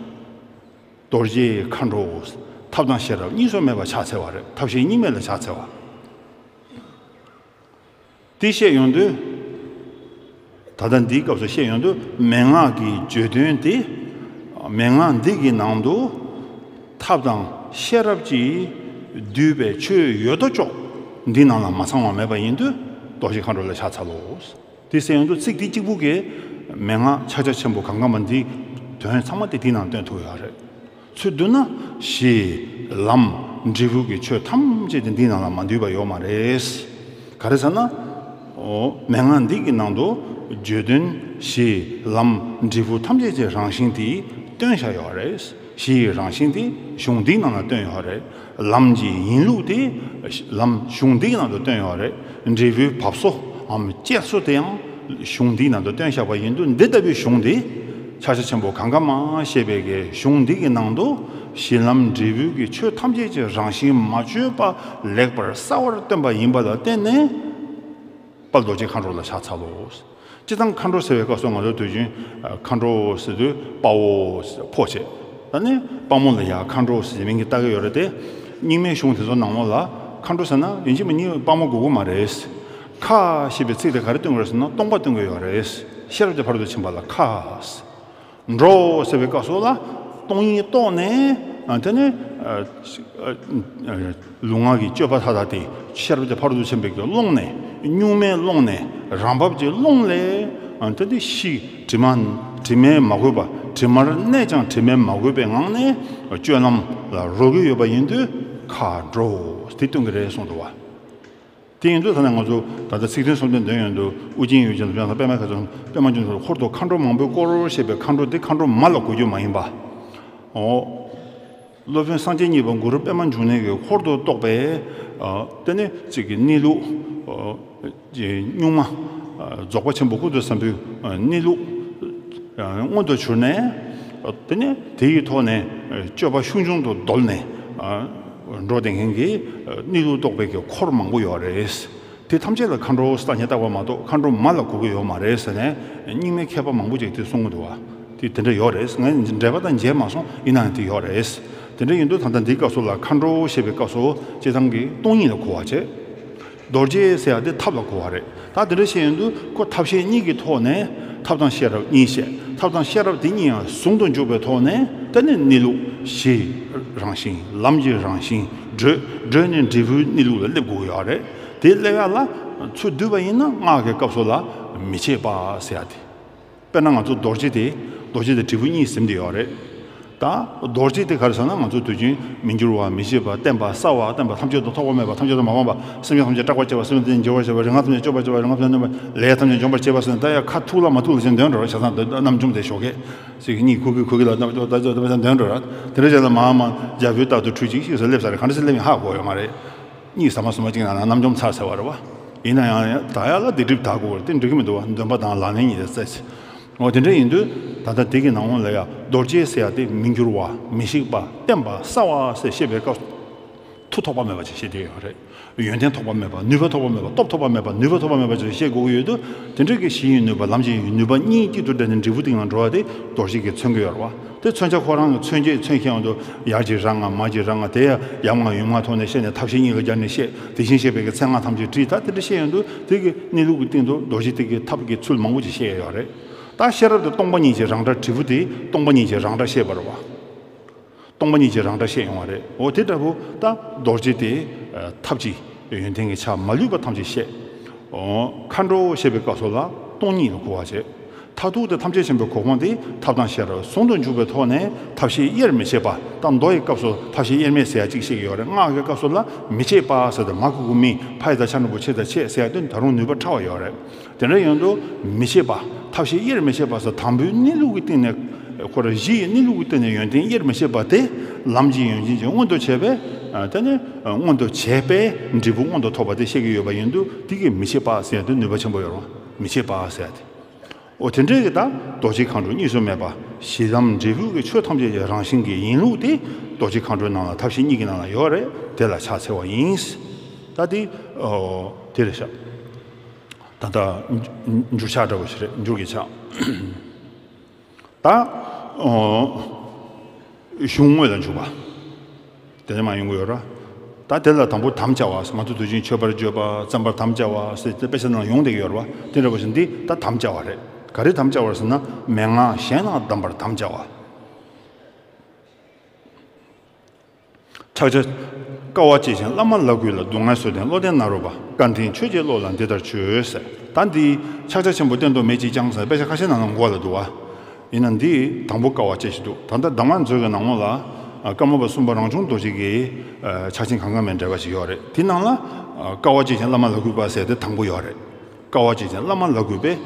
རྡོ་རྗེ་མཁའ་འགྲོ། ཐབས་དང་ཤེས་རབ་གཉིས་སུ་མེད་པར་ཕྱག་འཚལ་བ་རེད། ཐབས་ཤེས་གཉིས་མེད་ལ་ཕྱག་འཚལ་བ། དེ་བཤད་ཡོང་དུས། ད་ལྟ་འདིའི་སྐབས་སུ་བཤད་ཡོང་དུས། མན་ངག་གི་བརྗོད་དོན་དེ། མན་ངག་འདི་གི་ནང་དུ་ཐབས་དང་ཤེས་རབ་ཀྱིས་བསྡུས་པའི་ཆོས་ཡོད་དོ་ཅོག་འདི་ནང་ལ་མ་ཚང་བ་མེད་པ་ཡིན་དུས། རྡོ་རྗེ་མཁའ་འགྲོ་ལ་ཕྱག་འཚལ་ལོ། དེ་ཟེར་ཡོང་དུས་ཚིག་དེ་གཅིག་པུ་གིས་མན་ངག་ཕྱག་རྒྱ་ཆེན་པོ་གང་ག་མ་འདིའི་དོན་ཚང་མ་དེ་དེའི་ནང་སྟོན་ཐུབ་ཡོད་རེད། ཚུར་བསྡུ་ན། གཞི། ལམ། འབྲས་བུ་གི་ཆོས་ཐམས་ཅད་དེ་འདིའི་ནང་ལ་མ་འདུས་པ་ཡོད་མ་རེད། ག་རེ་ཟེར་ན། འོ། མན་ངག་འདི་གི་ནང་དུ་བརྗོད་དོན་གཞི། ལམ། འབྲས་བུ་ཐམས་ཅད་ཀྱི་རང་བཞིན་དེ་སྟོན་བཞག་ཡོད་རེད། གཞི་ཡི་རང་བཞིན་དེ་གཞུང་འདིའི་ནང་ལ་སྟོན་ཡོད་རེད། ལམ་གྱི་ཡིན་ལུགས་དེ་ལམ་གཞུང་འདིའི་ནང་དུ་སྟོན་ཡོད་རེད། འབྲས་བུའི་བབས་སོ་འམ་བཅས་སོ་དེ་ཡང་གཞུང་འདིའི་ནང་དུ་སྟོན་བཞག་པ་ཡིན་དུས། འདི་ལྟ་བུའི་གཞུང་འདི་ཕྱག་རྒྱ་ཆེན་པོ་གངྒཱ་མ་ཞེས་པའི་གི་གཞུང་འདི་གི་ནང་དུ་གཞི་ལམ་འབྲས་བུའི་གི་ཆོས་ཐམས་ཅད་ཀྱི་རང་བཞིན་མ་བཅོས་པ་ལེགས་པར་གསལ་བར་སྟོན་པ་ཡིན་པ་ལ་བརྟེན་ནས། དཔལ་རྡོ་རྗེ་མཁའ་འགྲོ་ལ་ཕྱག་འཚལ་ལོ། སྤྱིར་བཏང་མཁའ་འགྲོ་ཟེར་བའི་སྐབས་སུ་ང་ཚོ་དུས་རྒྱུན་མཁའ་འགྲོ་ཟེར་དུས་དཔའ་བོ་ཕོ་བྱས། ད་ནི་དཔའ་མོ་ལ་ཡང་མཁའ་འགྲོ་ཟེར་མིང་གི་བཏགས་ཀྱི་ཡོད་རེད་དེ། རྙིང་མའི་གཞུང་དེ་ཚོ་ནང་ལོགས་ལ་མཁའ་འགྲོ་ཟེར་ན་ཡིན་གཅིག་མིན་གཉིས་དཔའ་མོ་དགོས་ཀྱི་མ་རེད། མཁའ་ཞེས་པའི་ཚིག་དེ་ག་རེ་སྟོན་གྱི་རེད་ཟེར་ན་སྟོང་པ་སྟོན་གྱི་ཡོད་རེད། ཤེས་རབ་ཀྱི་ཕ་རོལ་ཏུ་ཕྱིན་པ་ལ་མཁའ། འགྲོ་ཟེར་བའི་སྐབས་སུ་ལ་སྟོང་ཉིད་རྟོགས་ནས། ཨ། དེ་ནས། ཨ། ཨ། ལུས་ངག་གི་སྤྱོད་པ་མཐའ་དག་དེ་ཤེས་རབ་ཀྱི་ཕ་རོལ་ཏུ་ཕྱིན་པའི་གི་ཀློང་ནས། གཉུག་མའི་ཀློང་ནས། རང་བབས་ཀྱི་ཀློང་ལས། ཨ། དེ་ནས་གཤིས་དྲི་མ། དྲི་མས་མ་གོས་པ། དྲི་མར་གནས་ཀྱང་དྲི་མས་མ་གོས་པའི་ངང་ནས་སྤྱོད་ལམ་ལ་རོལ་གྱི་ཡོད་པ་ཡིན་དུས་མཁའ་འགྲོ་དེ་སྟོན་གྱི་རེད་གསུངས་འདུག་བ། དེ་ཡིན་དུས་ད་ནི་ང་ཚོ་ད་ལྟ་ཚིག་དོན་གསུམ་ལྡན་འདོན་ཡོང་དུས། ཨུ་རྒྱན་ཡུལ་ཅན་དང་པདྨ་ཁ་ཚོན། པདྨ་འབྱུང་གནས་ཧོར་དུ་མཁའ་འགྲོ་མང་པོས་བསྐོར་ཞེས་པའི་མཁའ་འགྲོ་འདི་མཁའ་འགྲོ་མ་ལ་གོ་རྒྱུ་མ་ཡིན་པ། འོ། སློབ་དཔོན་སངས་རྒྱས་གཉིས་པ་གུ་རུ་པདྨ་འབྱུང་གནས་ཀྱིས་ཧོར་དུ་གཏོགས་པའི། ཨ། དེ་ནི་གཅིག་གི་གནས་ལུགས། ཨ། གཉུག་མ། ཨ། རྫོགས་པ་ཆེན་པོ་ཀུན་ཏུ་བཟང་པོའི། ཨ། གནས་ལུགས། ཨ། མངོན་དུ་གྱུར་ནས། ཨ། དེ་ནས་དེ་ཡི་ཐོག་ནས། ཨ། སྤྱོད་པ་ཤུགས་ཆུང་དུ་བརྡོལ་ནས། ཨ། འགྲོ་བསྡད་མཁན་གྱི། ཨ། གནས་ལུགས་རྟོགས་པའི་གི་འཁོར་མང་པོ་ཡོད་རེད། དེ་ཐམས་ཅད་ལ་མཁའ་འགྲོ་ཟེར་སྙད་བཏགས་པ་མ་གཏོགས་མཁའ་འགྲོ་མ་ལ་གོ་གི་ཡོད་མ་རེད་ཟེར་ནས་རྙིང་མའི་མཁས་པ་མང་པོ་ཅིག་དེ་གསུང་གི་འདུག་བ། དེ་དེ་འདྲ་ཡོད་རེད། ངས་འགྲེལ་པ་དང་མཇལ་མ་སོང་། ཡིན་ནའང་དེ་ཡོད་རེད། དེ་འདྲ་ཡིན་དུས་ད་ལྟ་འདིའི་སྐབས་སུ་ལ་མཁའ་འགྲོ་ཞེས་པའི་སྐབས་སུ་སྤྱིར་བཏང་གི་སྟོང་ཉིད་ལ་གོ་བ་བྱས། རྡོ་རྗེ་ཟེར་ཡ་དེ་ཐབས་ལ་གོ་བ་རེད། ད་དེ་འདྲ་བཤད་ཡོང་དུས་ཁོ་ཐབས་ཤེས་གཉིས་ཀྱི་ཐོག་ནས་ཐབས་དང་ཤེས་རབ་གཉིས་བཤད། ཐབས་དང་ཤེས་རབ་དེ་གཉིས་ཡང་ཟུང་དུ་འཇུག་པའི་ཐོག་ནས་དེ་ནས་གནས་ལུགས་གཞི་རང་བཞིན། ལམ་གྱི་རང་བཞིན། བགྲོད། བགྲོད་ནས་འབྲས་བུའི་གནས་ལུགས་ལ་སླེབས་དགོས་ཀྱི་ཡོད་རེད། དེ་སླེབས་ཡ་ལ་ཚུར་བསྡུས་པ་ཡིན་ན་སྔགས་ཀྱི་སྐབས་སུ་ལ་མི་ཕྱེད་པ་ཟེར་ཡ་དེ། དཔེར་ན་ང་ཚོ་རྡོ་རྗེ་དེ། རྡོ་རྗེ་དེ་འབྲས་བུ་གཉིས་ཟིན་བསྡད་ཡོད་རེད། ད་རྡོ་རྗེ་དེ་ག་རེ་ཟེར་ན། ང་ཚོ་དུས་རྒྱུན་མི་འགྱུར་བ། མི་ཕྱེད་པ། བརྟན་པ། གསལ་བ། བརྟན་པ་ཐམས་ཅད་དུ་ཐོགས་པ་མེད་པ། ཐམས་ཅད་དུ་མ་སྤངས་པ། སེམས་ཅན་ཐམས་ཅད་སྐྲག་པར་བྱེད་པ། སེམས་ཅན་འགྱུར་བར་བྱེད་པ། རིག་སྔགས་ཐམས་ཅད་སྐྱོབ་པར་བྱེད་པ། རིག་སྔགས་ཐམས་ཅད་འཇོམས་པར་བྱེད་པ་ཟེར་ནས། ད་ཡ་ཁ་ཐུག་ལ་མ་ཐུག་ལ་ཅིག་འདོན་འགྲོ་ར། བྱས་ཙང་ད་རྣམ་འཇོམས་དེ་ཞོགས་ཀས་ཅིག་གཉིད་ཁུག་གི་ཁུག་གི་ལ་ད་ད་ད་འདོན་འགྲོ་ར། དེ་འདྲ་བྱས་ལ་མ་མ་རྒྱ་བོད་ལྟར་དུ་ཁྲུས་ཅིག་ཤིག་ཟེར་སླེབས་ས་རེད། ག་འདྲ་སེ་སླེབས་ཡིན་ཧ་གོ་ཡོད་མ་རེད། གཉིད་ཟ་མ་ཟ་མ་ཅིག་ན་ན་རྣམ་འཇོམས་ཚར་ཟེར་བ་རེད་བ། ཡིན་ན་ཡང་ད་ཡ་ལ་སྡིག་སྒྲིབ་དག་དགོས་རེད། དེ་འགྲིག་གི་མི་འདུག་བ། འདོན་པ་དང་ལག་ལེན་གཉིས་ལས་རྩ་ཆེ། འོ་དེ་འདྲ་ཡིན་དུས་ད་ལྟ་དེ་གི་ནང་ལོགས་ལ་ཡ་རྡོ་རྗེ་ཟེར་ཡ་དེ་མི་འགྱུར་བ། མི་ཤིགས་པ། བརྟན་པ། གསལ་བ་ཟེར་བཤད་པའི་སྐབས་མཐུ་ཐོགས་པ་མེད་པ་ཅིག་བཤད་བསྡད་ཡོད་རེད། ཡོན་ཏན་ཐོགས་པ་མེད་པ། ནུས་པ་ཐོགས་པ་མེད་པ། སྟོབས་ཐོགས་པ་མེད་པ། ནུས་པ་ཐོགས་པ་མེད་པ་ཅིག་བཤད་དགོས་ཀྱི་ཡོད་དུས། དེ་འདྲ་གི་གཞི་ཡི་ནུས་པ། ལམ་གྱི་ནུས་པ་གཉིས་གཅིག་ཏུ་འདྲེས་ནས་འབྲས་བུ་སྟེང་ལ་འགྲོ་བ་དེ་རྡོ་རྗེ་གིས་མཚོན་གྱི་ཡོད་རེད་བ། དེ་མཚོན་ཆ་ཁོ་རང་གི་མཚོན་བྱེད་མཚོན་མཁན་ཡོང་དུས་ཡར་གྱི་ར་ལྔ་མར་གྱི་ར་ལྔ་དེ་ཡང་ཡབ་ལྔ་ཡུམ་ལྔ་ཐོག་ནས་བཤད་ནས་ཐབས་ཤེས་གཉིས་ལ་སྦྱར་ནས་བཤད། དེ་བཞིན་གཤེགས་པའི་གི་མཚན་ལྔ་ཐམས་ཅད་བྲིས། ད་དེ་འདྲ་བཤད་ཡོང་དུས་དེ་གི་གནས་ལུགས་ཀྱི་སྟེང་དུ་རྡོ་རྗེ་དེ་གི་ཐབས་ཀྱི་ཚུལ་མང་པོ་ཅིག་བཤད་ཡོད་རེད། ད་ཤེས་རབ་དེ་སྟོང་པ་ཉིད་ཀྱི་རང་སྒྲ་འབྲས་བུ་དེ་སྟོང་པ་ཉིད་ཀྱི་རང་སྒྲ་བཤད་པ་རེད་བ། སྟོང་པ་ཉིད་ཀྱི་རང་སྒྲ་བཤད་ཡོང་བ་རེད། འོ་དེ་འདྲ་བོ་ད་རྡོ་རྗེ་དེ་ཐབས་ཀྱི་ཡོན་ཏན་གྱི་ཆ་མ་ལུས་པ་ཐམས་ཅད་བཤད། འོ་མཁའ་འགྲོ་བཤད་པའི་སྐབས་སུ་ལ་སྟོང་ཉིད་ལ་གོ་བ་བྱེད། མཐར་ཐུག་དེ་ཐམས་ཅད་མཁྱེན་པའི་གོ་འཕང་དེ་ཐབས་དང་ཤེས་རབ་ཟུང་དུ་འཇུག་པའི་ཐོག་ནས་ཐབས་ཤེས་དབྱེར་མི་ཕྱེད་པ། ད་མདོ་ཡི་སྐབས་སུ་ཐབས་ཤེས་དབྱེར་མེད་ཟེར་ཡ་གཅིག་བཤད་ཀྱི་ཡོད་རེད། སྔགས་ཀྱི་སྐབས་སུ་ལ་མི་ཕྱེད་པ་ཟེར་ཏེ་མ་གུ་གུ་མི་ཕ་ཡི་ད་ཆ་འགྲེང་བུ་ཕྱེད་ད་ཕྱེད་ཟེར་ཡ་དེ་ད་རུང་ནུས་པ་ཕྲ་བ་ཡོད་རེད། དེ་འདྲ་ཡོང་དུས་མི་ཕྱེད་པ། ཐབས་ཤེས་དབྱེར་མི་ཕྱེད་པ་ཟེར་དང་པོའི་གནས་ལུགས་ཀྱི་སྟེང་ནས་ཁོ་རང་གཞི་ཡི་གནས་ལུགས་ཀྱི་སྟེང་ནས་ཡོན་ཏན་དབྱེར་མི་ཕྱེད་པ་དེ་ལམ་གྱི་ཡོན་ཏན་གྱིས་མངོན་དུ་བྱས་པས། དེ་ནས་མངོན་དུ་བྱས་པས་འབྲས་བུ་མངོན་དུ་ཐོབ་པ་དེ་བཤད་ཀྱི་ཡོད་པ་ཡིན་དུས་དེ་གི་མི་ཕྱེད་པ་ཟེར་ཡ་དེ་ནུས་པ་ཆེན་པོ་ཡོད་རེད། མི་ཕྱེད་པ་ཟེར་ཡ་དེ། འོ་དེ་འདྲའི་གི་ད་རྡོ་རྗེ་མཁའ་འགྲོ་གཉིས་སུ་མེད་པ་གཞི་ལམ་འབྲས་བུ་གི་ཆོས་ཐམས་ཅད་ཀྱི་རང་བཞིན་གྱི་ཡིན་ལུགས་དེ་རྡོ་རྗེ་མཁའ་འགྲོའི་ནང་ལ་ཐབས་ཤེས་གཉིས་ཀྱི་ནང་ལ་ཡོད་རེད། དེ་ལ་ཕྱག་འཚལ་བ་ཡིན། ད་དེ་དེ་རེད་ཤག་ད་ལྟ་འགྱུར་ཕྱག་འདྲ་བོ་ཞིག་རེད། འགྱུར་གྱི་ཕྱག་ད་གཞུང་དངོས་ལ་འཇུག་པ། དེ་ནས་མ་ཡོང་གི་ཡོད་ར། ད་དེ་ལ་དང་པོ་དམ་བཅའ་བ། ང་ཚོ་དུས་རྒྱུན་མཆོད་པར་བརྗོད་པ། བརྩམ་པར་དམ་བཅའ་བ་ཟེར་ཏེ་དཔེ་ཆ་ནང་ཡོང་བསྡད་ཀྱི་ཡོད་ར་བ། དེ་འདྲ་བ་ཞིག་འདི་ད་དམ་བཅའ་བ་རེད། ག་རེ་དམ་བཅའ་བ་རེད་ཟེར་ན་མན་ངག་གཞན་ལ་གདམས་པར་དམ་བཅའ་བ། ཕྱག་རྒྱ། དཀའ་བ་སྤྱད་ཅིང་བླ་མ་ལ་གུས་ལ། སྡུག་བསྔལ་བཟོད་ལྡན་བློ་ལྡན་ནཱ་རོ་པ། བཀའ་དྲིན་ཆོས་ཀྱི་བློ་ལ་འདི་ལྟར་བྱོས་ཟེར། ད་འདི་ཕྱག་རྒྱ་ཆེན་པོ་བསྟན་དུ་མེད་ཅིང་བསྐྱངས་ཟེར་དཔེ་ཆ་ཁ་ཤས་ནང་ལ་འགོ་ལ་འདུག་བ། ཡིན་ན་འདི་དང་པོ་དཀའ་བ་སྤྱད་ཅིག་འདུག་ད་ལྟ་གདམས་ངག་མཛོད་ཀྱི་ནང་ལོགས་ལ་ཀརྨ་པ་གསུམ་པ་རང་བྱུང་རྡོ་རྗེ་གི་ཕྱག་ཆེན་གང་ག་མེད་འགྲེལ་པ་ཞིག་ཡོད་རེད། དེ་ནང་ལ་དཀའ་བ་སྤྱད་ཅིང་བླ་མ་ལ་གུས་པ་ཟེར་དེ་དང་པོ་ཡོད་རེད། དཀའ་བ་སྤྱད་ཅིང་བླ་མ་ལ་གུས་པས།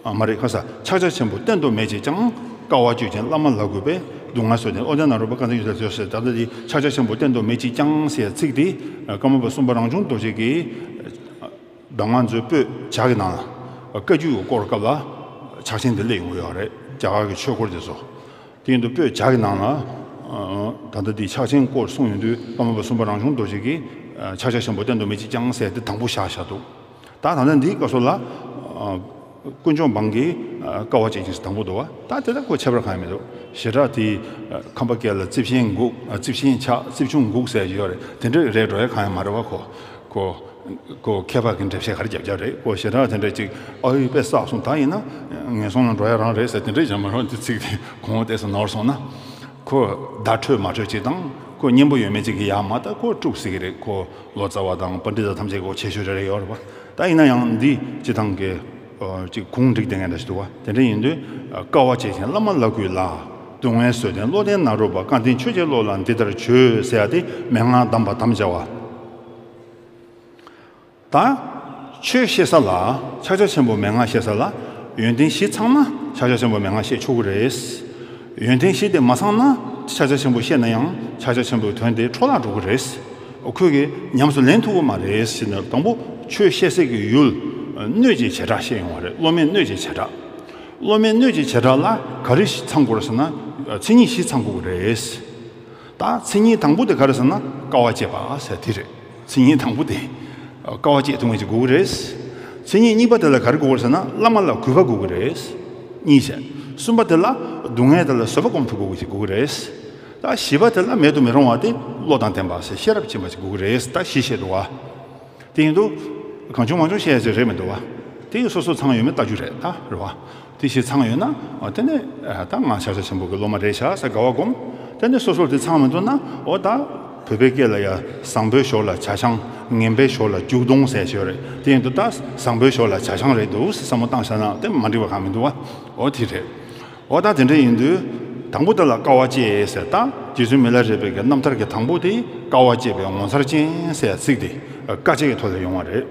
ཨ་མ་རེད་ཁ་ས། ཕྱག་རྒྱ་ཆེན་པོ་བསྟན་དུ་མེད་ཅིང་བསྐྱངས། དཀའ་བ་སྤྱད་ཅིང་བླ་མ་ལ་གུས་པས། སྡུག་བསྔལ་བཟོད་ལྡན་བློ་ལྡན་ནཱ་རོ་པ། བཀའ་དྲིན་ཆོས་ཀྱི་བློ་ལ་བྱོས་ཟེར། ད་ལྟ་འདི་ཕྱག་རྒྱ་ཆེན་པོ་བསྟན་དུ་མེད་ཅིང་བསྐྱངས་ཟེར་ཚིག་དེ་ཀརྨ་པ་གསུམ་པ་རང་བྱུང་རྡོ་རྗེ་གིས་གདམས་ངག་མཛོད་པོད་བརྒྱ་གི་ནང་ལ་བཀའ་བརྒྱུད་ཀྱི་སྐོར་སྐབས་ལ་ཕྱག་ཆེན་འདི་སླེབས་ཡོང་གི་ཡོད་རེད། རྒྱ་གར་གྱི་ཆོས་སྐོར་དེ་ཚོ། དེ་ཡིན་དུས་པོད་བརྒྱ་གི་ནང་ལ་ད་ལྟ་འདི་ཕྱག་ཆེན་སྐོར་གསུངས་ཡོང་དུས་ཀརྨ་པ་གསུམ་པ་རང་བྱུང་རྡོ་རྗེ་གིས་ཕྱག་རྒྱ་ཆེན་པོ་བསྟན་དུ་མེད་ཅིང་བསྐྱངས་ཟེར་དེ་དང་པོ་བཞག་བཞག་འདུག་ད་ད་ལྟ་འདིའི་སྐབས་སུ་ལ་དཀོན་མཆོག་འབངས་ཀྱིས་དཀའ་བ་སྤྱད་ཅིང་ཟེར་དང་པོ་འདུག་བ། ད་དེ་ལ་ཁོ་ཁྱད་པར་གང་ཡང་མི་འདུག་ཞེ་དྲག་དེ་ཁམས་པ་སྐད་ལ་རྩིབ་ཤིང་འགུག་རྩིབ་ཤིང་ཆག་རྩིབ་ཆུང་འགུག་ཟེར་གྱི་ཡོད་རེད། དེ་འདྲ་རེད་འགྲོ་ཡ་གང་ཡང་མ་རེད་བ། ཁོ་ཁོ་ཁོ་མཁས་པ་གི་འགྲེལ་བཤད་ག་རེ་རྒྱབ་རྒྱབ་རེད། ཁོ་ཞེ་དྲག་དེ་འདྲ་ཅིག་ཨ་ཡི་དཔེ་བསགས་སོང་། ད་ཡིན་ན་ངན་སོང་ལ་འགྲོ་ཡ་རང་རེད་ཟེར་དེ་འདྲ་བྱ་མ་རོགས། འདི་ཚིག་དེ་གོང་འོག་ཏོག་ཙམ་ནོར་སོང་ན། ཁོ་བརྡ་འཕྲོད་མ་འཕྲོད་ཅིག་དང་ཁོ་སྙན་པོ་ཡོད་མེད་ཅིག་གི་ཡ་མ་ད་ཁོ་དཀྲུག་སྲིད་ཀྱི་རེད། ཁོ་ལོ་ཙཱ་བ་དང་པཎྜི་ཏ་ཐམས་ཅད་ཁོ་ཆེ་ཤོས་རེ་རེ་ཡོད་རེད་བ། ད་ཡིན་ན་ཡང་འདི་སྤྱི་བཏང་གི་ཅིག་གུང་འགྲིག་བསྡད་མཁན་འདྲ་ཞིག་འདུག་བ། དེ་འདྲ་ཡིན་དུས་དཀའ་བ་སྤྱད་ཅིང་བླ་མ་ལ་གུས་ལ། སྡུག་བསྔལ་བཟོད་ལྡན་བློ་ལྡན་ནཱ་རོ་པ། བཀའ་དྲིན་ཆོས་ཀྱི་བློ་ལ་འདི་ལྟར་བྱོས་ཟེར་ཡ་དེ་མན་ངག་གདམས་པ་དམ་བཅའ་བ། ད་ཆོས་བཤད་ས་ལ་ཕྱག་རྒྱ་ཆེན་པོ་མན་ངག་བཤད་ས་ལ་ཡོན་ཏན་བཞི་ཚང་ན་ཕྱག་རྒྱ་ཆེན་པོ་མན་ངག་བཤད་ཆོག་གི་རེད། ཡོན་ཏན་བཞི་དེ་མ་ཚང་ན་ཕྱག་རྒྱ་ཆེན་པོ་བཤད་ན་ཡང་ཕྱག་རྒྱ་ཆེན་པོའི་དོན་དེ་འཕྲོ་བརླག་འགྲོ་གི་རེད། ཁོས་གི་ཉམས་སུ་ལེན་ཐུབ་ཀྱི་མ་རེད་ཟེར་ན། དང་པོ་ཆོས་བཤད་སའི་གི་ཡུལ་སྣོད་ཀྱི་བྱེ་བྲག་བཤད་ཡོང་བ་རེད། སློབ་མའི་སྣོད་ཀྱི་བྱེ་བྲག་སློབ་མའི་སྣོད་ཀྱི་བྱེ་བྲག་ལ་ག་རེ་ཞིག་ཚང་དགོས་རེད་ཟེར་ན། མཚན་ཉིད་བཞི་ཚང་དགོས་ཀྱི་རེད། ད་མཚན་ཉིད་དང་པོ་དེ་ག་རེ་ཟེར་ན་དཀའ་བ་སྤྱད་པ་ཟེར་དེ་རེད། མཚན་ཉིད་དང་པོ་དེ་དཀའ་བ་སྤྱད་ཐུབ་མཁན་ཅིག་དགོས་ཀྱི་རེད། མཚན་ཉིད་གཉིས་པ་དེ་ལ་ག་རེ་དགོས་ཀྱི་རེད་ཟེར་ན་བླ་མ་ལ་གུས་པ་དགོས་ཀྱི་རེད། གཉིས་བྱས། གསུམ་པ་དེ་ལ་སྡུག་བསྔལ་དེ་ལ་བཟོད་པ་སྒོམ་ཐུབ་དགོས་ཀྱི་ཅིག་དགོས་ཀྱི་རེད། ད་བཞི་པ་དེ་ལ་མེད་དུ་མི་རུང་བ་དེ་བློ་དང་ལྡན་པ་ཟེར་ཤེས་རབ་ཅན་པ་ཅིག་དགོས་ཀྱི་རེད། ད་བཞི་བཤད་འདུག་བ། དེ་ཡིན་དུས་གང་བྱུང་མང་བྱུང་བཤད་ཡ་ཅིག་རེད་མི་འདུག་བ། དེ་ཡི་སོ་སོ་ཚང་ཡོད་མེད་ལྟ་རྒྱུ་རེད། ད་རེད་བ། དེ་བཞི་ཚང་ཡོད་ན་དེ་ནས་ད་ང་ཕྱག་རྒྱ་ཆེན་པོ་གི་སློབ་མ་རེད་ཤག་ཟེར་དགའ་བ་སྒོམ། དེ་ནས་སོ་སོར་དེ་ཚང་མི་འདུག་ན་འོ་ད་བོད་པའི་སྐད་ལ་ཡ་བཟང་པོའི་ཞོར་ལ་བྱ་བྱང་ངན་པའི་ཞོར་ལ་རྒྱུག་གདོང་ཟེར་ཞོར་རེད། དེ་ཡིན་དུས་ད་བཟང་པོའི་ཞོར་ལ་བྱ་བྱང་རེད་འདུག་ཟེར་བསམ་བློ་བཏང་བཞག་ན་དེ་མ་འགྲིག་པ་གང་མི་འདུག་བ། འོ་དེ་རེད། འོ་ད་དེ་འདྲ་ཡིན་དུས་དང་པོ་དེ་ལ་དཀའ་བ་སྤྱད་ཟེར། ད་རྗེ་བཙུན་མི་ལ་རས་པའི་གི་རྣམ་ཐར་གྱི་དང་པོ་དེ་དཀའ་བ་སྤྱད་པའི་ངོ་མཚར་ཅན་ཟེར་ཚིག་དེ་དཀའ་སྤྱད་ཀྱི་ཐོག་ལ་ཡོང་བ་རེད།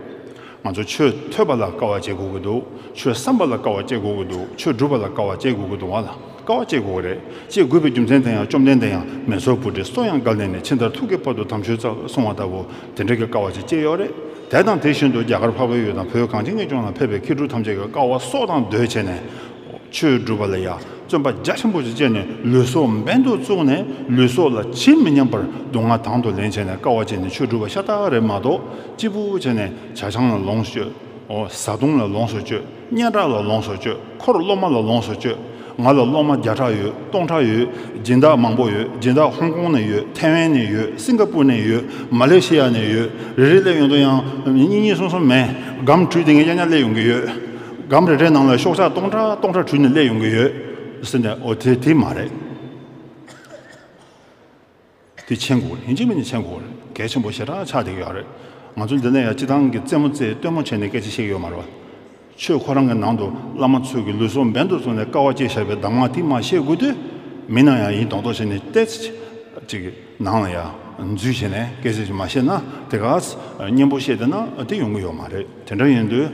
ང་ཚོ་ཆོས་ཐོས་པ་ལ་དཀའ་བ་སྤྱད་དགོས་ཀྱི་འདུག་ཆོས་བསམ་པ་ལ་དཀའ་བ་སྤྱད་དགོས་ཀྱི་འདུག་ཆོས་སྒྲུབ་པ་ལ་དཀའ་བ་སྤྱད་དགོས་ཀྱི་འདུག་བ་ལ་དཀའ་བ་སྤྱད་དགོས་ཀྱི་རེད། སྤྱད་དགོས་པའི་རྒྱུ་མཚན་དེ་ཡང་བཅོམ་ལྡན་འདས་ཡང་མེ་སོར་བུ་ཊའི་སོ་ཡང་བཀལ་ནས་ནི། ཕྱི་མཐར་ཐུག་གི་བར་དུ་དམ་ཆོས་སྩལ་གསུང་བ་ལྟ་བུ་དེ་འདྲ་གི་དཀའ་བ་ཅིག་སྤྱད་ཡོད་རེད། དེ་དང་དེ་བཞིན་དུ་རྒྱ་གར་འཕགས་པའི་ཡུལ་དང་བོད་གངས་ཅན་གྱི་ལྗོངས་ལ་ཕེབས་པའི་མཁས་གྲུབ་ཐམས་ཅད་ཀྱིས་དཀའ་བ་སྲོག་དང་བསྡོས་བྱས་ནས་ཆོས་སྒྲུབ་པ་ལ་ཡང་བརྩོན་པ་རྒྱ་ཆེན་པོ་ཞིག་བསྐྱེད་ནས་ལུས་སྲོག་འབེན་དུ་བཙུགས་ནས་ལུས་སྲོག་ལ་ཇི་མི་སྙམ་པར་སྡུག་བསྔལ་དང་དུ་ལེན་བྱས་ནས་དཀའ་བ་སྤྱད་ནས་ཆོས་སྒྲུབ་པ་ཤ་སྟག་རེད་མ་གཏོགས། གཅིག་པུ་བྱས་ནས་བྱ་བྱང་ལ་ལོངས་སྤྱོད། འོ་བཟའ་བཏུང་ལ་ལོངས་སུ་སྤྱོད། སྙན་གྲགས་ལ་ལོངས་སུ་སྤྱོད། འཁོར་སློབ་མ་ལ་ལོངས་སུ་སྤྱོད། ང་ལ་སློབ་མ་བརྒྱ་ཕྲག་ཡོད། སྟོང་ཕྲག་ཡོད། སྦྱིན་བདག་མང་པོ་ཡོད། སྦྱིན་བདག་ཧོང་ཀོང་ནས་ཡོད། ཐའེ་ཝན་ནས་ཡོད། སིང་ག་པུར་ནས་ཡོད། མ་ལེ་ཤི་ཡ་ནས་ཡོད། རེ་རེ་སླེབས་ཡོང་དུས་ཡང་གཉིས་གཉིས་གསུམ་གསུམ་མིན། སྒམ་དྲུག་དེ་ངས་གཡར་ཉར་སླེབས་ཡོང་གི་ཡོད། སྒམ་རེ་རེའི་ནང་ལ་ཤོག་ཆག་སྟོང་ཕྲག་སྟོང་ཕྲག་དྲུག་ནས་སླེབས་ཡོང་གི་ཡོད་ཟེར་ནས། འོ་དེ་དེ་མ་རེད། དེ་མཁྱེན་དགོས་རེད། ཡིན་གཅིག་མིན་གཅིག་མཁྱེན་དགོས་རེད། གལ་ཆེན་པོ་ཞེ་དྲག་ཆགས་བསྡད་ཀྱི་ཡོད་རེད། ང་ཚོ་འདི་ནས་ཡང་སྤྱི་བཏང་གི་རྩེད་མོ་རྩེ་སྟོན་མོ་བྱས་ནས་སྐད་ཆ་བཤད་ཀྱི་ཡོད་མ་རེད་བ། ཆོས་ཁོ་རང་གི་ནང་དུ་བླ་མ་ཚོས་ཀྱི་ལུས་སྲོག་འབེན་དུ་བཙུགས་ནས་དཀའ་བ་སྤྱད་བཞག་པའི་གདམས་ངག་དེ་མ་བཤད་དགོས་དུས། མི་རྣམས་ཡང་ཡིན་མདོག་མདོག་བྱས་ནས་ཏོག་ཙམ་ཅིག་ནང་ལ་ཡང་འཛུལ་བྱས་ནས་སྐད་ཆ་ཅིག་མ་བཤད་ན། དེ་ག་སྙན་པོ་བཤད་བསྡད་ན་དེ་ཡོང་གི་ཡོད་མ་རེད། དེ་འདྲ་ཡིན་དུས་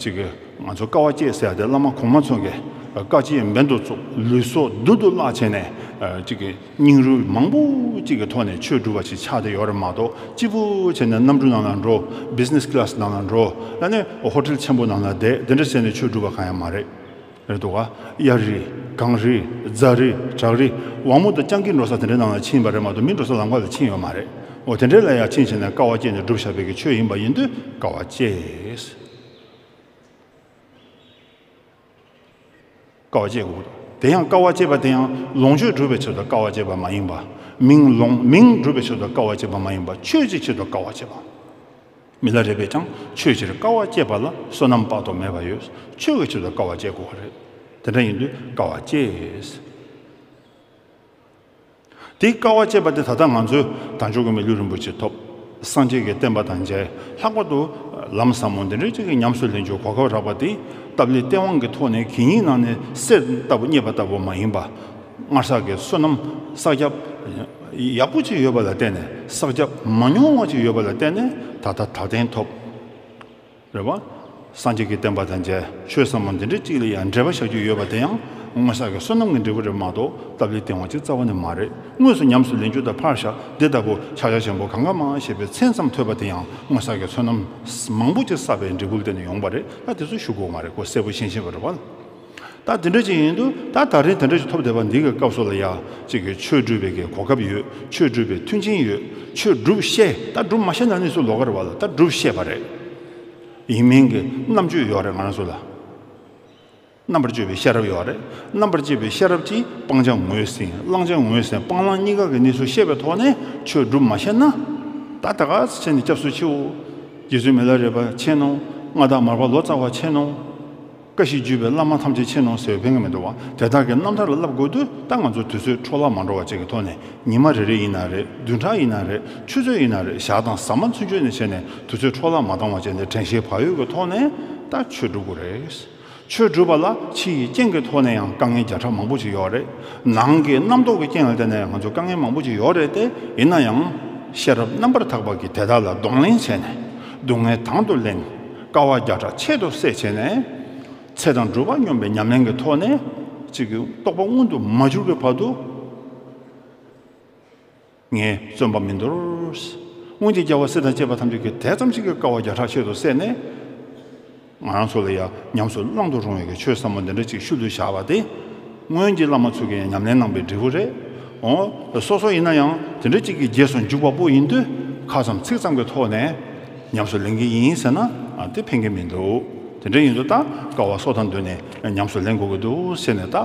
ཅིག་ང་ཚོ་དཀའ་བ་སྤྱད་ཟེར་ཡ་དེ་བླ་མ་གོང་མ་ཚོ་གིས་དཀའ་སྤྱད་འབེན་དུ་བཙུགས། ལུས་སྲོག་རྡུལ་དུ་བརླག་བྱས་ནས་ཅིག་གི་སྙིང་རུས་མང་པོ་ཅིག་གི་ཐོག་ནས་ཆོས་སྒྲུབ་པ་ཞིག་ཆགས་བསྡད་ཡོད་རེད་མ་གཏོགས། སྐྱིད་པོ་བྱས་ནས་གནམ་གྲུ་ནང་ལ་འགྲོ། བི་ཛི་ནེ་སི་ཀི་ལ་སི་ནང་ལ་འགྲོ། ཨ་ནི་ཧོ་ཊེལ་ཆེན་པོ་ནང་ལ་བསྡད། དེ་འདྲ་བྱས་ནས་ཆོས་སྒྲུབ་པ་གང་ཡང་མ་རེད། རེད་འདུག་ག་གཡའ་རི། གངས་རི། རྫ་རི། བྲག་རི། ཝང་མོ་དང་སྤྱང་ཀི་འགྲོ་ས་དེ་འདྲའི་ནང་ལ་ཕྱིན་པ་རེད་མ་གཏོགས། མི་འགྲོ་ས་ལམ་ཁ་ལ་ཕྱིན་ཡོད་མ་རེད། འོ་དེ་འདྲའི་ལ་ཡང་ཕྱིན་བྱས་ནས་དཀའ་བ་སྤྱད་ནས་སྒྲུབ་བཞག་པའི་གི་ཆོས་ཡིན་པ་ཡིན་དུས་དཀའ་བ་སྤྱད། དཀའ་བ་སྤྱད་དགོས། དེ་ཡང་དཀའ་བ་སྤྱད་པ་དེ་ཡང་ལོངས་སྤྱོད་སྒྲུབ་པའི་ཆེད་དུ་དཀའ་བ་སྤྱད་པ་མ་ཡིན་པ། མིང་ལོངས་མིང་སྒྲུབ་པའི་ཆེད་དུ་དཀའ་བ་སྤྱད་པ་མ་ཡིན་པ། ཆོས་ཀྱི་ཆེད་དུ་དཀའ་བ་སྤྱད་པ། མི་ལ་རས་པས་ཀྱང་ཆོས་ཕྱིར་དཀའ་བ་སྤྱད་པ་ལ་བསོད་ནམས་དཔག་ཏུ་མེད་པ་ཡོད། ཆོས་ཀྱི་ཆེད་དུ་དཀའ་བ་སྤྱད་དགོས་པ་རེད། དེ་འདྲ་ཡིན་དུས་དཀའ་བ་སྤྱད། དེའི་དཀའ་བ་སྤྱད་པ་དེ་ད་ལྟ་ང་ཚོས་དལ་འབྱོར་གྱི་མི་ལུས་རིན་པོ་ཆེ་ཐོབ། སངས་རྒྱས་ཀྱི་བསྟན་པ་དང་མཇལ། ལྷག་པར་དུ་ལམ་ཟབ་མོ་འདི་འདྲའི་ཅིག་གི་ཉམས་སུ་ལེན་རྒྱུའི་གོ་སྐབས་རག་པ་དེ། སྟབས་ལེགས་སྟེས་དབང་གི་ཐོག་ནས་གད་སྙིགས་ནང་ནས་གསེར་ལྟ་བུ་རྙེད་པ་ལྟ་བུ་མ་ཡིན་པ། སྔར་བསགས་ཀྱི་བསོད་ནམས་བསགས་རྒྱབ་ཡག་པོ་ཅིག་ཡོད་པ་ལ་བརྟེན་ནས། བསགས་རྒྱབ་མ་ཉུང་བ་ཅིག་ཡོད་པ་ལ་བརྟེན་ནས་ད་ལྟ་དལ་རྟེན་ཐོབ། རེད་བ། སངས་རྒྱས་ཀྱི་བསྟན་པ་དང་མཇལ། ཆོས་ཟབ་མོ་འདི་འདྲའི་ཅིག་ལ་ཡང་འབྲེལ་བ་བཞག་རྒྱུ་ཡོད་པ་དེ་ཡང་སྔོན་བསགས་ཀྱི་བསོད་ནམས་ཀྱི་འབྲས་བུ་རེད་མ་གཏོགས། སྟབས་ལེགས་སྟེས་དབང་ཅིག་རྩ་བ་ནས་མ་རེད། དངོས་སུ་ཉམས་སུ་ལེན་རྒྱུ་དང་ཕར་བཞག་འདི་ལྟ་བུ་ཕྱག་རྒྱ་ཆེན་པོ་གང་ག་མང་ཞེས་པའི་མཚན་ཙམ་ཐོས་པ་དེ་ཡང་སྔོན་བསགས་ཀྱི་བསོད་ནམས་མང་པོ་ཅིག་བསགས་པའི་འབྲས་བུ་ལ་བརྟེན་ནས་ཡོང་བ་རེད། ད་དེ་ཚོ་ཞུ་དགོས་མ་རེད། ཁོ་གསལ་པོ་ཤེས་ཤེས་པ་རེད་བ། ད་དེ་འདྲ་ཅིག་ཡིན་དུས། ད་ད་རིང་དེ་འདྲ་ཅིག་ཐོབ་བསྡད་པ་འདི་གི་སྐབས་སུ་ལ་ཡ་ཅིག་གི་ཆོས་སྒྲུབ་པའི་གི་གོ་སྐབས་ཡོད། ཆོས་སྒྲུབ་པའི་མཐུན་རྐྱེན་ཡོད། ཆོས་སྒྲུབ་ཤེས། ད་སྒྲུབ་མ་ཤེས་ན་ནི་སུ་ལོགས་ཀ་རེད་བ་ལ། ད་སྒྲུབ་ཤེས་པ་རེད། ཡིན་མིན་གྱི་རྣམ་དཔྱོད་ཡོད་རེད་ང་རང་ཚོ་ལ། རྣམ་པར་དཔྱོད་པའི་ཤེས་རབ་ཡོད་རེད། རྣམ་པར་དཔྱོད་པའི་ཤེས་རབ་ཀྱིས་སྤང་བྱ་ངོས་ཟིན། བླང་བྱ་ངོས་ཟིན། སྤང་བླང་གཉིས་ཀ་གི་གནས་ཚུལ་ཤེས་པའི་ཐོག་ནས་ཆོས་སྒྲུབ་མ་ཤེས་ན། ད་ད་ག་ཚོད་བྱས་ནས་སྐྱབས་སུ་མཆིའོ། རྗེ་བཙུན་མི་ལ་རས་པ་མཁྱེན་ནོ། མངའ་བདག་མར་པ་ལོ་ཙཱ་བ་མཁྱེན་ནོ། བཀའ་བཞིན་བརྒྱུད་པའི་བླ་མ་ཐམས་ཅད་མཁྱེན་ནོ་ཟེར་བའི་ཕན་གྱི་མི་འདུག་བ། དེ་དག་གི་རྣམ་ཐར་ལ་བསླབ་དགོས་དུས། ད་ང་ཚོ་དུས་ཚོད་འཕྲོ་བརླག་མ་འགྲོ་བ་ཅིག་གི་ཐོག་ནས། ཉི་མ་རེ་རེ་ཡིན་ན་རེད། བདུན་ཕྲག་ཡིན་ན་རེད། ཆུ་ཚོད་ཡིན་ན་རེད། ཞག་དང་ཟ་མ་ཚུན་ཆོད་ནས་བྱས་ནས་དུས་ཚོད་འཕྲོ་བརླག་མ་བཏང་བ་བྱས་ནས་དྲན་ཤེས་བག་ཡོད་ཀྱི་ཐོག་ནས་ད་ཆོས་སྒྲུབ་དགོས་རེད། ཆོས་སྒྲུབ་པ་ལ་ཕྱི་ཡི་རྐྱེན་གྱི་ཐོག་ནས་ཡང་དཀའ་ངལ་བརྒྱ་ཕྲག་མང་པོ་ཅིག་ཡོད་རེད། ནང་གི་རྣམ་རྟོག་གི་རྐྱེན་ལ་བརྟེན་ནས་ཡང་ང་ཚོ་དཀའ་ངལ་མང་པོ་ཅིག་ཡོད་རེད་དེ། ཡིན་ན་ཡང་ཤེས་རབ་རྣམ་པར་དག་པ་གིས་དེ་དག་ལ་གདོང་ལེན་བྱས་ནས། སྡུག་བསྔལ་དང་དུ་ལེན། དཀའ་བ་བརྒྱ་ཕྲག་ཆེད་དུ་བསད་བྱས་ནས། ཚེ་དང་སྒྲུབ་པ་སྙོམས་པའི་ཉམས་ལེན་གྱི་ཐོག་ནས་ཅིག་གི་རྟོགས་པ་མངོན་དུ་མ་གྱུར་བའི་བར་དུ། ངས་བརྩོན་པ་མི་འདོར། སྔོན་གྱི་རྒྱལ་བ་སྲས་དང་བཅས་པ་ཐམས་ཅད་ཀྱིས་དེ་ཙམ་ཞིག་གི་དཀའ་བ་བརྒྱ་ཕྲག་ཆེད་དུ་བསད་ནས། ང་རང་ཚོ་ལ་ཡང་ཉམས་སུ་བླང་དུ་རུང་བའི་གི་ཆོས་ཟབ་མོ་འདི་འདྲ་ཅིག་ཤུལ་དུ་བཞག་པ་དེ། སྔོན་གྱི་བླ་མ་ཚོ་གིས་ཡང་ཉམས་ལེན་གནང་པའི་འབྲས་བུ་རེད། འོ། སོ་སོ་ཡིན་ན་ཡང་དེ་འདྲ་ཅིག་གི་རྗེས་སུ་འཇུག་པ་པོ་ཡིན་དུས། ཁ་ཙམ་ཚིག་ཙམ་གྱི་ཐོག་ནས་ཉམས་སུ་ལེན་གྱི་ཡིན་ཟེར་ན། ཨ། དེ་ཕན་གྱི་མི་འདུག་དེ་འདྲ་ཡིན་དུས་ད་དཀའ་བ་སོ་དང་བསྡོས་ནས་ཉམས་སུ་ལེན་དགོས་ཀྱི་འདུག་ཟེར་ནས། ད་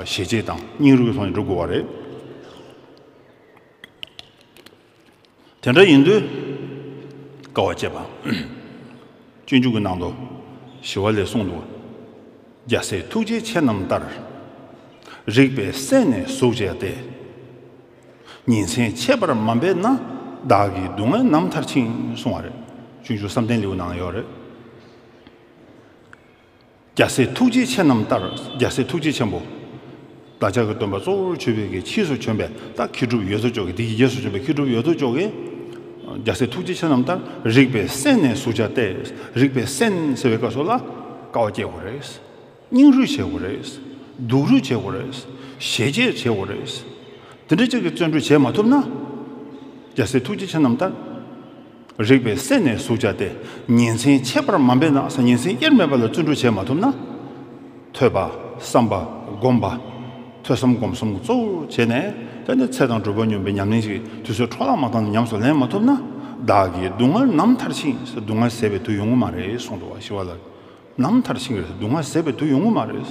ཞེ་བཅད་དང་སྙིང་རུས་ཀྱི་ཐོག་ནས་སྒྲུབ་དགོས་པ་རེད། དེ་འདྲ་ཡིན་དུས་དཀའ་བ་སྤྱད་པ། སྤྱོད་འཇུག་གི་ནང་དུ་ཞི་བ་ལྷས་གསུངས་འདུག་རྒྱལ་སྲས་ཐུགས་རྗེ་ཆེ་རྣམས་ལྟར། རིག་པའི་སེམས་ནི་ཟུག་བྱས་ཏེ། ཉིན་མཚན་ཁྱད་པར་མ་འབད་ན། བདག་གི་སྡུག་བསྔལ་རྣམ་མཐར་ཕྱིན། གསུངས་པ་རེད། སྤྱོད་འཇུག་བསམ་གཏན་ལེའུ་ནང་ཡོད་རེད། རྒྱལ་སྲས་ཐུགས་རྗེ་ཆེ་རྣམས་ལྟར། རྒྱལ་སྲས་ཐུགས་རྗེ་ཆེན་པོ། བདག་ཅག་གི་སྟོན་པ་གཙོ་བོར་གྱུར་པའི་གི་ཕྱིས་སུ་བྱོན་པའི་ད་མཁས་གྲུབ་ཡོངས་རྫོགས་མཆོག་གི། དེ་གི་རྗེས་སུ་བྱོན་པའི་མཁས་གྲུབ་ཡོངས་རྫོགས་མཆོག་གིས། རྒྱལ་སྲས་ཐུགས་རྗེ་ཆེ་རྣམས་ལྟར། རིག་པའི་སེམས་ནི་ཟུག་བྱས་ཏེ། རིག་པའི་སེམས་ཟེར་བའི་སྐབས་སུ་ལ་དཀའ་བ་སྤྱད་དགོས་རེད། སྙིང་རུས་བྱེད་དགོས་རེད། སྡུག་རུས་བྱེད་དགོས་རེད། ཞེ་བཅད་བྱེད་དགོས་རེད། དེ་འདྲ་ཅིག་གི་བརྩོན་འགྲུས་བྱེད་མ་ཐུབ་ན། རྒྱལ་སྲས་ཐུགས་རྗེ་ཆེ་རྣམས་ལྟར། རིག་པའི་སེམས་ནི་ཟུག་བྱས་ཏེ། ཉིན་མཚན་ཁྱད་པར་མ་འབད་ན་ཟེར། ཉིན་མཚན་དབྱེར་མེད་པ་ལ་བརྩོན་འགྲུས་བྱེད་མ་ཐུབ་ན། ཐོས་པ། བསམ་པ། སྒོམ་པ། ཐོས་བསམ་སྒོམ་གསུམ་གཙོ་བོར་བྱས་ནས། དེ་ནི་ཚེ་དང་སྒྲུབ་པ་སྙོམས་པའི་ཉམས་ལེན་ཞིག་དུས་ཚོད་འཕྲོ་བརླག་མ་བཏང་ནས་ཉམས་སུ་ལེན་མ་ཐུབ་ན། བདག་གི་སྡུག་བསྔལ་རྣམ་མཐར་ཕྱིན། སྡུག་བསྔལ་ཟད་པའི་དུས་ཡོང་གི་མ་རེད་གསུངས་འདུག་བ། ཞི་བ་ལྷ། རྣམ་མཐར་ཕྱིན་གྱི་རེད། སྡུག་བསྔལ་ཟད་པའི་དུས་ཡོང་གི་མ་རེད།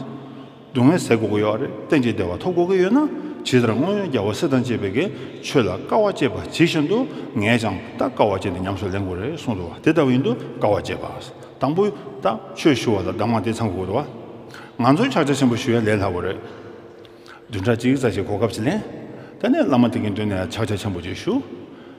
སྡུག་བསྔལ་སེལ་དགོས་ཀྱི་ཡོད་རེད། གཏན་གྱི་བདེ་བ་ཐོབ་དགོས་ཀྱི་ཡོད་ན། ཇི་ལྟར་སྔོན་རྒྱལ་བ་སྲས་དང་བཅས་པའི་གིས་ཆོས་ལ་དཀའ་བ་སྤྱད་པ་ཇི་བཞིན་དུ་ངས་ཀྱང་ད་དཀའ་བ་སྤྱད་དེ་ཉམས་སུ་ལེན་དགོས་རེད་གསུངས་འདུག་བ། དེ་ལྟ་བུ་ཡིན་དུས་དཀའ་བ་སྤྱད་པ། དང་པོ་ད་ཆོས་ཞུ་བ་ལ་གདམས་ངག་དེ་ཚང་དགོས་འདུག་བ། ང་ཚོས་ཕྱག་རྒྱ་ཆེན་པོ་ཞུ་ཡ་ལས་སླ་པོ་རེད། བདུན་ཕྲག་གཅིག་ཙམ་ཞིག་གོ་སྐབས་ཅིག་ལེན། དེ་ནས་བླ་མ་དེ་གི་མདུན་ནས་ཕྱག་རྒྱ་ཆེན་པོ་ཅིག་ཞུ།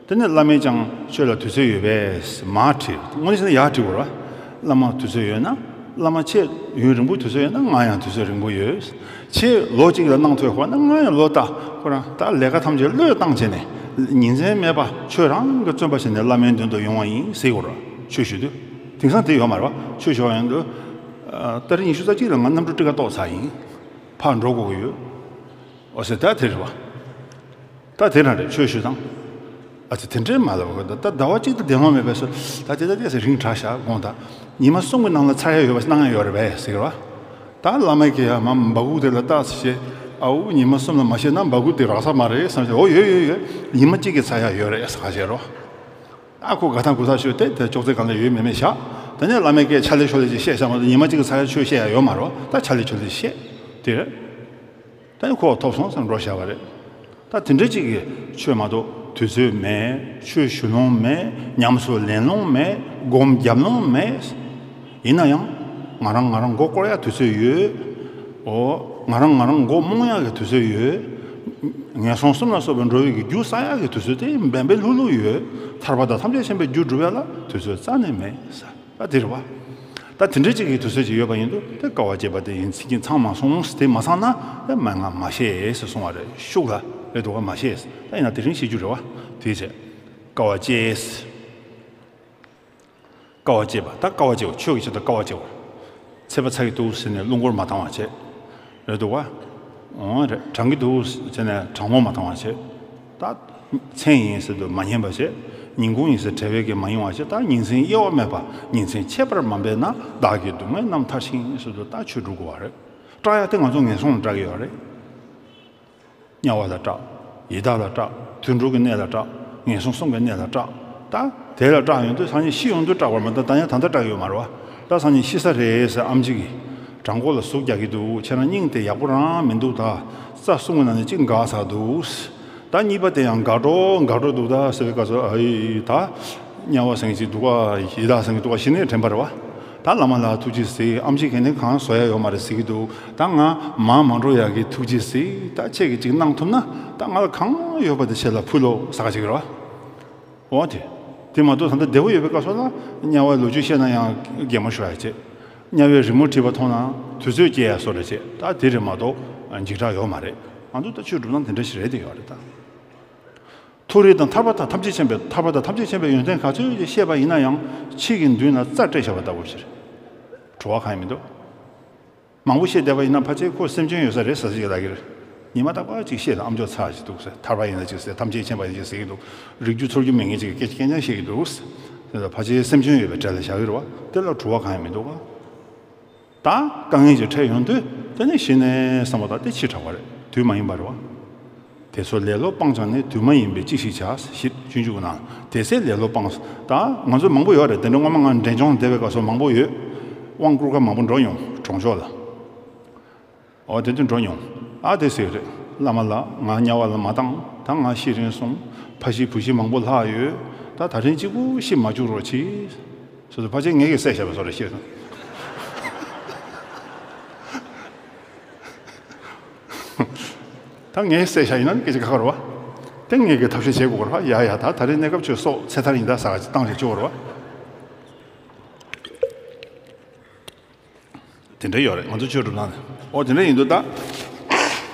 དེ་ནས་བླ་མས་ཀྱང་ཁྱོད་ལ་དུས་ཚོད་ཡོད་པས་མར་དྲིས། དངོས་གནས་བྱས་ན་ཡར་དྲི་དགོས་ར། བླ་མ་དུས་ཚོད་ཡོད་ན། བླ་མ་ཁྱེད་ཡུན་རིང་པོ་དུས་ཚོད་ཡོད་ན་ང་ཡང་དུས་ཚོད་རིང་པོ་ཡོད། ཁྱེད་ལོ་གཅིག་ལ་གནང་ཐུབ་ཡོད་ན་ང་ཡང་ལོ་ལྟ། ཁོ་རང་ད་ལས་ཀ་ཐམས་ཅད་བློས་བཏང་བྱས་ནས་ཉིན་མཚན་མེད་པ་ཁྱོད་རང་གི་བརྩོན་པ་བྱས་ནས་བླ་མའི་མདུན་དུ་ཡོང་བ་ཡིན་ཟེར་དགོས་ར། ཆོས་ཞུ་དུས། དེང་སང་དེ་ཡོད་མ་རེད་བ། ཆོས་ཞུ་བ་ཡོང་དུས། ཨ། ཏ་རིག་ཉི་ཤུ་རྩ་གཅིག་ལ་ང་གནམ་གྲུ་ཊི་ཀཊ་ཏོག་ཚར་ཡིན། ཕར་འགྲོ་དགོས་ཀྱི་ཡོད། འོ་ཟེར། ད་དེ་རེད་བ། ད་དེ་རང་རེད། ཆོས་ཞུ་སྟངས། ཨ་ཙི། དེ་འདྲས་མ་ལབ་གོ། ད་ད་ཟླ་བ་གཅིག་ཏུ་བདེ་བློང་མེད་པས་སོ། ད་དེ་ད་དེ་ཟེར་རིང་དྲགས་ཤག་དགོངས་དག། ཉི་མ་གསུམ་གྱི་ནང་ལ་ཚར་ཡ་ཡོད་པ་གནང་ཡ་ཡོད་རེད་པས་ཟེར་བ། ད་བླ་མ་གིས་ཡ་མ་འབའ་ཁུག་དེ་ལ་ལྟ་ཟེར་བྱས། ཨའུ། ཉི་མ་གསུམ་ལ་མ་བཤད་ན་འབའ་ཁུག་དེ་རག་ས་མ་རེད་བསམ་བྱས། འོ་ཡོད་ཡོད་ཡོད། ཉི་མ་གཅིག་གིས་ཚར་ཡ་ཡོད་རེད་ཟེར་བྱས་རོ། ཨ་ཁོ་དགའ་ཐང་དགུ་ཐང་ཤོར་ཏེ། དེ་ཅོག་ཙེ་སྒང་ལ་ཡོད་མེད་མེད་བཞག། དེ་ནས་བླ་མས་ཀྱིས་ཕྱག་ལས་ཤོག་ལས་ཅིག་བཤད་བཞག་མ་གཏོགས་ཉི་མ་གཅིག་གི་ཚར་ཡ་ཆོས་བཤད་ཡ་ཡོད་མ་རེད། ད་ཕྱག་ལས་ཤོག་ལས་བཤད་དེ་རེད། ད་ཁོ་ཐོབ་སོང་ཟེར་འགྲོ་བཞག་པ་རེད། ད་དེ་འདྲ་ཅིག་གིས་ཆོས་མ་གཏོགས་དུས་ཚོད་མེད། ཆོས་ཞུ་ལོང་མེད། ཉམས་སུ་ལེན་ལོང་མེད། སྒོམ་རྒྱབ་ལོང་མེད། ཡིན་ན་ཡང་ང་རང་ང་རང་མགོ་སྐོར་ཡ་དུས་ཚོད་ཡོད། འོ། ང་རང་ང་རང་མགོ་རྨོངས་ཡག་གི་དུས་ཚོད་ཡོད། ངན་སོང་གསུམ་ལ་སོགས་པའི་འགྲོ་བའི་གི་རྒྱུ་བསགས་ཡག་གི་དུས་ཚོད་དེ་འབེན་པའི་ལྷུག་ལྷུག་ཡོད། ཐར་པ་དང་ཐམས་ཅད་མཁྱེན་པའི་རྒྱུ་སྒྲུབ་ཡག་ལ་དུས་ཚོད་རྩ་ནས་མེད་ཟེར། ད་དེ་རེད་བ། ད་དེ་འདྲ་ཅིག་གི་དུས་ཚོད་ཅིག་ཡོད་པ་ཡིན་དུས་དེ་དཀའ་བ་སྤྱད་པ་དེ་ཡིན་ཚིག་གིས་ཚང་མ་སོང་། དེ་མ་ཚང་ན་དེ་མན་ངག་མ་ཤེས་ཟེར་གསུང་བ་རེད། ཤུགས་ལ་རེད་འདུག་ག་མ་ཤེས། ད་ཡིན་ན་དེ་རིང་བཤད་རྒྱུ་རེད་བ། དེའི་ཚེ། དཀའ་བ་སྤྱད། དཀའ་བ་སྤྱད་པ། ད་དཀའ་བ་སྤྱད་པ། ཆོས་ཀྱི་ཆེད་དུ་དཀའ་བ་སྤྱད་པ། ཚད་པ་ཚ་གི་འདུག་ཟེར་ནས་རླུང་འཁོར་མ་བཏང་བ་བྱས། རེད་འདུག་བ། འོ་རེད། གྲང་གི་འདུག་ཟེར་ནས་གྲང་མོ་མ་བཏང་བ་བྱས། ད་མཚན་ཡིན་ཟེར་དུས་མ་ཉན་པ་བྱས། ཉིན་གུང་ཡིན་ཟེར་བྲེལ་བའི་གི་མ་ཡོང་བ་བྱས། ད་ཉིན་མཚན་དབྱེ་བ་མེད་པ་ཉིན་མཚན་ཁྱད་པར་མ་འབད་ན། བདག་གི་སྡུག་བསྔལ་རྣམ་ཐར་ཞིང་ཟེར་དུས་ད་ཆོས་སྒྲུབ་དགོས་བ་རེད། སྐྲག་ཡ་དེ་ང་ཚོ་ངན་སོང་ལ་སྐྲག་གི་ཡོད་རེད། དམྱལ་བ་ལ་སྐྲག། ཡི་དྭགས་ལ་སྐྲག། དུད་འགྲོ་གི་གནས་ལ་སྐྲག། ངན་སོང་གསུམ་གྱི་གནས་ལ་སྐྲག། ད་དེ་ལ་སྐྲག་ཡོང་དུས་སང་ཉིན་ཤི་ཡོང་དུས་སྐྲག་པར་མ་གཏོགས་ད་ཡང་ད་ལྟ་སྐྲག་ཡོད་མ་རེད་བ། ད་སང་ཉིན་ཤི་ས་རེད་ཟེར་ཨེམ་ཆི་གིས་བྲང་ཁོག་ལ་ཟུག་རྒྱག་གི་འདུག། ཁྱེད་རང་སྙིང་དེ་ཡག་པོ་རང་མི་འདུག། ད་རྩ་གསུམ་གྱི་ནང་ནས་གཅིག་འགག་ཚར་འདུག། ད་གཉིས་པ་དེ་ཡང་འགག་འགྲོ་འགག་འགྲོ་འདུག་ད་ཟེར་བའི་སྐབས་སུ། ཨ་ཡི་ད། དམྱལ་བ་ཟེར་མཁན་ཅིག་འདུག་ག། ཡི་དྭགས་ཟེར་མཁན་འདུག་ག། ཞི་གནས་དྲན་པ་རེད་བ། ད་བླ་མ་ལ་ཐུགས་རྗེ་གཟིགས། ཨེམ་ཆི་གིས་ནི་གང་བཟོ་ཡ་ཡོད་མ་རེད་ཟེར་གྱི་འདུག། ད་ང་མར་མ་འགྲོ་ཡག་གི་ཐུགས་རྗེ་གཟིགས། ད་ཁྱེད་ཀྱིས་ཅིག་གནང་ཐུབ་ན། ད་ང་ལ་གང་ཡོད་པ་དེ་ཁྱེད་ལ་ཕུལ་ལོ་ཟེར་ག་ཅིག་རེད་བ། འོ་དེ། དེ་མ་གཏོགས་ད་ལྟ་བདེ་པོ་ཡོད་པའི་སྐབས་སུ་ལ་དམྱལ་བའི་ལོ་རྒྱུས་བཤད་ན་ཡང་གད་མོ་ཤོར་ཡ་བྱེད། དམྱལ་བའི་རི་མོ་བྲིས་པ་མཐོང་ན་དུས་ཚོད་སྐྱེལ་ཡ་བཟོ་འདྲ་བྱེད། ད་དེ་རེད་མ་གཏོགས་འཇིགས་སྐྲག་ཡོད་མ་རེད། ང་ཚོ་ད་ཆོས་སྒྲུབ་སྟངས་དེ་འདྲ་ཞིག་རེད་དེ་ཡོད་རེད་ད། མཐོ་རིས་དང་ཐར་པ་དང་ཐམས་ཅད་མཁྱེན་པའི། ཐར་པ་དང་ཐམས་ཅད་མཁྱེན་པའི་ཡོན་ཏན་ག་ཚོད་ཅིག་བཤད་པ་ཡིན་ན་ཡང་ཕྱི་གི་མདུན་ལ་རྩྭ་སྤྲད་བཞག་པ་ལྟ་བུ་ཞིག་རེད། བྲོ་བ་གང་ཡང་མི་འདུག། མང་པོ་བཤད་བསྡད་པ་ཡིན་ན་ཕལ་ཆེར་ཁོ་སེམས་ཅན་ཡོད་ས་རེད་ཟེར་ཟེར་གྱི་ལབ་ཀྱི་རེད། ཉི་མ་རྟག་པར་ཅིག་བཤད་དང་། ཨ་མཆོག་ཚར་ཅིག་འདུག་ཟེར། ཐར་པ་ཡིན་ན་ཅིག་ཟེར། ཐམས་ཅད་མཁྱེན་པ་ཡིན་ཅིག་ཟེར་གྱི་འདུག། རིག་རྒྱུ་ཚོར་རྒྱུ་མེད་མཁན་ཅིག་གིས་སྐད་ཆ་རྐྱང་རྐྱང་བཤད་ཀྱི་འདུག་ཟེར། ཕལ་ཆེར་སེམས་ཅན་ཡོད་པའི་གྲས་ལ་བཞག་གི་རེད་བ། དེ་ལ་བྲོ་བ་གང་ཡང་མི་འདུག་ག། ད་དཀའ་ངལ་ཅིག་འཕྲད་ཡོང་དུས་དེ་ནས་ཞི་གནས་བསམ་པ་དང་དེ་ཕྱིས་དྲགས་པ་རེད། དུས་མ་ཡིན་པ་རེད་བ། དེ་ཚོ་ལེ་ལོ་སྤངས་ཀྱང་ནི། དུས་མ་ཡིན་པས་ཅི་ཞིག་བྱ། ཞེས་སྤྱོད་འཇུག་ནང་དེ་ཚེ་ལེ་ལོ་སྤངས། ད་ང་ཚོ་མང་པོ་ཡོད་རེད། དེ་འདྲ་སྔོན་མ་ང་འབྲས་ལྗོངས་བསྡད་པའི་སྐབས་སུ་མང་པོ་ཡོད། དབང་བསྐུར་ཁ་མང་པོ་འགྲོ་མྱོང་། གྲོང་ཆོག་ལ། འོ་དེ་དུས་འགྲོ་མྱོང་། ཨ་དེ་ཟེར་གྱི་རེད། བླ་མ་ལགས། ང་དམྱལ་བ་ལ་མ་བཏང་། ད་ང་ཤི་རན་སོང་། ཕ་གཞིས་བུ་གཞིས་མང་པོ་ལྷག་ཡོད། ད་ད་རིང་གཅིག་པུ་ཤི་མ་བཅུག་རོགས་གྱིས། སོ་སོ་ཕལ་ཆེར་ངེད་ཀྱིས་བསད་བཞག་པའི་བཟོ་འདྲ་བཤད་སོང་། ད་ངས་བསད་བཞག་ཡིན་ན་སྐད་ཆ་ཁག་ཁག་རེད་བ། དེ་ངེད་ཀྱིས་ཐབས་ཤེས་བྱེད་དགོས་རེད་བ། ཡ་ཡ། ད་ད་རེས་གནས་སྐབས་ཆོས་སྲོག་ཚེ་ཐར་ཡིན་ད་ཟེར་ག་ཅིག་བཏང་ཞིག་བཅུག་རེད་བ། དེ་འདྲ་ཡོད་རེད། ང་ཚོ་ཆོས་སྒྲུབ་སྟངས་ནི། ཨོ་དེ་འདྲ་ཡིན་དུས་ད།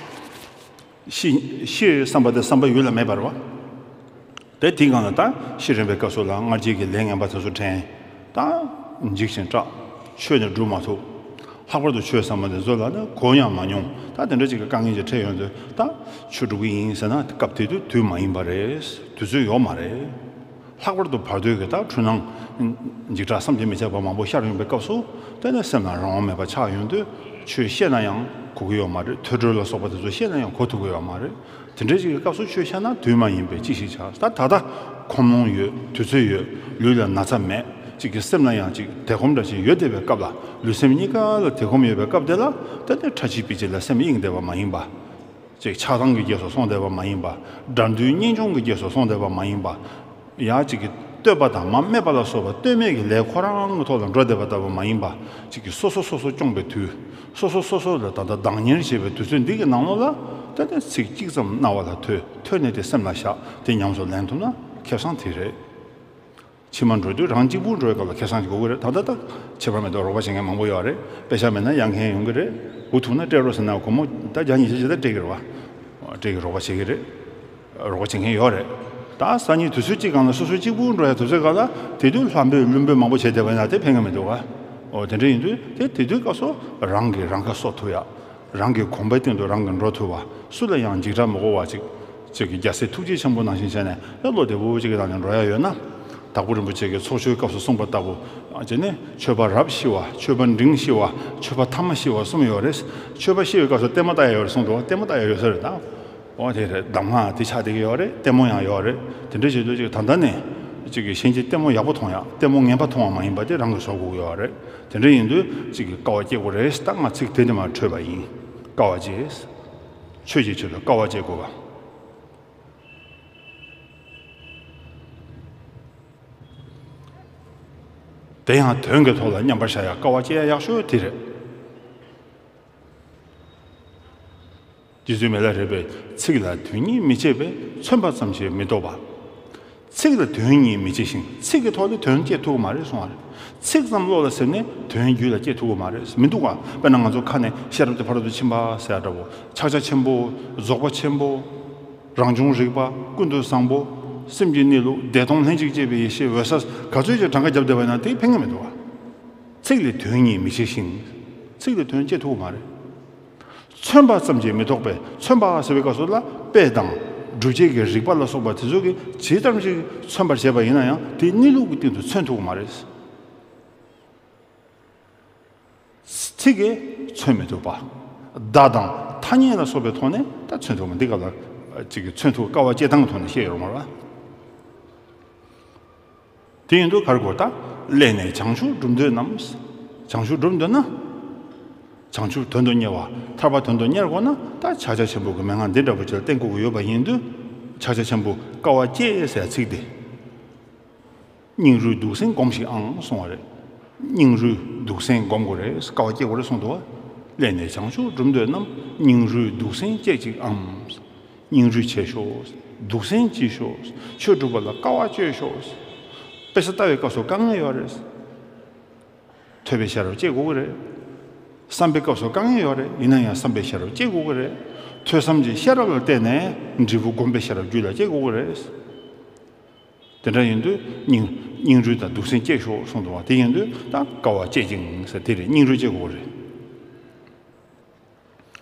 ཤི་ཤི་བསམ་པ་དེ་བསམ་པ་ཡུལ་ལ་མེད་པ་རེད་བ། དེ་དེའི་སྒང་ལ་ད་ཤི་རན་པའི་སྐབས་སུ་ལ་སྔར་བྱས་ཀྱི་ལས་ངན་པ་དེ་ཚོ་དྲན། ད་འཇིགས་ཤིང་སྐྲག། ཆོས་ནི་སྒྲུབ་མ་ཐུབ། ལྷག་པར་དུ་ཆོས་ཟེར་མཁན་དེ་ཚོ་ལ་ནི་གོ་ཡང་མ་མྱོང་། ད་དེ་འདྲ་ཅིག་གི་དཀའ་ངལ་ཅིག་འཕྲད་ཡོང་དུས་ད་ཆོས་སྒྲུབ་ཀྱི་ཡིན་ཟེར་ན་སྐབས་དེ་དུས་དུས་མ་ཡིན་པ་རེད། དུས་ཚོད་ཡོད་མ་རེད། ལྷག་པར་དུ་བར་དོའི་གི་ད་འཁྲུལ་སྣང་། འཇིགས་སྐྲག་བསམ་གྱིས་མི་ཁྱབ་པ་མང་པོ་ཤར་ཡོང་པའི་སྐབས་སུ། དེ་ནས་སེམས་ལ་རང་དབང་མེད་པ་ཆགས་ཡོང་དུས་ཆོས་བཤད་ན་ཡང་གོ་གི་ཡོད་མ་རེད། ཐོས་གྲོལ་ལ་སོགས་པ་དེ་ཚོ་བཤད་ན་ཡང་གོ་ཐུབ་ཀྱི་ཡོད་མ་རེད། དེ་འདྲའི་ཅིག་གི་སྐབས་སུ་ཆོས་བཤད་ན་དུས་མ་ཡིན་པས་ཅི་ཞིག་བྱ། ད་ད་ལྟ་ཁོམ་ལོང་ཡོད། དུས་ཚོད་ཡོད། ལུས་ལ་ན་ཚ་མེད། གཅིག་གི་སེམས་ལ་ཡང་གཅིག་དེ་ཁོམ་འདྲ་ཞིག་ཡོད་བསྡད་པའི་སྐབས་ལ། ལུས་སེམས་གཉིས་ཀ་ལ་དེ་ཁོམ་ཡོད་པའི་སྐབས་དེ་ལ། ད་ནི་ཁྲ་ཆིལ་པིལ་ཆིལ་ལ་སེམས་གཡེང་བསྡད་པ་མ་ཡིན་པ། ཅིག་ཆགས་སྡང་གི་རྗེས་སུ་སོང་བསྡད་པ་མ་ཡིན་པ། དགྲ་འདུལ་གཉེན་སྐྱོང་གི་རྗེས་སུ་སོང་བསྡད་པ་མ་ཡིན་པ། ཡང་གཅིག་གི་བསྟོད་པ་དང་མ་སྨད་པ་ལ་སོགས་པ་ལྟོས་མེད་ཀྱི་ལས་ཁོ་རང་གི་ཐོག་ལ་འགྲོ་བསྡད་པ་ལྟ་བུ་མ་ཡིན་པ། གཅིག་གི་སོ་སོ་སོ་སོ་སྐྱོང་བའི་དུས། སོ་སོ་སོ་སོ་ལ་ད་ལྟ་བདག་གཉེར་བྱེད་པའི་དུས་ཚོད་འདི་གི་ནང་ལོགས་ལ། ད་ལྟ་ཚིག་གཅིག་ཙམ་རྣ་བ་ལ་ཐོས། ཐོས་ནས་དེ་སེམས་ལ་བཞག་དེ་ཉམས་སུ་ལེན་ཐུབ་ན་ཁེ་བཟང་དེ་རེད། ཕྱི་མ་འགྲོ་དུས་རང་གཅིག་པུ་འགྲོ་བའི་སྐབས་ལ་ཁེ་བཟང་ཅིག་དགོས་ཀྱི་རེད། ད་ལྟ་ད་ཁྱད་པར་མེད་དུ་རོགས་པ་བྱེད་མཁན་མང་པོ་ཡོད་རེད། དཔེ་ཆ་མེད་ན་གཡར་མཁན་ཡོང་གི་རེད། སྒུག་ཐུབ་ན་སྤྲད་རོགས་ཟེར་ན་སྒོར་མོ་ད་བརྒྱ་ཉི་ཤུ་ཞིག་ད་སྤྲད་ཀྱི་རེད་བ། སྤྲད་ཀྱི་རོགས་པ་བྱེད་ཀྱི་རེད། རོགས་པ་བྱེད་མཁན་ཡོད་རེད། ད་སང་ཉིན་དུས་ཚོད་གཅིག་སྒང་ལ་སོ་སོ་གཅིག་པུ་འགྲོ་ཡ་དུས་ཚོད་སྒང་ལ་དེ་དུས་ལྷ་འབོད་ཀླུ་འབོད་མང་པོ་བྱས་བསྡད་པ་ཡིན་ན་དེ་ཕན་གྱི་མི་འདུག་ག་འོ་དེ་འདྲ་ཡིན་དུས་དེ་དེ་དུས་སྐབས་སུ་རང་གིས་རང་ཁ་གསོ་ཐུབ་ཡ། རང་གི་གོམ་པའི་སྟེང་དུ་རང་གིས་འགྲོ་ཐུབ་པ། སུ་ལ་ཡང་འཇིགས་སྐྲག་མི་དགོས་པ་ཅིག་ཅིག་གི་རྒྱལ་སྲས་ཐུགས་རྗེ་ཆེན་པོ་ནང་བཞིན་བྱས་ནས་ཡང་བློ་བདེ་པོ་ཅིག་གི་ནང་ནས་འགྲོ་ཡ་ཡོད་ན། དྭགས་པོ་རིན་པོ་ཆེ་གིས་ཚོགས་ཆོས་སྐབས་སུ་གསུངས་པ་ལྟ་བུ། བྱས་ནས་མཆོད་པ་རབ་ཤི་བ། མཆོད་པ་འབྲིང་ཤི་བ། མཆོད་པ་ཐ་མ་ཤི་བ་གསུམ་ཡོད་རེད། མཆོད་པ་ཤི་བའི་སྐབས་སུ་ལྟད་མོ་ལྟ་ཡ་ཡོད་རེད་གསུངས་འདུག་ལྟད་མོ་ལྟ་ཡ་ཡོད་ས་རེད་ད། འོ་དེ་རེད། གདམས་ངག་དེ་ཆགས་བསྡད་ཀྱི་ཡོད་རེད། ལྟད་མོ་ཡང་ཡོད་རེད། དེ་འདྲ་བྱེད་དུས་ཅིག་ད་ལྟ་ནས་ཅིག་གི་གཞན་གྱི་ལྟད་མོ་ཡག་པོ་མཐོང་ཡ། ལྟད་མོ་ངན་པ་མཐོང་བ་མ་ཡིན་པ་དེ་རང་གིས་བཟོ་དགོས་ཀྱི་ཡོད་རེད། དེ་འདྲ་ཡིན་དུས་ཅིག་གི་དཀའ་བ་སྤྱད་དགོས་རེད། ད་ང་ཚིག་དེ་འདྲ་མ་འཕྲོད་པ་ཡིན། དཀའ་བ་སྤྱད། ཆོས་ཀྱི་ཆེད་དུ་དཀའ་བ་སྤྱད་དགོས་པ། དེ་ཡང་དོན་གྱི་ཐོག་ལ་མཉམ་པར་བཞག་ཡ་དཀའ་བ་སྤྱད་ཡ་ཡག་ཤོས་དེ་རེད། རྗེ་བཙུན་མི་ལ་རས་པས་ཚིག་ལ་དོན་གཉིས་མི་བྱེད་པས། མཚོན་པ་ཙམ་གྱིས་མི་ལྡོག་པ། ཚིག་ལ་དོན་གཉིས་མི་བྱེད་ཅིང་། ཚིག་གི་ཐོག་ནས་དོན་སྐྱེ་ཐུབ་ཀྱི་མ་རེད་གསུང་བ་རེད། ཚིག་ཙམ་བློ་ལ་ཟིན་ནས་དོན་རྒྱུད་ལ་སྐྱེ་ཐུབ་ཀྱི་མ་རེད། མི་འདུག་ག་དཔེར་ན་ང་ཚོ་ཁ་ནས་ཤེས་རབ་ཏུ་ཕ་རོལ་ཏུ་ཕྱིན་པ་ཟེར་ཡ་འདྲ་བོ། ཕྱག་རྒྱ་ཆེན་པོ། རྫོགས་པ་ཆེན་པོ། རང་བྱུང་རིག་པ། ཀུན་ཏུ་བཟང་པོ། སེམས་ཀྱི་གནས་ལུགས། བདེ་སྟོང་ལྷན་ཅིག་སྐྱེས་པའི་ཡེ་ཤེས། འོད་གསལ། ག་ཚོད་ཅིག་གྲངས་ཀ་བརྒྱབ་བསྡད་པ་ཡིན་ན་དེ་ཕན་གྱི་མི་འདུག་ག་ཚིག་ལས་དོན་གཉིས་མི་བྱེད་ཅིང་། ཚིག་ལས་དོན་སྐྱེ་ཐུབ་ཀྱི་མ་རེད། མཚོན་པ་ཙམ་གྱིས་མི་ལྡོག་པས། མཚོན་པ་ཟེར་བའི་སྐབས་སུ་ལ་དཔེ་དང་སྒྲུབ་བྱེད་ཀྱི་རིགས་པ་ལ་སོགས་པ་དེ་ཚོ་གིས་ཇི་ལྟར་ཞིག་མཚོན་པར་བྱེད་པ་ཡིན་ན་ཡང་དེ་གནས་ལུགས་ཀྱི་སྟེང་དུ་མཚོན་ཐུབ་ཀྱི་མ་རེད། ཚིག་གིས་མཚོན་མི་ཐུབ་པ། བརྡ་དང་ཐ་སྙད་ལ་སོགས་པའི་ཐོག་ནས་ད་མཚོན་ཐུབ་པ། འདི་ག་ལ་ཅིག་གིས་མཚོན་ཐུབ། དཀའ་བ་སྤྱད་སྟངས་ཀྱི་ཐོག་ནས་བཤད་ཡོད་རེད་མ་རེད་པ། དེ་ཡིན་དུས་ག་རེ་དགོས། ད་སླད་ནས་བྱང་ཆུབ་སྒྲུབ་འདོད་རྣམས། བྱང་ཆུབ་སྒྲུབ་འདོད་ན། བྱང་ཆུབ་དོན་དུ་གཉེར་བ། ཐར་པ་དོན་དུ་གཉེར་དགོས་ན་ད་ཕྱག་རྒྱ་ཆེན་པོ་གི་མན་ངག་འདི་འདྲ་པོ་ཅིག་ལ་བརྟེན་དགོས་ཀྱི་ཡོད་པ་ཡིན་དུས། ཕྱག་རྒྱ་ཆེན་པོ་དཀའ་བ་སྤྱད་ཟེར་ཚིག་འདི། སྙིང་རུས་སྡུག་སྲན་སྒོམས་ཤིག་ཨང་གསུང་བ་རེད། སྙིང་རུས་སྡུག་སྲན་སྒོམ་དགོས་རེད། དཀའ་བ་སྤྱད་དགོས་རེད་གསུངས་འདུག་བ། སླད་ནས་བྱང་ཆུབ་སྒྲུབ་འདོད་རྣམས། སྙིང་རུས་སྡུག་སྲན་སྤྱད་ཅིག་ཨང་། སྙིང་རུས་ཆེ་ཤོས། སྡུག་སྲན་ལྕི་ཤོས། ཆོས་སྒྲུབ་པ་ལ་དཀའ་བ་སྤྱོད་ཤོས། དཔེ་ཆ་ལྟ་བའི་སྐབས་སུ་དཀའ་ངལ་ཡོད་རེད། ཐོས་པའི་ཤེས་རབ་སྐྱེ་དགོས་ཀྱི་རེད། བསམ་པའི་སྐབས་སུ་དཀའ་ངལ་ཡོད་རེད། ཡིན་ན་ཡང་བསམ་པའི་ཤེས་རབ་སྐྱེ་དགོས་ཀྱི་རེད། ཐོས་བསམ་གྱི་ཤེས་རབ་ལ་བརྟེན་ནས་འབྲས་བུ་སྒོམ་པའི་ཤེས་རབ་རྒྱུད་ལ་སྐྱེ་དགོས་ཀྱི་རེད། དེ་འདྲ་ཡིན་དུས་སྙིང་སྙིང་རུས་དང་སྡུག་སྲན་སྐྱེ་ཤོག་གསུངས་འདུག་བ། དེ་ཡིན་དུས་ད་དཀའ་བ་སྤྱད་ཅིང་ཟེར་དེ་རེད། སྙིང་རུས་སྐྱེ་དགོས་རེད།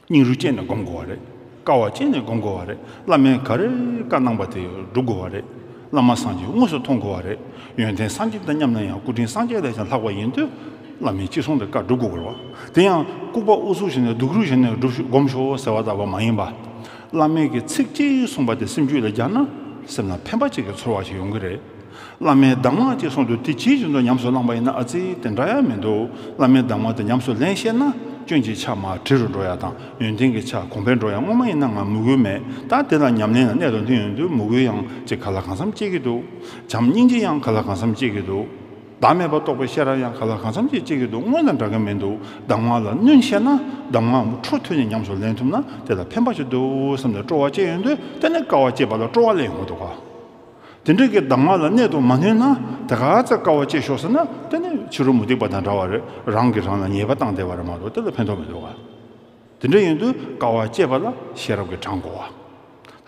སྙིང་རུས་བསྐྱེད་ནས་སྒོམ་དགོས་བ་རེད། དཀའ་བ་སྤྱད་ནས་སྒོམ་དགོས་བ་རེད། བླ་མས་ག་རེ་བཀའ་གནང་པ་དེ་སྒྲུབ་དགོས་བ་རེད། བླ་མ་སངས་རྒྱས་དངོས་སུ་མཐོང་དགོས་བ་རེད། ཡོན་ཏན་སངས་རྒྱས་དང་མཉམ་ན་ཡང་སྐུ་དྲིན་སངས་རྒྱས་ལས་ཀྱང་ལྷག་པ་ཡིན་དུས། བླ་མའི་ཅི་གསུང་དེ་བཀའ་སྒྲུབ་དགོས་རེད་བ། དེ་ཡང་ལྐུགས་པ་ཨུ་ཚུགས་བྱས་ནས་སྡུག་རུས་བྱས་ནས་སྒྲུབ་ཤོག་སྒོམ་ཤོག་ཟེར་བ་ལྟ་བུ་མ་ཡིན་པ། བླ་མས་ཀྱི་ཚིག་གཅིག་གསུངས་པ་དེ་སེམས་རྒྱུད་ལ་སྦྱར་ན། སེམས་ལ་ཕན་པ་གཅིག་གི་ཚོར་བ་ཞིག་ཡོང་གི་རེད། བླ་མའི་གདམས་ངག་ཅིག་གསུངས་འདུག་དེ་ཇི་བཞིན་དུ་ཉམས་སུ་བླངས་པ་ཡིན་ན་ཨ་ཙི་དེ་འདྲ་ཡང་མི་འདུག་བླ་མའི་གདམས་ངག་དེ་ཉམས་སུ་ལེན་ཤེས་ན་སྐྱོན་གྱི་ཆ་མར་བྲི་རུ་འགྲོ་ཡ་དང་ཡོན་ཏན་གྱི་ཆ་གོང་འཕེལ་འགྲོ་ཡ། སྔོན་མ་ཡིན་ན་ང་མོས་གུས་མེད། ད་དེ་ལ་ཉམས་ལེན་ལ་གནད་དུ་འདུས་ཡོང་དུས་མོས་གུས་ཡང་ཅིག་ག་ལ་གང་འཚམ་སྐྱེ་གི་འདུག་བྱམས་སྙིང་རྗེ་ཡང་ག་ལ་གང་འཚམ་སྐྱེ་གི་འདུག་བདག་མེད་པ་རྟོགས་པའི་ཤེས་རབ་ཡང་ག་ལ་གང་འཚམ་ཅིག་སྐྱེ་གི་འདུག་སྔོན་དང་འདྲ་གི་མི་འདུག་གདམས་ངག་ལ་སྣོན་ཤེས་ན་གདམས་ངག་འཕྲོ་མཐུད་ནས་ཉམས་སུ་ལེན་ཐུབ་ན་དེ་ལ་ཕན་པ་ཞིག་འདུག་བསམ་ནས་སྤྲོ་བ་སྐྱེ་ཡོང་དུས། དེ་ནས་དཀའ་བ་སྤྱད་པ་ལ་སྤྲོ་བ་སླེབས་ཡོང་གི་འདུག་ག་དེ་འདྲ་གི་གདམས་ངག་ལ་གནད་དུ་མ་བསྣུན་ན། དེ་ག་ཚོད་དཀའ་བ་སྤྱད་ཤོག་ཟེར་ན། དེ་ནི་ཕྱི་རོལ་མུ་སྟེགས་པ་དང་འདྲ་བ་རེད། རང་གིས་རང་ལ་ཉེས་པ་བཏང་བསྡད་པ་རེད་མ་གཏོགས་དེ་ལ་ཕན་ཐོགས་མི་འདུག་ག་དེ་འདྲ་ཡིན་དུས་དཀའ་བ་སྤྱད་པ་ལ་ཤེས་རབ་ཀྱིས་དྲངས་དགོས་པ།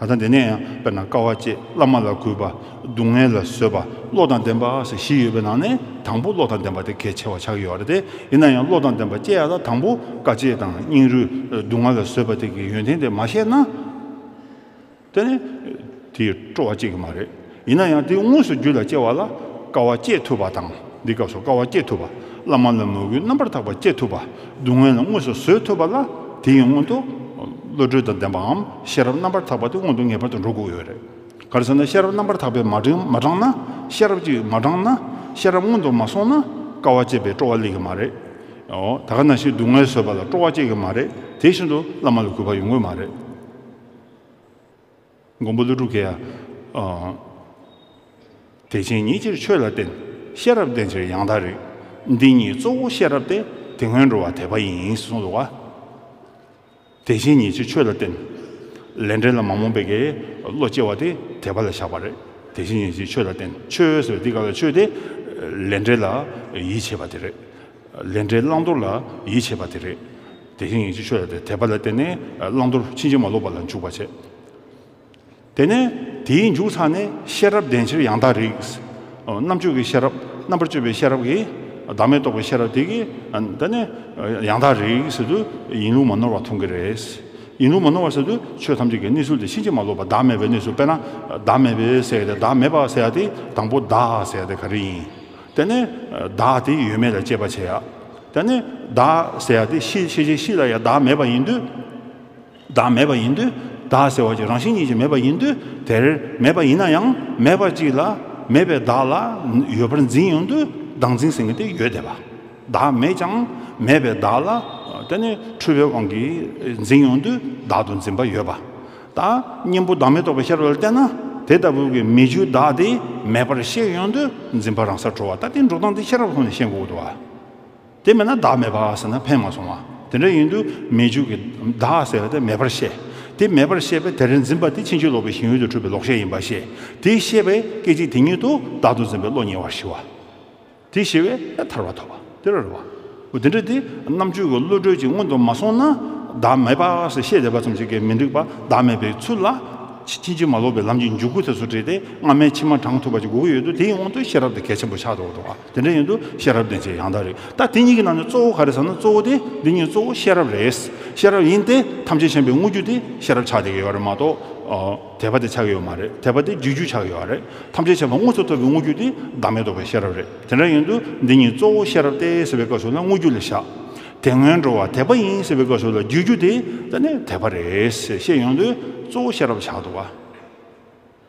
ད་ལྟ་འདི་ནས་ཡང་དཔེར་ན་དཀའ་བ་སྤྱད། བླ་མ་ལ་གུས་པ། སྡུག་བསྔལ་ལ་བཟོད་པ། བློ་དང་ལྡན་པ་ཟེར་བཞི་ཡོད་པའི་ནང་ནས་དང་པོ་བློ་དང་ལྡན་པ་དེ་གལ་ཆེ་བ་ཆགས་ཀྱི་ཡོད་རེད་དེ། ཡིན་ན་ཡང་བློ་དང་ལྡན་པ་སྐྱེ་ཡ་ལ་དང་པོ་དཀའ་སྤྱད་དང་སྙིང་རུས། སྡུག་བསྔལ་ལ་བཟོད་པ་དེ་གི་ཡོན་ཏན་དེ་མ་ཤེས་ན། དེ་ནི་དེའི་སྤྲོ་བ་སྐྱེ་གི་མ་རེད། ཡིན་ན་ཡང་དེ་དངོས་སུ་རྒྱུད་ལ་སྐྱེ་བ་ལ་དཀའ་བ་སྤྱད་ཐུབ་པ་དང་། འདི་སྐབས་སུ་དཀའ་བ་སྤྱད་ཐུབ་པ། བླ་མ་ལ་མོས་གུས་རྣམ་པར་དག་པ་སྐྱེ་ཐུབ་པ། སྡུག་བསྔལ་ལ་དངོས་སུ་བཟོད་ཐུབ་པ་ལ། དེ་ཡི་སྔོན་དུ་བློ་གྲོས་དང་ལྡན་པའམ་ཤེས་རབ་རྣམ་པར་དག་པ་དེ་སྔོན་དུ་ངེས་པར་དུ་འགྲོ་དགོས་ཡོད་རེད། ག་རེ་ཟེར་ན་ཤེས་རབ་རྣམ་པར་དག་པས་མ་དྲངས་མ་དྲངས་ན། ཤེས་རབ་ཀྱིས་མ་དྲངས་ན། ཤེས་རབ་སྔོན་དུ་མ་སོང་ན་དཀའ་བ་སྤྱད་པའི་སྤྲོ་བ་སླེབས་ཀྱི་མ་རེད། ཨོ། ད་ག་ནང་བཞིན་སྡུག་བསྔལ་བཟོད་པ་ལ་སྤྲོ་བ་སྐྱེ་གི་མ་རེད། དེ་བཞིན་དུ་བླ་མ་ལ་གུས་པ་ཡོང་གི་མ་རེད། མགོན་པོ་ཀླུ་སྒྲུབ་ཀྱིས་ཡང་། ཨ། དད་ཅན་ཉིད་ཕྱིར་ཆོས་ལ་བརྟེན། ཤེས་རབ་ལྡན་ཕྱིར་ཡང་དག་རིག། འདི་ཉིད་གཙོ་བོ་ཤེས་རབ་སྟེ། དེ་སྔོན་འགྲོ་བ་དད་པ་ཡིན། གསུངས་འདུག་ག། དད་ཅན་ཉིད་ཕྱིར་ཆོས་ལ་བརྟེན། ལས་འབྲས་ལ་མ་རྨོངས་པའི་གི་བློ་སྐྱེ་བ་དེ་དད་པ་ལ་བཞག་པ་རེད། དད་ཅན་ཉིད་ཕྱིར་ཆོས་ལ་བརྟེན། ཆོས་ཟེར་བའི་འདི་ག་ལ་ཆོས་དེ་ལས་འབྲས་ལ་ཡིད་ཆེས་པ་དེ་རེད། ལས་འབྲས་བླང་དོར་ལ་ཡིད་ཆེས་པ་དེ་རེད། དད་ཅན་ཉིད་ཕྱིར་ཆོས་ལ་བརྟེན། དད་པ་ལ་བརྟེན་ནས་བླང་དོར་ཕྱིན་ཅི་མ་ལོག་པ་ལ་འཇུག་པ་བྱེད། དེ་ནས་དེའི་མཇུག་ཚར་ནས་ཤེས་རབ་ལྡན་ཕྱིར་ཡང་དག་རིག། རྣམ་དཔྱོད་ཀྱི་ཤེས་རབ། རྣམ་པར་དཔྱོད་པའི་ཤེས་རབ་ཀྱིས། བདག་མེད་རྟོགས་པའི་ཤེས་རབ་དེ་གིས། དེ་ནས་ཡང་དག་རིག་ཟེར་དུས་ཡིན་ལུགས་མ་ནོར་བ་མཐོང་གི་རེད། ཡིན་ལུགས་མ་ནོར་བ་ཟེར་དུས་ཆོས་ཐམས་ཅད་ཀྱི་གནས་ཚུལ་དེ་ཕྱིན་ཅི་མ་ལོག་པ། བདག་མེད་པའི་གནས་ཚུལ། དཔེར་ན་བདག་མེད་པའི་ཟེར་ཡ་དེ། བདག་མེད་པ་ཟེར་ཡ་དེ་དང་པོ་བདག་ཟེར་ཡ་དེ་ག་རེ་ཡིན། དེ་ནས་བདག་དེ་ཡོད་མེད་ལ་དཔྱད་པ་བྱེད་ཡ། དེ་ནས་བདག་ཟེར་ཡ་དེ་ཤེས་ཤེས་བྱའི་ཤེས་ལ་ཡང་བདག་མེད་པ་ཡིན་དུས། བདག་མེད་པ་ཡིན་དུས། བདག་ཟེར་བ་ཅིག་རང་བཞིན་ཉིད་ཀྱིས་མེད་པ་ཡིན་དུས། དེར་མེད་པ་ཡིན་ན་ཡང་མེད་པ་ཅིག་ལ། མེད་པའི་བདག་ལ་ཡོད་པར་འཛིན་ཡོང་དུས་བདག་འཛིན་ཟེར་མཁན་དེ་ཡོད་བསྡད་པ། བདག་མེད་ཀྱང་མེད་པའི་བདག་ལ། དེ་ནི་འཁྲུལ་པའི་དབང་གིས་འཛིན་ཡོང་དུས་བདག་ཏུ་འཛིན་པ་ཡོད་པ། ད་གཉེན་པོ་བདག་མེད་རྟོགས་པའི་ཤེས་རབ་ལ་བརྟེན་ན། དེ་ལྟ་བུའི་གི་མི་རྒྱུ་བདག་དེ་མེད་པར་ཤེས་ཡོང་དུས་འཛིན་པ་རང་སར་གྲོལ་བ། ད་དེ་འགྲོ་སྟངས་དེ་ཤེས་རབ་ཐོག་ནས་ཤེས་དགོས་འདུག་བ། དེ་མེད་ན་བདག་མེད་པ་ཟེར་ན་ཕན་མ་སོང་བ། དེ་འདྲ་ཡིན་དུས་མི་རྒྱུ་གི་བདག་ཟེར་བ་དེ་མེད་པར་ཤེས། དེ་མེད་པར་ཤེས་པས་དེར་འཛིན་པ་དེ་ཕྱིན་ཅི་ལོག་པའི་ཞེན་ཡུལ་དུ་གྲུབ་པའི་ལོག་ཤེས་ཡིན་པ་ཤེས། དེ་ཤེས་པས་སྐད་ཅིག་དེ་ཉིད་དུ་བདག་ཏུ་འཛིན་པའི་བློ་ཉེ་བར་ཞི་བ། དེ་ཤེས་པས་ཐར་པ་ཐོབ་པ་དེ་རེད་བ། འོ་དེ་འདྲ་དེ་རྣམ་དཔྱོད་ཀྱི་བློ་གྲོས་ཀྱིས་སྔོན་དུ་མ་སོང་ན། བདག་མེད་པ་ཟེར་བཤད་བསྡད་པ་ཙམ་ཞིག་གིས་མི་འགྲིག་པ། བདག་མེད་པའི་ཚུལ་ལ་ཕྱིན་ཅི་མ་ལོག་པའི་ལམ་གྱི་འཇུག་སྒོ་དེ་ཚོ་བྲིས་ཏེ་སྔ་མའི་ཕྱི་མ་དྲངས་ཐུབ་པ་ཅིག་དགོས་ཀྱི་ཡོད་དུས། དེའི་དབང་དུ་ཤེས་རབ་དེ་གལ་ཆེན་པོ་ཆགས་འགྲོ་གི་འདུག་བ། དེ་འདྲ་ཡིན་དུས་ཤེས་རབ་ལྡན་ཕྱིར་ཡང་དག་རིག། ད་དེ་གཉིས་ཀྱི་ནང་ནས་གཙོ་བོ་ག་རེ་ཟེར་ན། གཙོ་བོ་དེ་འདི་གཉིས་གཙོ་བོ་ཤེས་རབ་རེད། ཤེས་རབ་ཡིན་ཏེ་ཐམས་ཅད་མཁྱེན་པའི་དངོས་རྒྱུ་དེ་ཤེས་རབ་ཆགས་བསྡད་ཀྱི་ཡོད་རེད་མ་གཏོགས། ཨ། དད་པ་དེ་ཆགས་ཀྱི་ཡོད་མ་རེད། དད་པ་དེ་རྒྱུ་རྒྱུ་ཆགས་ཀྱི་ཡོད་རེད། ཐམས་ཅད་མཁྱེན་པ་དངོས་སུ་ཐོབ་པའི་དངོས་རྒྱུ་དེ་བདག་མེད་རྟོགས་པའི་ཤེས་རབ་རེད། དེ་འདྲ་ཡིན་དུས་འདི་གཉིས་གཙོ་བོ་ཤེས་རབ་སྟེ་ཟེར་བའི་སྐབས་སུ་ལ་དངོས་རྒྱུ་ལ་བཞག། དེ་སྔོན་འགྲོ་བ་དད་པ་ཡིན་ཟེར་བའི་སྐབས་སུ་ལ་རྒྱུ་རྒྱུ་དེ་ད་ནི་དད་པ་རེད་ཟེར་བཤད་ཡོང་དུས་གཙོ་བོ་ཤེས་རབ་ཆགས་འདུག་བ།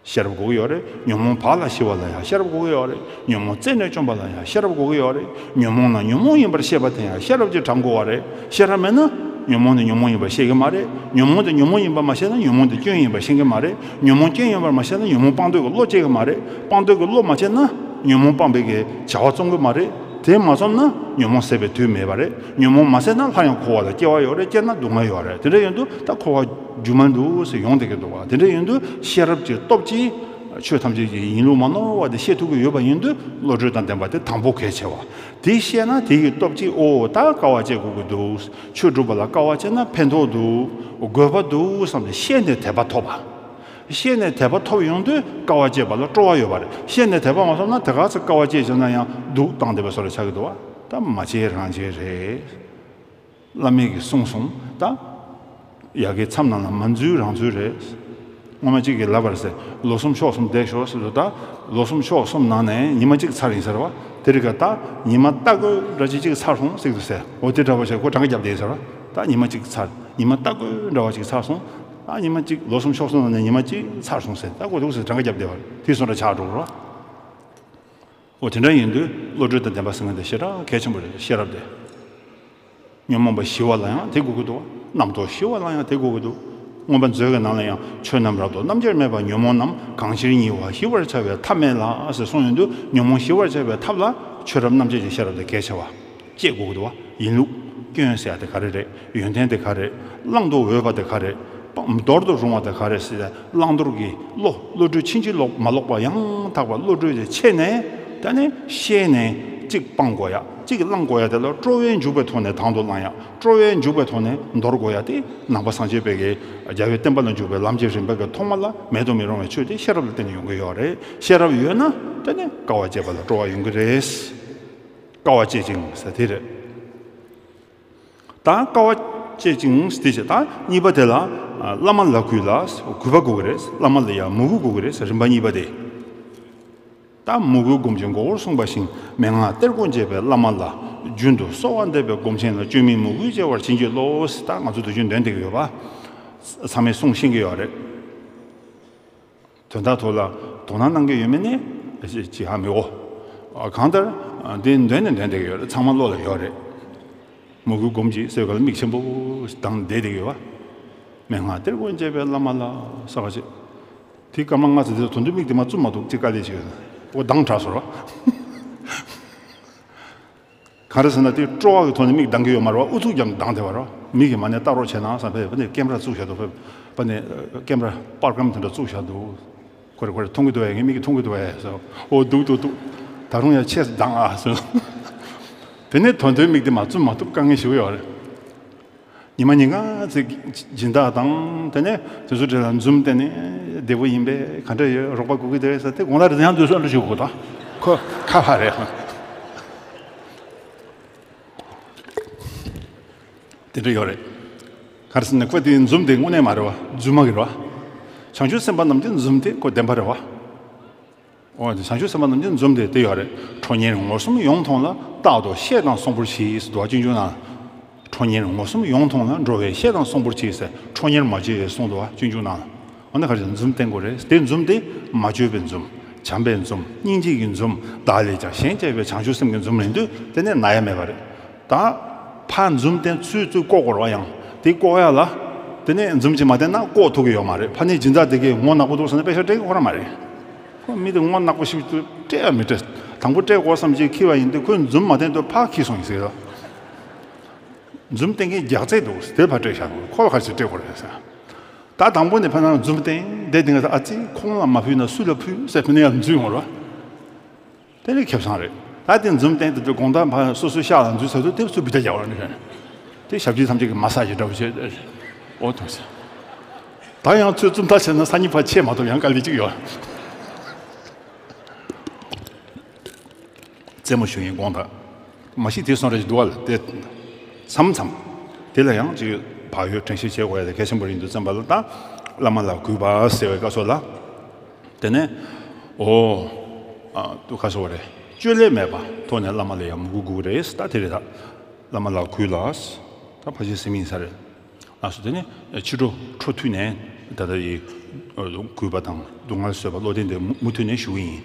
ཤེས་རབ་དགོས་ཀྱི་ཡོད་རེད། ཉོན་མོངས་བག་ལ་ཞི་བ་ལ་ཡང་ཤེས་རབ་དགོས་ཀྱི་ཡོད་རེད། ཉོན་མོངས་རྩད་ནས་བཅོམ་པ་ལ་ཡང་ཤེས་རབ་དགོས་ཀྱི་ཡོད་རེད། ཉོན་མོངས་ལ་ཉོན་མོངས་ཡིན་པར་ཤེས་པ་དེ་ཡང་ཤེས་རབ་ཀྱིས་དྲང་དགོས་པ་རེད། ཤེས་རབ་མེད་ན་ཉོན་མོངས་དེ་ཉོན་མོངས་ཡིན་པར་ཤེས་ཀྱི་མ་རེད། ཉོན་མོངས་དེ་ཉོན་མོངས་ཡིན་པ་མ་ཤེས་ན་ཉོན་མོངས་དེ་སྐྱོན་ཡིན་པར་ཤེས་ཀྱི་མ་རེད། ཉོན་མོངས་སྐྱོན་ཡིན་པར་མ་ཤེས་ན་ཉོན་མོངས་སྤང་འདོད་ཀྱི་བློ་སྐྱེ་གི་མ་རེད། སྤང་འདོད་ཀྱི་བློ་མ་སྐྱེས་ན་ཉོན་མོངས་སྤང་བའི་གི་བྱ་བ་རྩོམ་གྱི་མ་རེད། དེ་མ་རྩོམ་ན་ཉོན་མོངས་ཟད་པའི་དུས་མེད་པ་རེད། ཉོན་མོངས་མ་ཟད་ན་སླར་ཡང་འཁོར་བ་ལ་སྐྱེ་བ་ཡོད་རེད། སྐྱེས་ན་སྡུག་བསྔལ་ཡོད་རེད། དེ་འདྲ་ཡིན་དུས་ད་འཁོར་བ་རྒྱུ་མ་འདུག་ཟེར་ཡོང་བསྡད་ཀྱི་འདུག་བ། དེ་འདྲ་ཡིན་དུས་ཤེས་རབ་ཀྱི་སྟོབས་ཀྱིས་ཆོས་ཐམས་ཅད་ཀྱི་ཡིན་ལུགས་མ་ནོར་བ་དེ་ཤེས་ཐུབ་ཀྱི་ཡོད་པ་ཡིན་དུས་བློ་གྲོས་དང་ལྡན་པ་དེ་དང་པོ་གལ་ཆེ་བ། དེ་ཤེས་ན་དེ་ཡི་སྟོབས་ཀྱིས་ཨོ་ད་དཀའ་བ་སྤྱད་དགོས་ཀྱི་འདུག། ཆོས་སྒྲུབ་པ་ལ་དཀའ་བ་སྤྱད་ན་ཕན་ཐོགས་འདུག། དགོས་པ་འདུག་བསམ་ནས་ཤེས་ནས་དད་པ་ཐོབ་པ། ཤེས་ནས་དད་པ་ཐོབ་ཡོང་དུས་དཀའ་བ་སྤྱད་པ་ལ་སྤྲོ་བ་ཡོད་པ་རེད། ཤེས་ནས་དད་པ་མ་ཐོབ་ན་དེ་ག་ཚོད་དཀའ་བ་སྤྱད་བྱས་ན་ཡང་སྡུག་བཏང་བསྡད་པའི་བཟོ་འདྲ་ཆགས་ཀྱི་འདུག་བ། ད་མ་བྱས་རང་བྱས་རེད། བླ་མས་ཀྱིས་གསུངས་སོང་། ད་ཡ་གི་མཚམས་ནང་ལ་མ་འཛུལ་རང་འཛུལ་རེད། སྔོན་མ་གཅིག་གིས་ལབ་པར་ཟེར། ལོ་གསུམ་ཕྱོགས་གསུམ་བསྡད་ཤོག་ཟེར་དུས། ད་ལོ་གསུམ་ཕྱོགས་གསུམ་ནང་ནས་ཉི་མ་གཅིག་ཚར་ཡིན་ཟེར་བ། དེ་རིང་ག་ད་ཉི་མ་རྟ་རྒོད་འདྲ་ཅིག་ཅིག་ཚར་སོང་ཟེར་གྱི་འདུག་ཟེར། འོ་དེ་འདྲ་བ་བྱས་ཁོ་གྲངས་ཀ་བརྒྱབ་བསྡད་ཟེར་བ། ད་ཉི་མ་གཅིག་ཚར། ཉི་མ་རྟ་རྒོད་འདྲ་བ་ཅིག་ཚར་སོང་། ད་ཉི་མ་གཅིག་ལོ་གསུམ་ཕྱོགས་གསུམ་ནང་ནས་ཉི་མ་གཅིག་ཚར་སོང་ཟེར། ད་ཁོ་འདུག་ཟེར་གྲངས་ཀ་བརྒྱབ་བསྡད་པ་དེ་བཟོ་འདྲ་ཆགས་འགྲོ་གི་རེད་བ། འོ་དེ་འདྲ་ཡིན་དུས་བློ་གྲོས་དང་ལྡན་པ་ཟེར་མཁན་དེ་ཞེ་དྲག་གལ་ཆེན་པོ་རེད། ཤེས་རབ་དེ། ཉོན་མོངས་པ་ཞི་བ་ལ་ཡང་དེ་དགོས་ཀྱི་འདུག། རྣམ་རྟོག་ཞི་བ་ལ་ཡང་དེ་དགོས་ཀྱི་འདུག། མངོན་པ་མཛོད་ཀྱི་ནང་ལ་ཡང་ཆོས་རྣམས་རབ་ཏུ་རྣམ་འབྱེར་མེད་པ། ཉོན་མོངས་རྣམས་གང་ཕྱིར་ཉེ་བ། ཞི་བར་བྱ་བའི་ཐབས་མེད་ལ་ཟེར་གསུངས་ཡོང་དུས་ཉོན་མོངས་ཞི་བར་བྱ་བའི་ཐབས་ལ་ཆོས་རབ་རྣམ་འབྱེད་ཀྱི་ཤེས་རབ་དེ་གལ་ཆེ་བ། དཔྱད་དགོས་ཀྱི་འདུག་བ། ཡིན་ལུགས། སྐྱོན་ཟེར་ཡ་དེ་ག་རེ་རེད། ཡོན་ཏན་དེ་ག་རེ་རེད། བླང་དུ་འོས་པ་དེ་ག་རེ་རེད། འདོར་དུ་རུང་བ་དེ་ག་རེ་རེད་ཟེར་ཏེ་བླང་དོར་གྱི་བློ། བློ་གྲོས་ཕྱིན་ཅི་ལོག་མ་ལོག་པ་ཡང་དག་པ་བློ་གྲོས་དེ་ཆེ་ནས་ད་ནི་ཤེས་ནས་གཅིག་སྤང་དགོས་ཡ། གཅིག་བླང་དགོས་ཡ་དེ་ལ་སྤྲོ་བས་འཇུག་པའི་ཐོག་ནས་དང་དུ་བླང་ཡ། སྤྲོ་བས་འཇུག་པའི་ཐོག་ནས་འདོར་དགོས་ཡ་དེ་ནང་པ་སངས་རྒྱས་པའི་གི་རྒྱལ་བའི་བསྟན་པ་ལ་འཇུག་པའི་ལམ་གྱི་རིམ་པ་གི་ཐོག་མ་ལ་མེད་དུ་མི་རུང་བའི་ཆོས་དེ་ཤེས་རབ་ལ་བརྟེན་ནས་ཡོང་གི་ཡོད་རེད། ཤེས་རབ་ཡོད་ན་ད་ནི་དཀའ་བ་སྤྱད་པ་ལ་སྤྲོ་བ་ཡོང་གི་རེད། དཀའ་བ་སྤྱད་ཅིང་ཟེར་དེ་རེད། ད་དཀའ་བ་སྤྱད་ཅིང་སྟེ་བྱས། ད་གཉིས་པ་དེ་ལ་བླ་མ་ལ་གུས་ལ་གུས་པ་དགོས་ཀྱི་རེད། བླ་མ་ལ་ཡང་མོས་གུས་དགོས་ཀྱི་རེད། རིམ་པ་གཉིས་པ་དེ། ད་མོས་གུས་སྒོམ་ཆེན་མགོ་བོར་གསུངས་པ་བཞིན། མན་ངག་གཏེར་སྒོ་འབྱེད་པའི་བླ་མ་ལ། རྒྱུན་དུ་གསོལ་བ་འདེབས་པའི་སྒོམ་ཆེན་ལ། བཅོས་མིན་མོས་གུས་བྱེ་བར་བྱིན་གྱིས་རློབས། ད་ང་ཚོ་དུས་རྒྱུན་འདོན་བསྡད་ཀྱི་ཡོད་པ། ཚང་མས་གསུང་ཤེས་ཀྱི་ཡོད་རེད། དོན་དག་ཐོག་ལ་དོ་སྣང་གནང་གི་ཡོད་མེད་ནི་ཅི་ཧ་མི་གོ། གང་ལྟར་འདི་འདོན་ནས་འདོན་བསྡད་ཀྱི་ཡོད་རེད། ཚང་མ་བློ་ལ་ཡོད་རེད། མོས་གུས་སྒོམ་གྱིས་ཟེར་བ་ལ་མིག་ཆེན་པོ་ཞིག་བསྡམས་བསྡད་བསྡད་ཀྱི་ཡོད་པ། མན་ངག་གཏེར་དབང་འབྱེད་པའི་བླ་མ་ལ་ས་ག་ཅེས། དེའི་སྐར་མ་ལྔ་ཙམ་དེ་དོན་དུ་མིག་དེ་མ་བཙུམ་མ་ཐུབ་ཅིག་དཀའ་ལས་བྱས་ཡོད། འོ་མདངས་དྲག་སོང་ར། ག་རེ་ཟེར་ན་དེ་སྤྲོ་བ་གི་ཐོག་ནས་མིག་གདངས་ཀྱི་ཡོད་མ་རེད་བ། ཨུ་ཚུགས་ཀྱང་གདངས་བསྡད་པ་རེད་བ། མིག་གིས་མ་ནས་ལྟ་རོགས་བྱས་ན་བསམ་པས་ཕ་ནས་ཀེམ་ར་བཙུགས་བཞག་འདུག་ཕ་ནས་ཀེམ་ར་པར་སྒམ་དེ་འདྲ་བཙུགས་བཞག་འདུག་ཁོ་རེ་ཁོ་རེ་མཐོང་གི་འདུག་བས། ངའི་མིག་གིས་མཐོང་གི་འདུག་བས་ཟེར། ཨོ་འདུག་འདུག་འདུག་ད་རུང་ཡང་ཆེ་གདངས་ཨ་ཟེར། དེ་ནས་དོན་དུ་མིག་དེ་མ་བཙུམ་མ་ཐུབ་དཀའ་ངལ་ཞིག་ཡོད་རེད། ཉི་མ་ཉིན་གང་ཚེ་སྦྱིན་བདག་དང་དེ་ནས་དེ་ཚོ་གྲས་ལ་འཛུམ་བསྟན་ནས་བདེ་པོ་ཡིན་པས། ག་འདྲ་ཡོད། རོགས་པ་དགོས་ཀྱི་འདུག་ཟེར་ཏེ་དགོང་དག་རེ་ཡང་འདུག་སོང་འགྲོ་ཞུ་དགོས་དང་། ཁོ་ཁ་ཕ་རེད། དེ་འདྲ་ཡོད་རེད། ག་རེ་ཟེར་ན་ཁོ་དེ་འཛུམ་དེ་དངོས་གནས་མ་རེད་བ། རྫུན་མ་གི་རེད་བ། བྱང་ཆུབ་སེམས་དཔའ་རྣམས་ཀྱི་འཛུམ་དེ་ཁོ་བདེན་པ་རེད་བ། འོ་དེ་བྱང་ཆུབ་སེམས་དཔའ་རྣམས་ཀྱི་འཛུམ་དེ་དེ་ཡོད་རེད། ཁྲོ་གཉེར་ངོ་གསུམ་ཡོངས་མཐོང་ལ། རྟག་ཏུ་བཤེས་དང་གསོང་པོར་གྱིས་ཟེར་འདུག་བ་སྤྱོད་འཇུག་ནང་། ཁྲོ་གཉེར་ངོ་གསུམ་ཡོངས་མཐོང་ལ། འགྲོ་བའི་བཤེས་དང་གསོང་པོར་གྱིས་ཟེར་ཁྲོ་གཉེར་མ་བྱེད་པའི་གསུང་འདུག་བ་སྤྱོད་འཇུག་ནང་། འོ་ན་ག་རེ་འཛུམ་བསྟན་དགོས་རེད། དེ་འཛུམ་དེ་མ་བཅོས་པའི་འཛུམ། བྱམས་པའི་འཛུམ། སྙིང་རྗེ་ཡི་འཛུམ། བདག་ལས་ཀྱང་གཞན་གཅེས་པའི་བྱང་ཆུབ་སེམས་ཀྱི་འཛུམ་ཡིན་དུས་དེ་ནས་ན་ཡ་མེད་པ་རེད། ད་ཕར་འཛུམ་བསྟན་ཚུལ་ཚུལ་བཀོག་དགོས་རེད་བ། ཡང་དེ་བཀོག་ཡ་ལ་དེ་ནས་འཛུམ་ཅིག་མ་བསྟན་ན་བཀོག་ཐུབ་ཀྱི་ཡོད་མ་རེད། ཕ་ནས་སྦྱིན་བདག་དེ་གས་ངོ་ནག་པོ་འདུག་ཟེར་ན་པེ་ཤ་སྤྲད་ཀྱི་ཁོ་རང་མ་རེད། ཁོ་མི་དེ་ངོ་ནག་པོ་ཞིག་ཏུ་སྤྲད་ཡ་མི་སྤྲད། དང་པོ་སྤྲད་དགོས་བསམ་གྱི་འཁྱེར་བ་ཡིན་དུས་ཁོས་འཛུམ་མ་བསྟན་དུས་ཕར་འཁྱེར་སོང་ཡིན་ཟེར་ལ། འཛུམ་བསྟན་མཁན་རྒྱགས་ཚད་འདུག་དེ་ཕར་སྤྲད་བཞག་འདུག་ཁོ་ལ་ག་རེ་ཞིག་སྤྲད་དགོས་རེད་ཟེར། ད་དང་པོ་ནས་ཕ་ནང་འཛུམ་བསྟན་དེ་དེ་ང་ཚོ་ཨ་ཙི་ཁོང་ལ་མ་ཕུལ་ན་སུ་ལ་ཕུལ་ཟེར་ཕུལ་ན་ཡང་འཛུལ་ཡོང་རོགས། དེ་ནི་ཁེ་བཟང་རེད། ད་དེ་འཛུམ་བསྟན་དེ་དགོང་དག་ཕ་སོ་སོའི་ཤག་ལ་འཛུལ་ཚར་དུས་དེ་ཚོ་བི་ད་རྒྱག་བར་ནི་རེད། དེ་ཞབས་ཕྱི་ཐམས་ཅད་ཀྱི་མ་ས་ཞིག་འདྲ་བོ་བྱས། ཨོ་ཐོང་ཟེར། ད་ཡང་ཚོད་བཙུམ་ཐག་ཆད་ན་སང་ཉིན་ཕར་ཆད་མ་ཐུབ་ཡང་དཀའ་ལས་གཅིག་ཡོད། རྩེད་མོ་ཞུ་ཡིན་དགོངས་དག་མ་གཞི་དེ་སོང་རེ་ཞིག་འདུག་བ་ལ་དེ། མཚམས་མཚམས། དེ་ལ་ཡང་ཅིག་བག་ཡོད་དྲན་ཤེས་བྱེད་དགོས་ཡ་དེ་གལ་ཆེན་པོ་ཡིན་དུས་ཙམ་པ་ལ་ད། བླ་མ་ལ་གུས་པ་ཟེར་བའི་སྐབས་སུ་ལ། དེ་ནས། ཨོ། ཨ་དུ་ཁ་སོ་བ་རེ། བཅོས་ལས་མེད་པ་ཐོག་ནས་བླ་མ་ལ་ཡང་མོས་གུས་དགོས་རེད། ད་དེ་རེད་ད། བླ་མ་ལ་གུས་ལ། ད་ཕ་ཤི་སེ་མིན་ས་རེད། ལགས་སོ། དེ་ནས་ཕྱི་དྲོ་འཕྲོ་མཐུད་ནས་ད་ལྟ་ཡི་གུས་པ་དང་སྡུག་བསྔལ་བཟོད་པ་བློ་ལྡན་དེ་མུ་མུ་མཐུད་ནས་ཞུ་གི་ཡིན།